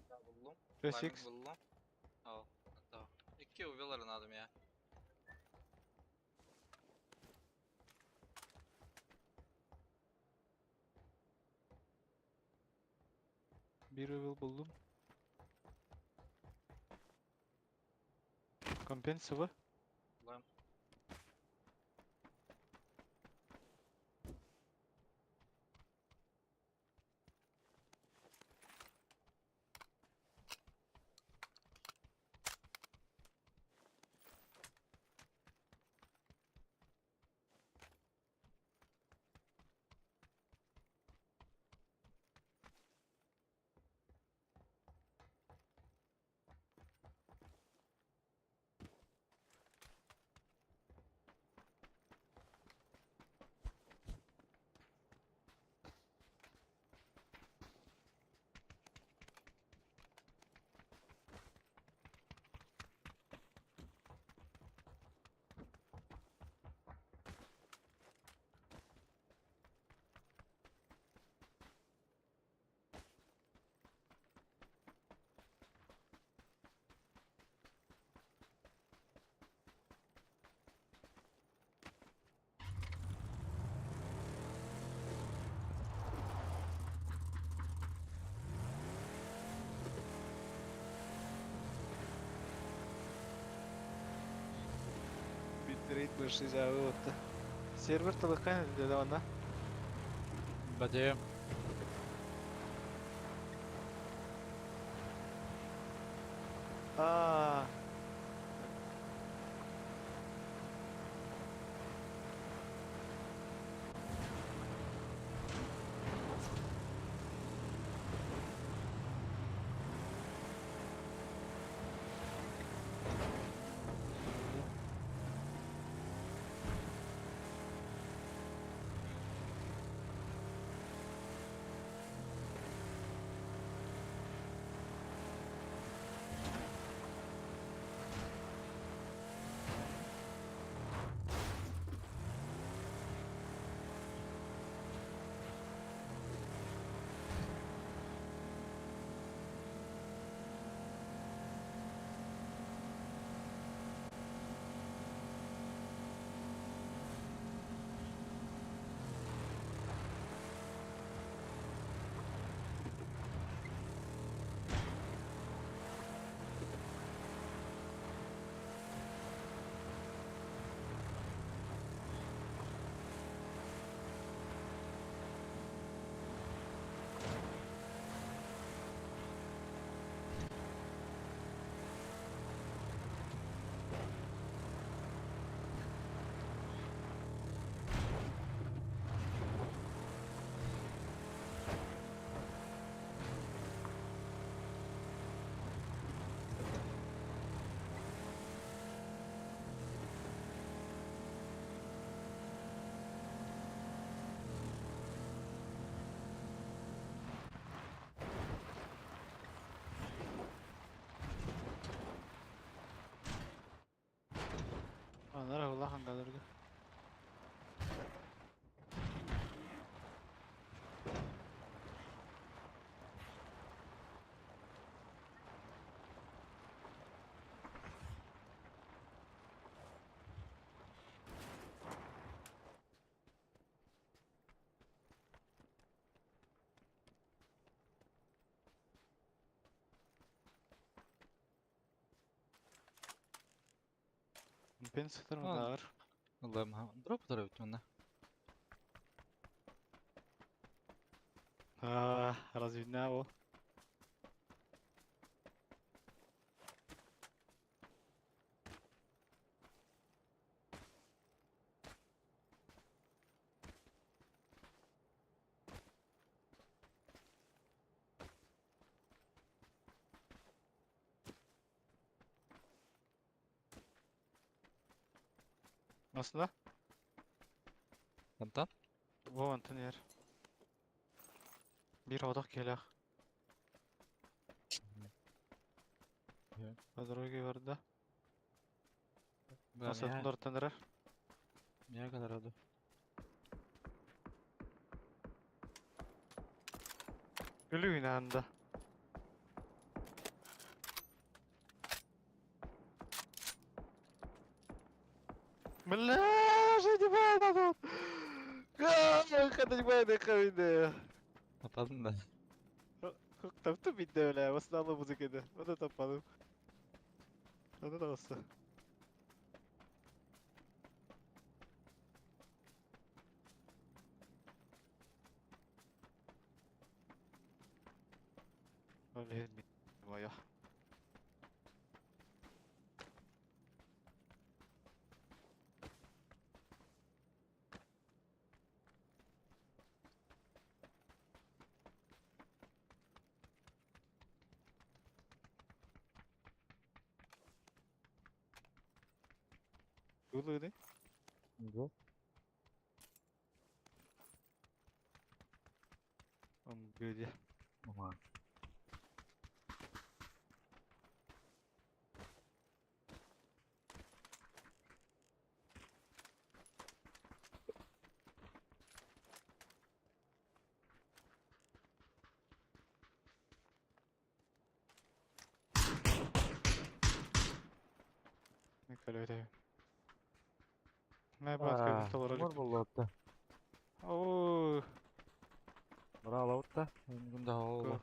Да, буллум. 6 Пламик буллум. О, это. Икки убилар надо меня. Bir level buldum. Kompen sıvı. Лэм. Bitrate başlayacağı oldu. Server tılıkkan dedi ona. Бадеем. Аа. Анара улахан калырды. Пен сытар мындагыр. Ылым, дроп утара бүт. Аа, разведня ол. Nasıl da? Антон? Bu Антон yer. Bir odak келях. По дороге бар да. Nasıl тындырар? Мия кадараду. Gülüyün anda. Бля, не тут. Хата Атадın да. Таптым битте бля, басын музыканы. Оны таппадым. Оны да басты. Блин, моя. Гулыны? Го. Он где? Ага. Не Мә толора Бар болду. Оо, Бара алабыт Күндә ол.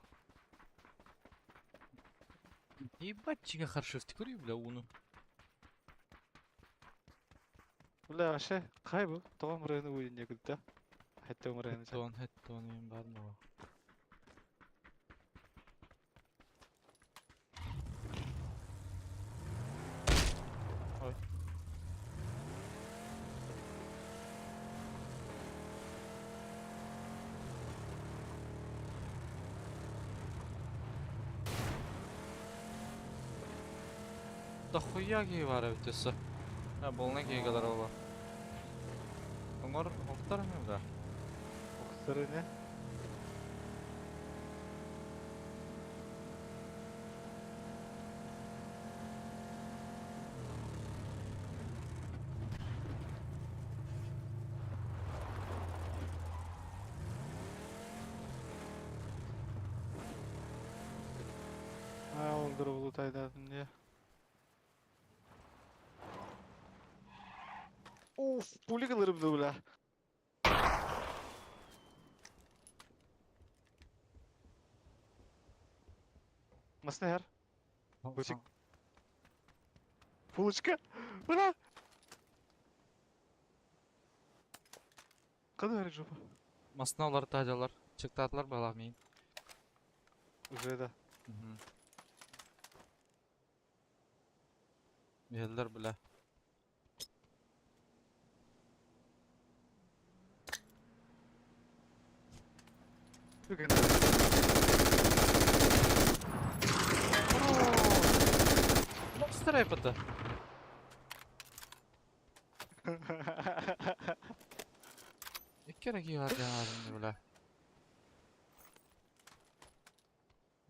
Ебать, чига харшифт көрүй, бля, уну. Бля, вообще, кай бу? Тоҕо мырыны уйун күттэ. Хэтте мырыны. Хеттон, хеттон им бар мо. Дохуя киһи баар эбит өссө. А, полный киһи буолла. Оҥор охтор ини да. Охтор ини. А, ол дробулу тайдадым дии. Уф, пули кылырым да бля. Масна här. Бучик. Фулочка. Бля. Када жопа. Масна олар таажалар. Чыктаатылар балах миин. Уже да. Биһэллэр бля. Monster yapıtı. Икки киһи баар бля.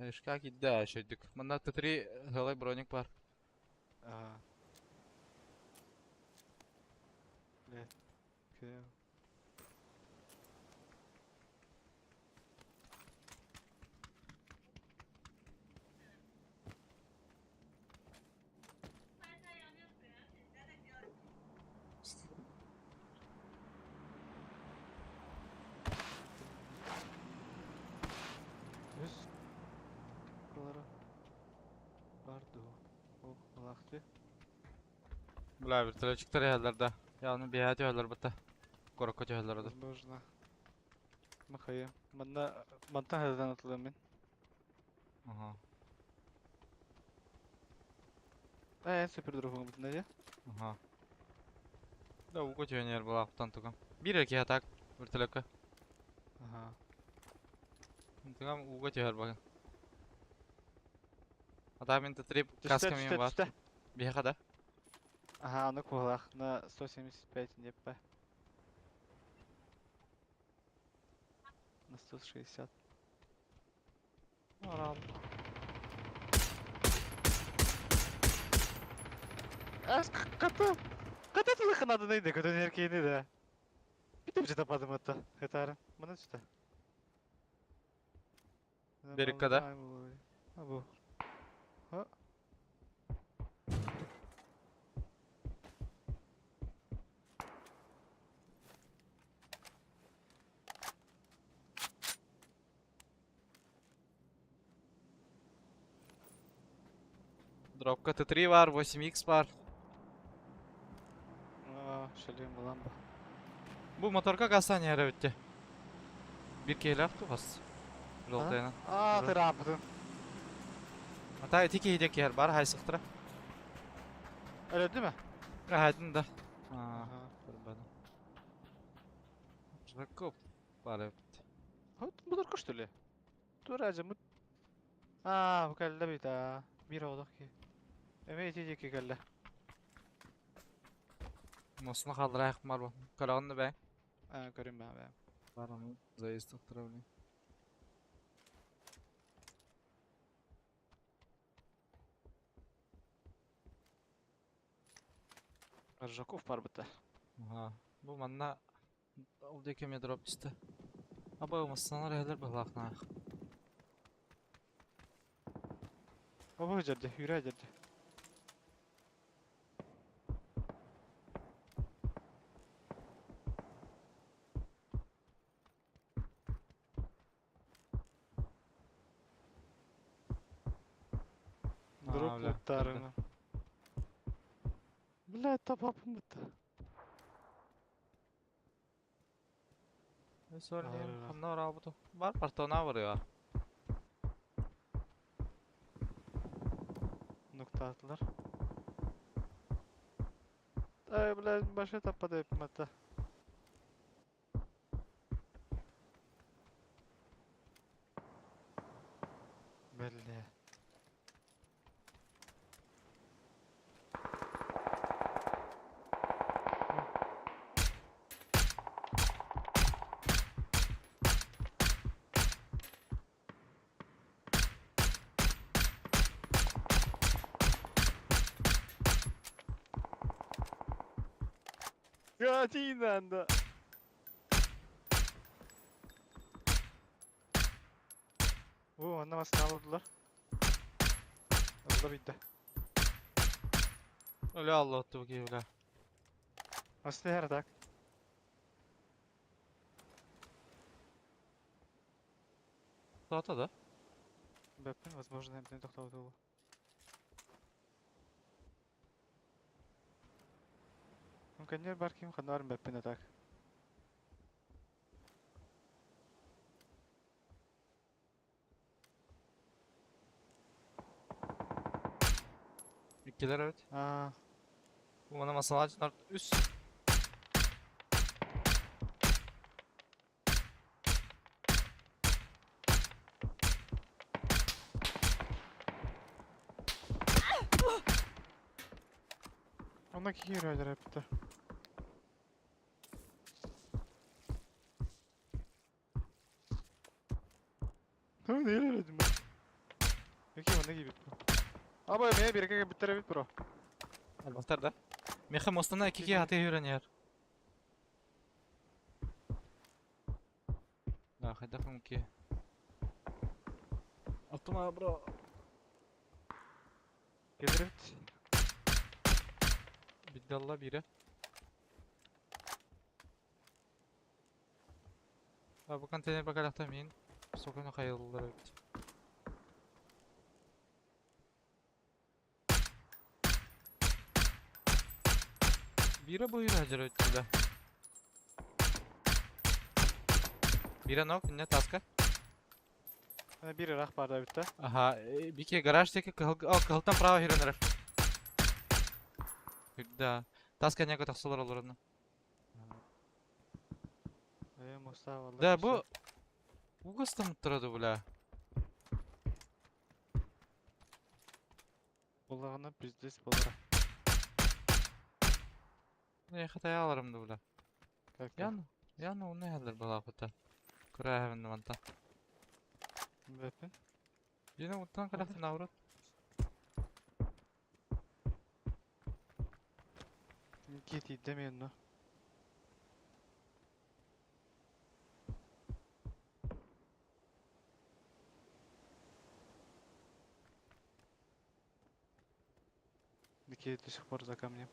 Ишка кидде шөйдүк. Манна Т3 хылай броник бар. Ага. Бля. Үс Кылара бар дуу. О, алахты. Бля, вертолетчиктар яһаллар Яны биһа түһэллэр бата. Корокко түһэллэр да. Возможно. Махая. Манна мантан хадан атылам мен. Ага. Э, супер дропом бутына я. Ага. Да, уго түһэнер була аптан тугам. Бир эки атак вертолетка. Ага. Тугам уго түһэр багын. Ата мен Т3 каска мен бар. Биһа да. Ага, ну кулах на 175 не п. На 160. Арал. Ас ката. Ката тылыхын адын эйде, көтөн эркейни да. Битеп жета падым атта. Хетары. Мына түстө. Берикка да? А бу. Ha. Дропка Т3 бар, 8X бар. А, шалем буламба. Бу моторка гасан яра битте. Бир кейлях тугас. Жолтайна. А, Бро. ты рапты. Ата эти кейде кер бар хайсыктыра. Öyle değil mi? Хайдын да. А, Ага. көрбөдүм. Жакоп бар эбит. Вот булар что ли? Тур ажымыт. А, бу кэллэ бит а. Бир олох ки. Эме ити ки кэллэ. Мосуна халдырайык бар бу. Көрөгөн да бэ. А, көрүм баа баа. Бар аны заезд тыктыра билейм. Ржаков бар бит. Ага. Бу манна ол деке дроп түсті. Аба масыналар элер балахна. Баба жерде, хүрэ жерде. Дроп луттарына. Бля, тапапым бит. Сөйлейм, ханна орабыту. Бар партона бар я. Nokta attılar. Ay бля, баша таппада эпмата. Бля. Гадина! О, онно маскаал ылдылар. Ылла бүйдэ. Өлө алла отту бу киһи бля. Масты her так. Тоото да? Бэппин, возможно, эмтэн тохтообут буолуо. Кэннер бар ким ханна барын бэппин а так. Иккилэр эбит. Аа, Бу мана масалаачынар үс. Онно киһи үрэлэр эбитэ. Ну, не үрэлэдим бу. Эки манна киирбит бу. Аба, эмиэ бииргэ кэлбиттэр эбит бро. Албастар да. Меха мостана икки киһи аты үрэнэр. Да, хайдах ки. Аттыма бро. Кэлэр эбит. Биддалла бире. А бу контейнер бакалахта мин. Сокону хайыллар эбит. Бире бу юра хажар эбит да. Бире нок, не таска. Ана биир ыраах баар да эбит да. Аха, бике гараж теки кыһылтан право хиренерер. Да. Таска няко тахсылар олорно. Э, моста валла. Да, бу угастам турады бля. Буллагана пиздец болара. Не хатая аларым да бля. Как Ян, ян уны хәлләр бала хута. Күрә хәвен манта. Бәпин. Yine уттан калахтын аврат. Кит идемен но. Никит до сих пор за камнем.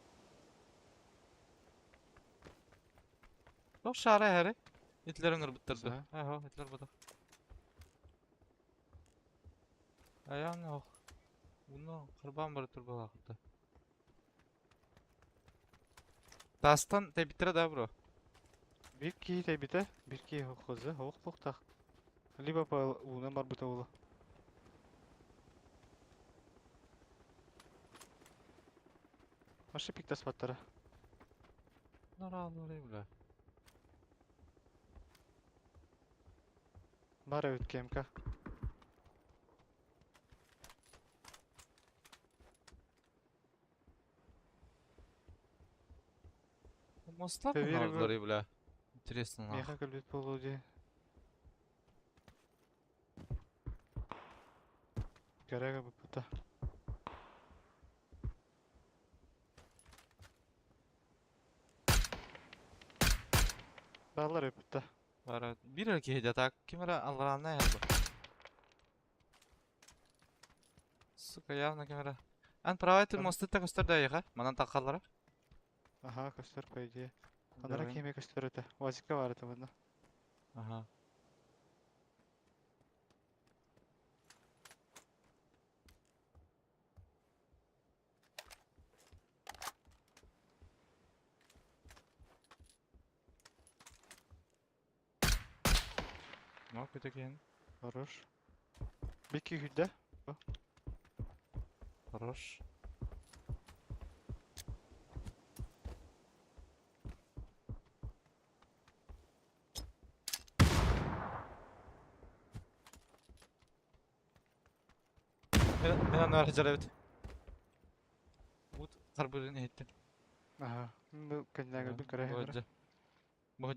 Тоқ шары хәрі. Итлер ыңыр бұттырды. За. Аха, итлер бұдық. Аян ох. Уны кырбан бар тур бала хута. Тастан тебиттire да бро. Bir ki tebite, bir ki хозы, хоқ тоқтақ. Либо по уна бар бута ула. Машы пиктас баттара. Нара алыры бля. Бар эбит КМК. Мостар Тэбири бу- алыры бля. Интересно нах. Меха көлбүт болу ди. Көрәгә бу бута. Балар эбит бута. Бар bir erkeği так. Кимера алыраны ялды. Сука, явно камера. Ан правай ты Там. мосты так көстөр да яха. Манан такаллара. Ага, көстөр по идее. Анара кеме көстөр өтө. Вазика бар это мында. Ага. Ну, көтөкен. Хорош. Бики хүдә. Хорош. Мен аны аржар эбит. Бут карбырын эттим. Ага. Бу кәндәге бит көрә. Бу Бу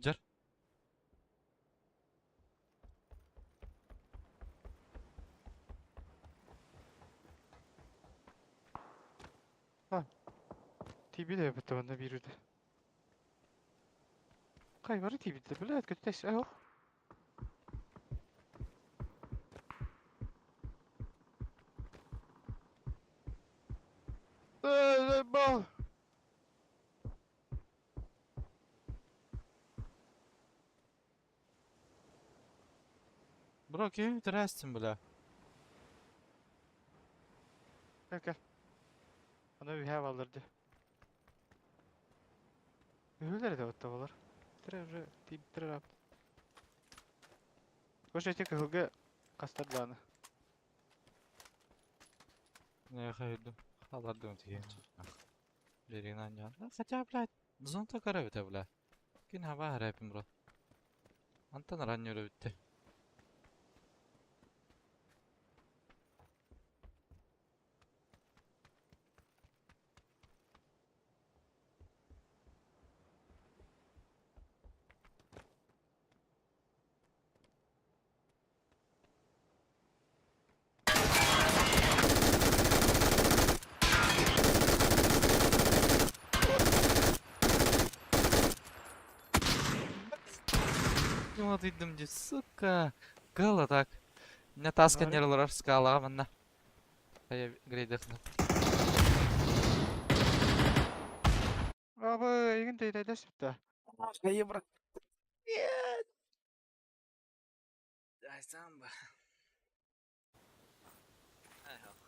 Тиби дә бит анда бирүдә. Кай бары тиийбиттэр, блядь, көтүтэс, ох. Эй, бал! Бро, ким интересен, бля? Кел кел. Аны үһэ баллар дии. Үһүлэр да отта болар. Тире уже тииптер рап. Кош эти кыһылгы кастар дааны. Не хайду. Халадым тиген. Берин аньян. Хотя, блядь, зонта карабыта, бля. Кин хаба харапим, бро. Антон раннер бүтте. Дым ди, сука. Гала так. Не таска Норм. нерлар скала манна. Я грейдехна. Абы, егин дейдәйдә сүттә. Ай, брат. Нет. Ай, самба. Ай, ох,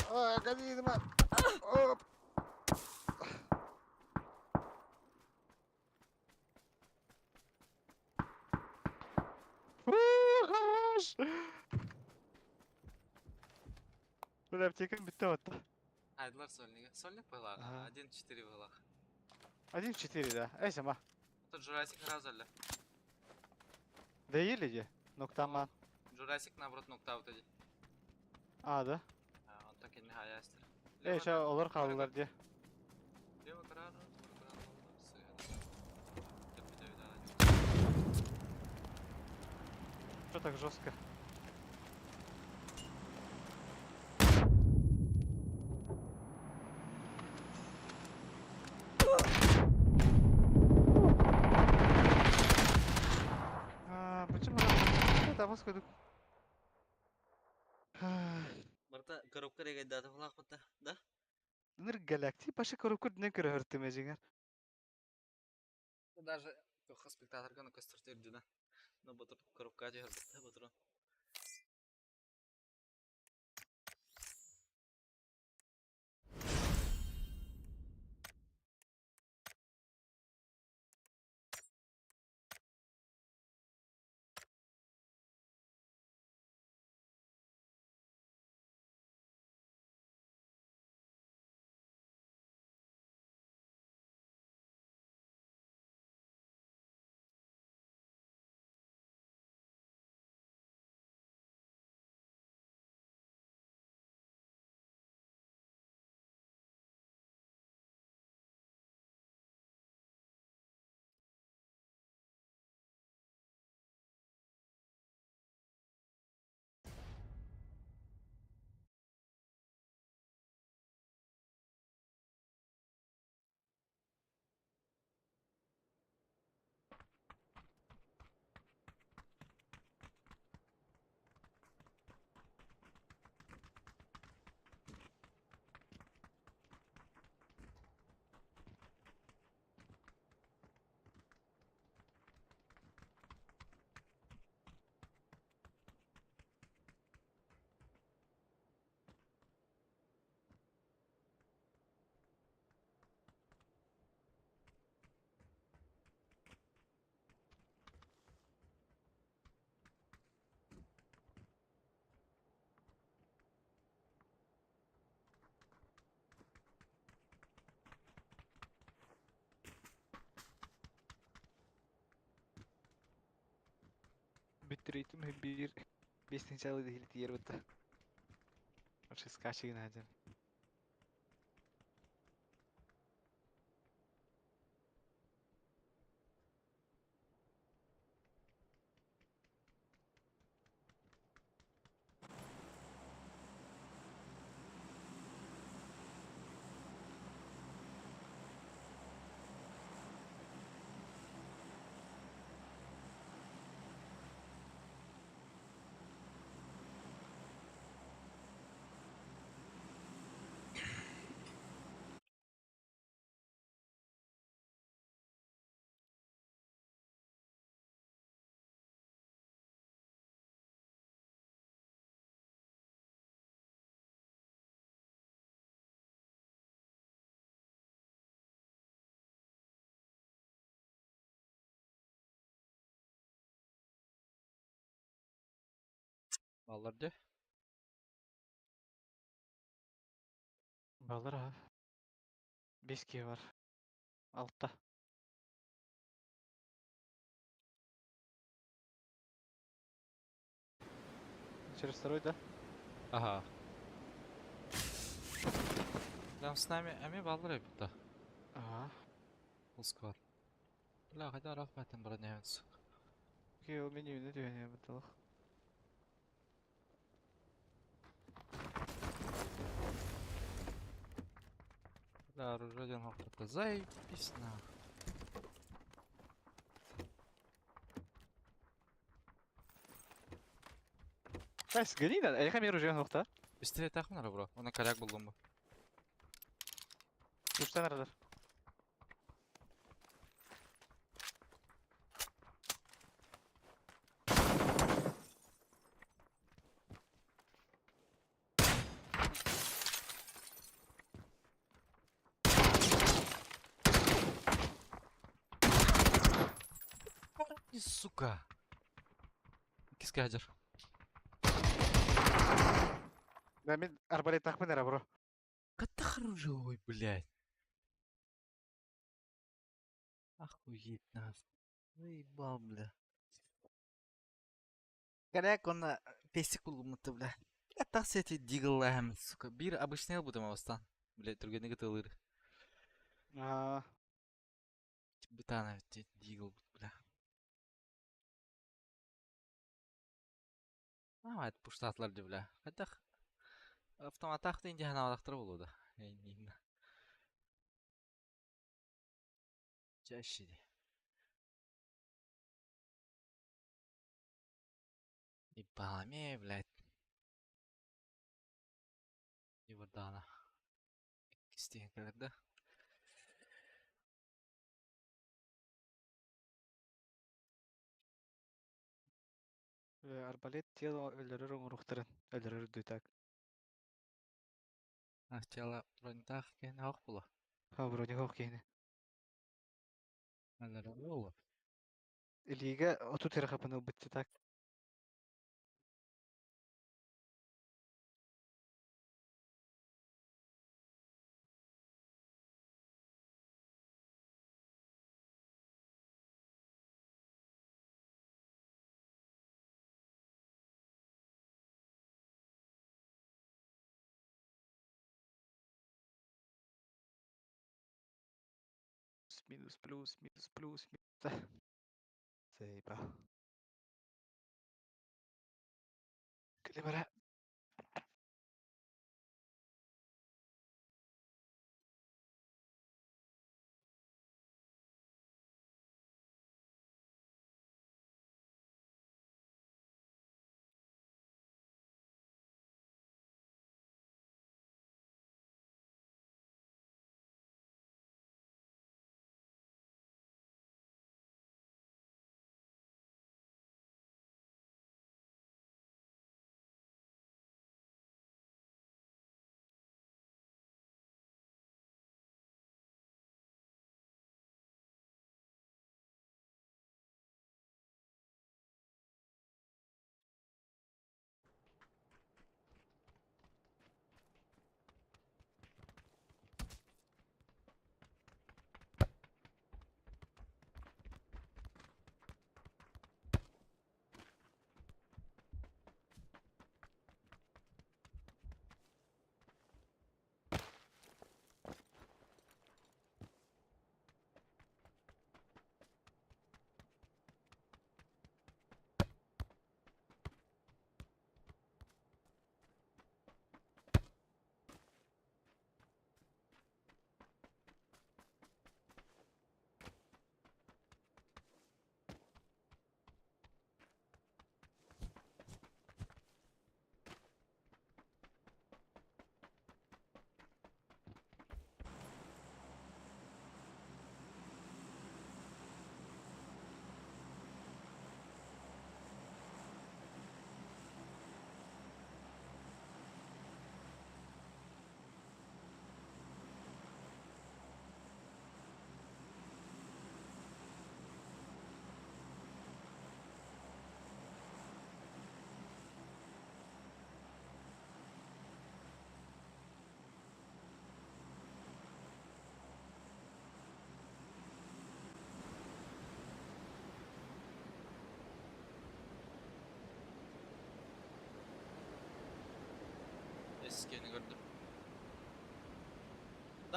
Ой, гони, Оп. Хорош! Бля, аптекам бітті отты. Айдлар сольник. Сольник была? Ага. 1-4 была. 1-4, да. Эй, сама. Тут Jurassic разали. Да или де? Ноктаман. Jurassic наоборот нокаут иди. А, да? Он так и не хаястер. Эй, ща олар қалдылар де. Лево карар, Что так жестко? А, почему Это вас ходу. Барта коробка регайдаты флаг да? Ныр галакти паша коробка днэ көрөртүм эжиңер. Даже тоха спектаторга на костер да. Но батыр коробка дер батыр. Битрейтим бир бестинчалы дихили тиер бітті. Вообще скачи один. Баллар дии. Балар ha. 5 var. Altta. Через второй, да? Ага. Там с нами эми баллар эбит да. Ага. Full squad. Бля, хайда рахматтан баран сука. Окей, у меня не движение бытылых. Бля, оружие один хохота. Заебись нах. Найс, гони да. Я камеру уже нохта. Пистолет ахмар бро. Она коряк был бы. Туштан радар. Сука. Кискаджер. Да, мен арбалет тахмын ара, бро. Катах оружие, блядь. Охуеть нас. Заебал, бля. Коряк он песик булгуммут бля. Бля, так эти диглэм, сука. Бир обычный бутым авастан. Бля, түргенеге тылыр. А, Бытана дигл, бля. А, это пуштатлар ди, бля. Хотя автоматах ты индиана алактыр болду. Чаще ди. Ебаламе, блядь. Ивардана. Кистеген келеді. Арбалет тело өлөрөр оңоруктарын. Өлөрөр так. Сначала бронетах кен ах була. Ха, бро, не хох кейне. Өлөрөр була. Илиге оту тери хапаны битти так. Минус, плюс, минус, плюс, минус. Заебал. Калибара.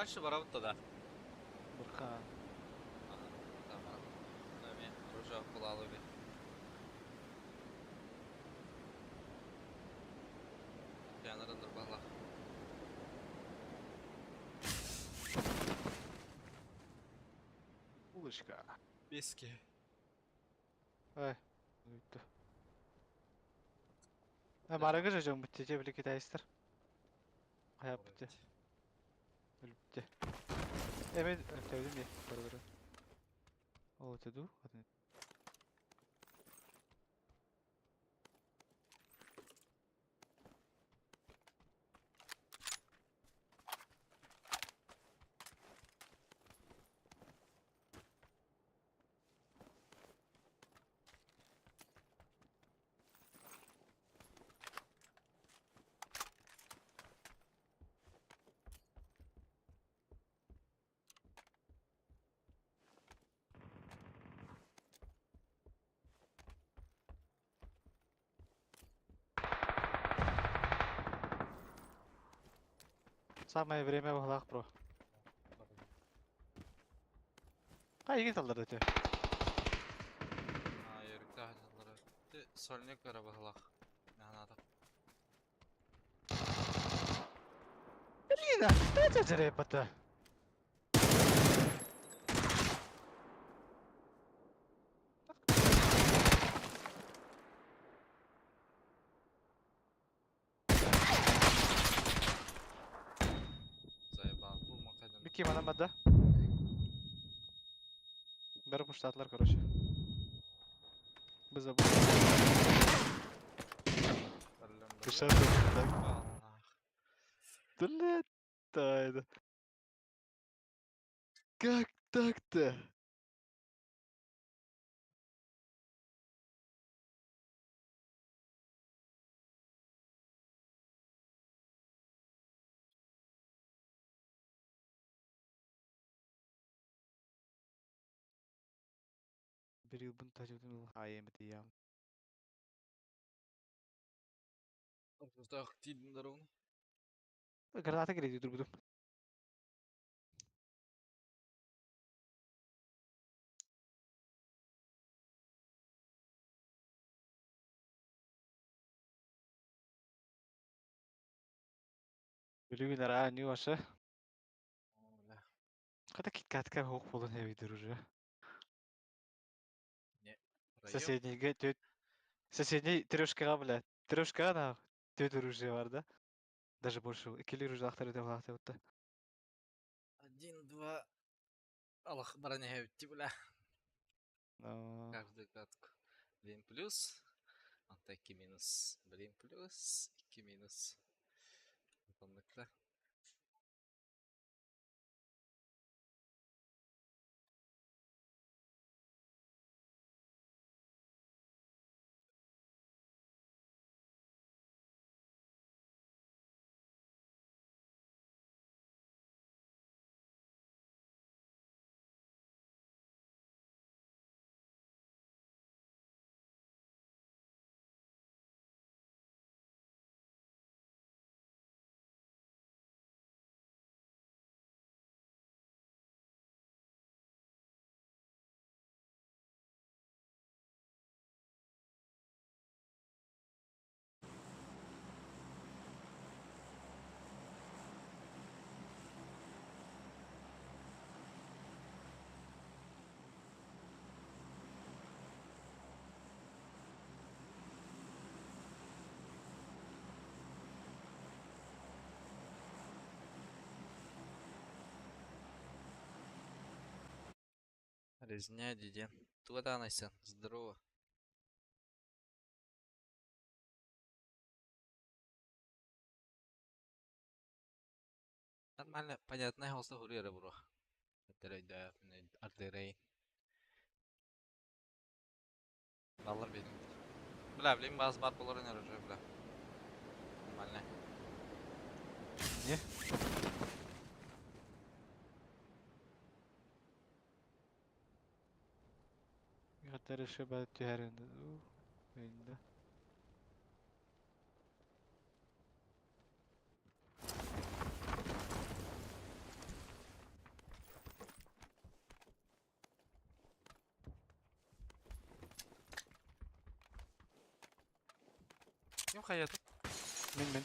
Дальше барабыт тогда. Бурхан. Оружие кулалы би. Янырындыр балах. Улочка. Беске. Ай. Бүттү. Барыгы же дьон бүттэ били китайстар. Хайа бүттэ. Өлүптэ. Эми өттөбүдүм дии. Көрө-көрө. Ол өтө дуу? Самое время баһылаах бро. Кайгы таллар өтө. Өрүктээх дьоннору. Сольник эрэ баһылаах. Наһанаатах. Блин, а это зарепата. Заебал. Бу макайдан. Бики манан бада. Бары пуштатлар, короче. Біз забыл. Так. Блядь, тайна. Как так-то? Бирилбин тажыбын АМТ. Ортостаах тиидин даругна. Граната кириди турбутум. Билигин араа нью аша. Хата киткатка хоох болон хэвидер уже. Соседнийге төт соседний трешкаға бля. Трешкаға на төт оружие бар да. Даже больше. Икили оружие ахтар өтө балахты бутта. Один, два. Аллах баран хэвитти бля. Но Каждую катку. Блин плюс. Антон 2 минус. Блин плюс. 2 минус. Оннукта. Резня, диден. Туга Найсен. Здорово. Нормально, понятно, холста хурьера бро. Артиллерий. Баллар бедин. Бля, блин, баз бар болар уже, бля. Нормально. Не? Гатарышы ба түһәрин. Инде. Ким хайата? Мин.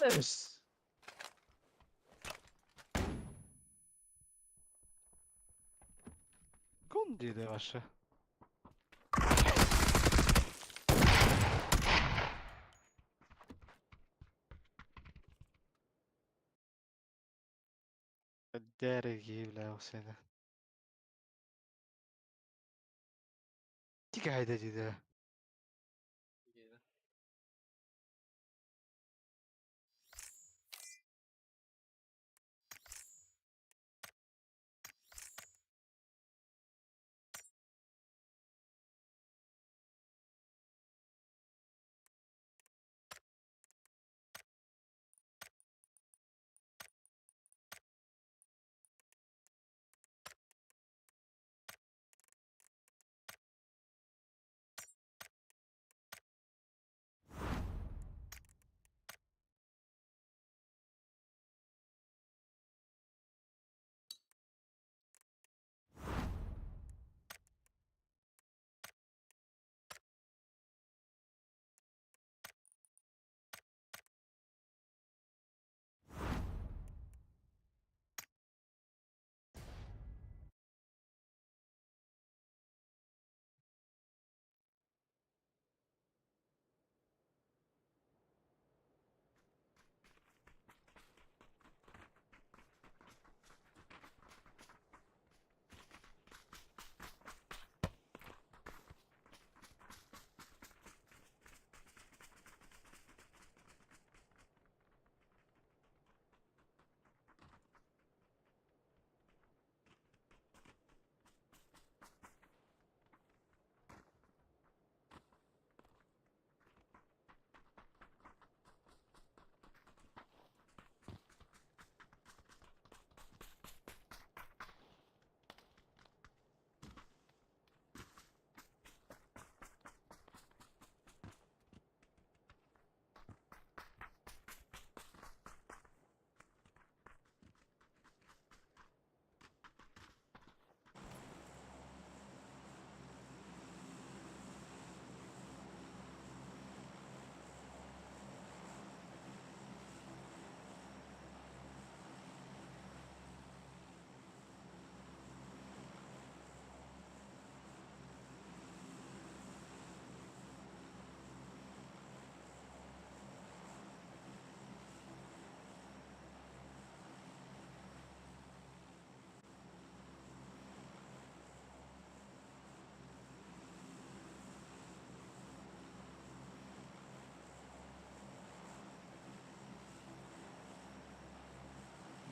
Эс. Гонди ваша. Дерги, бля, сені. Тика хайда дейді.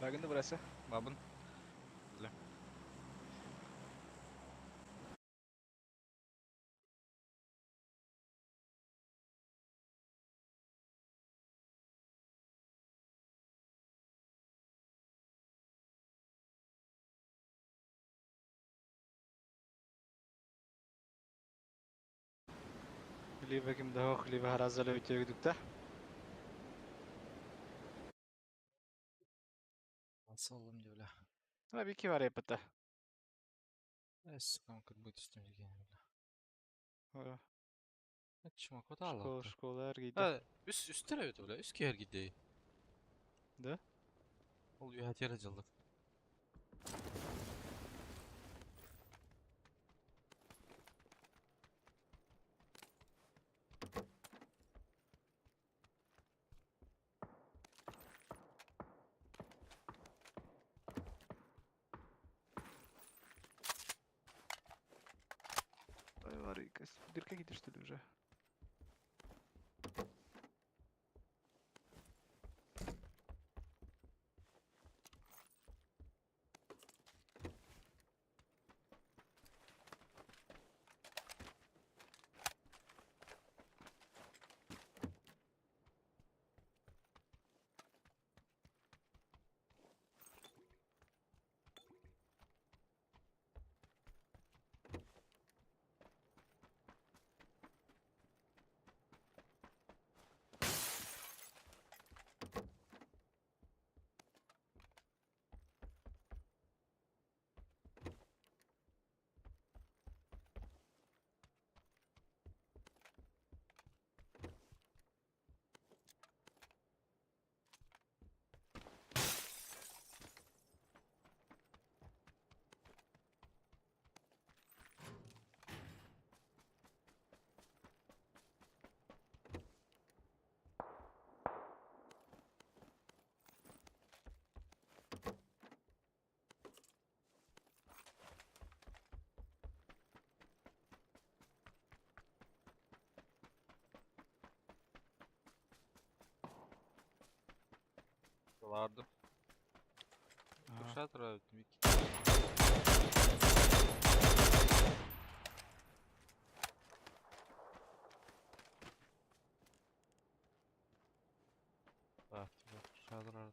Bagındı burası. Babın. Güzel. Либо ким да либо харазалы өтөгүдүктэ. Солым деп, бля. Ана бики бар епата. Сука, как будет с тем бля. Чумак, вот Школа, алла. школа эргийди. Үс үстер evet, бля. Үс кер гидей. Да? Ол үйәтер жылдык. Ой, Ларика, дырка киди, что ли, уже? Барды. Куршатра. Так, Куршатра.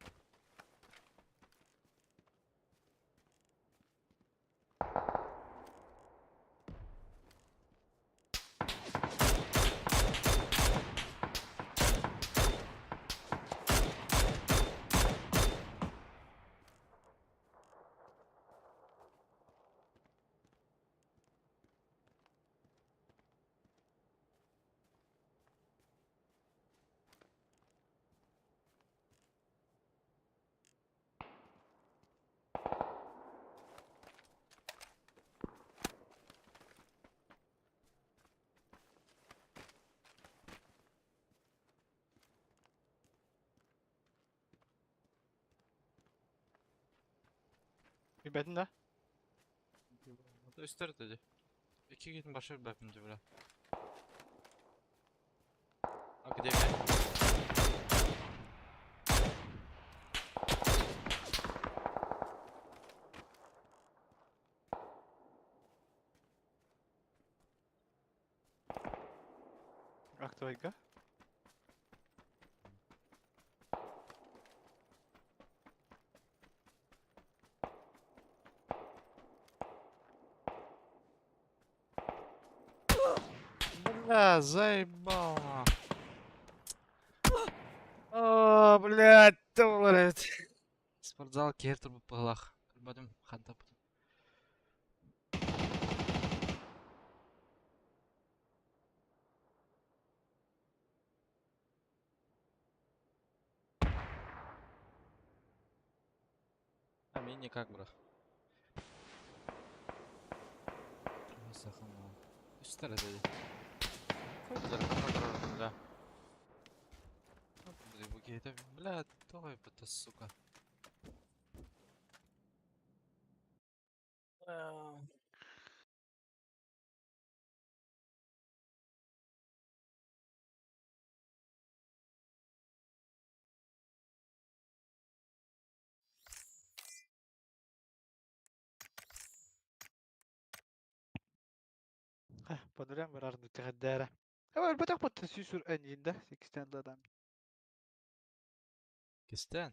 Билбэтин да? Үстер dedi. İki gün başı bepinci bile. Akademiya. Актовайга. Бля, заебал. О, блядь, блядь. Спортзал кер турбуп пыглах. Көрбөтүм, хантап. А мне никак, брат. Үстер dedi. Бля. Бля, давай, это, сука. Подурям барар тигдара. Эва бутах бут сүйсүр эньинде 8 адам. Кистен.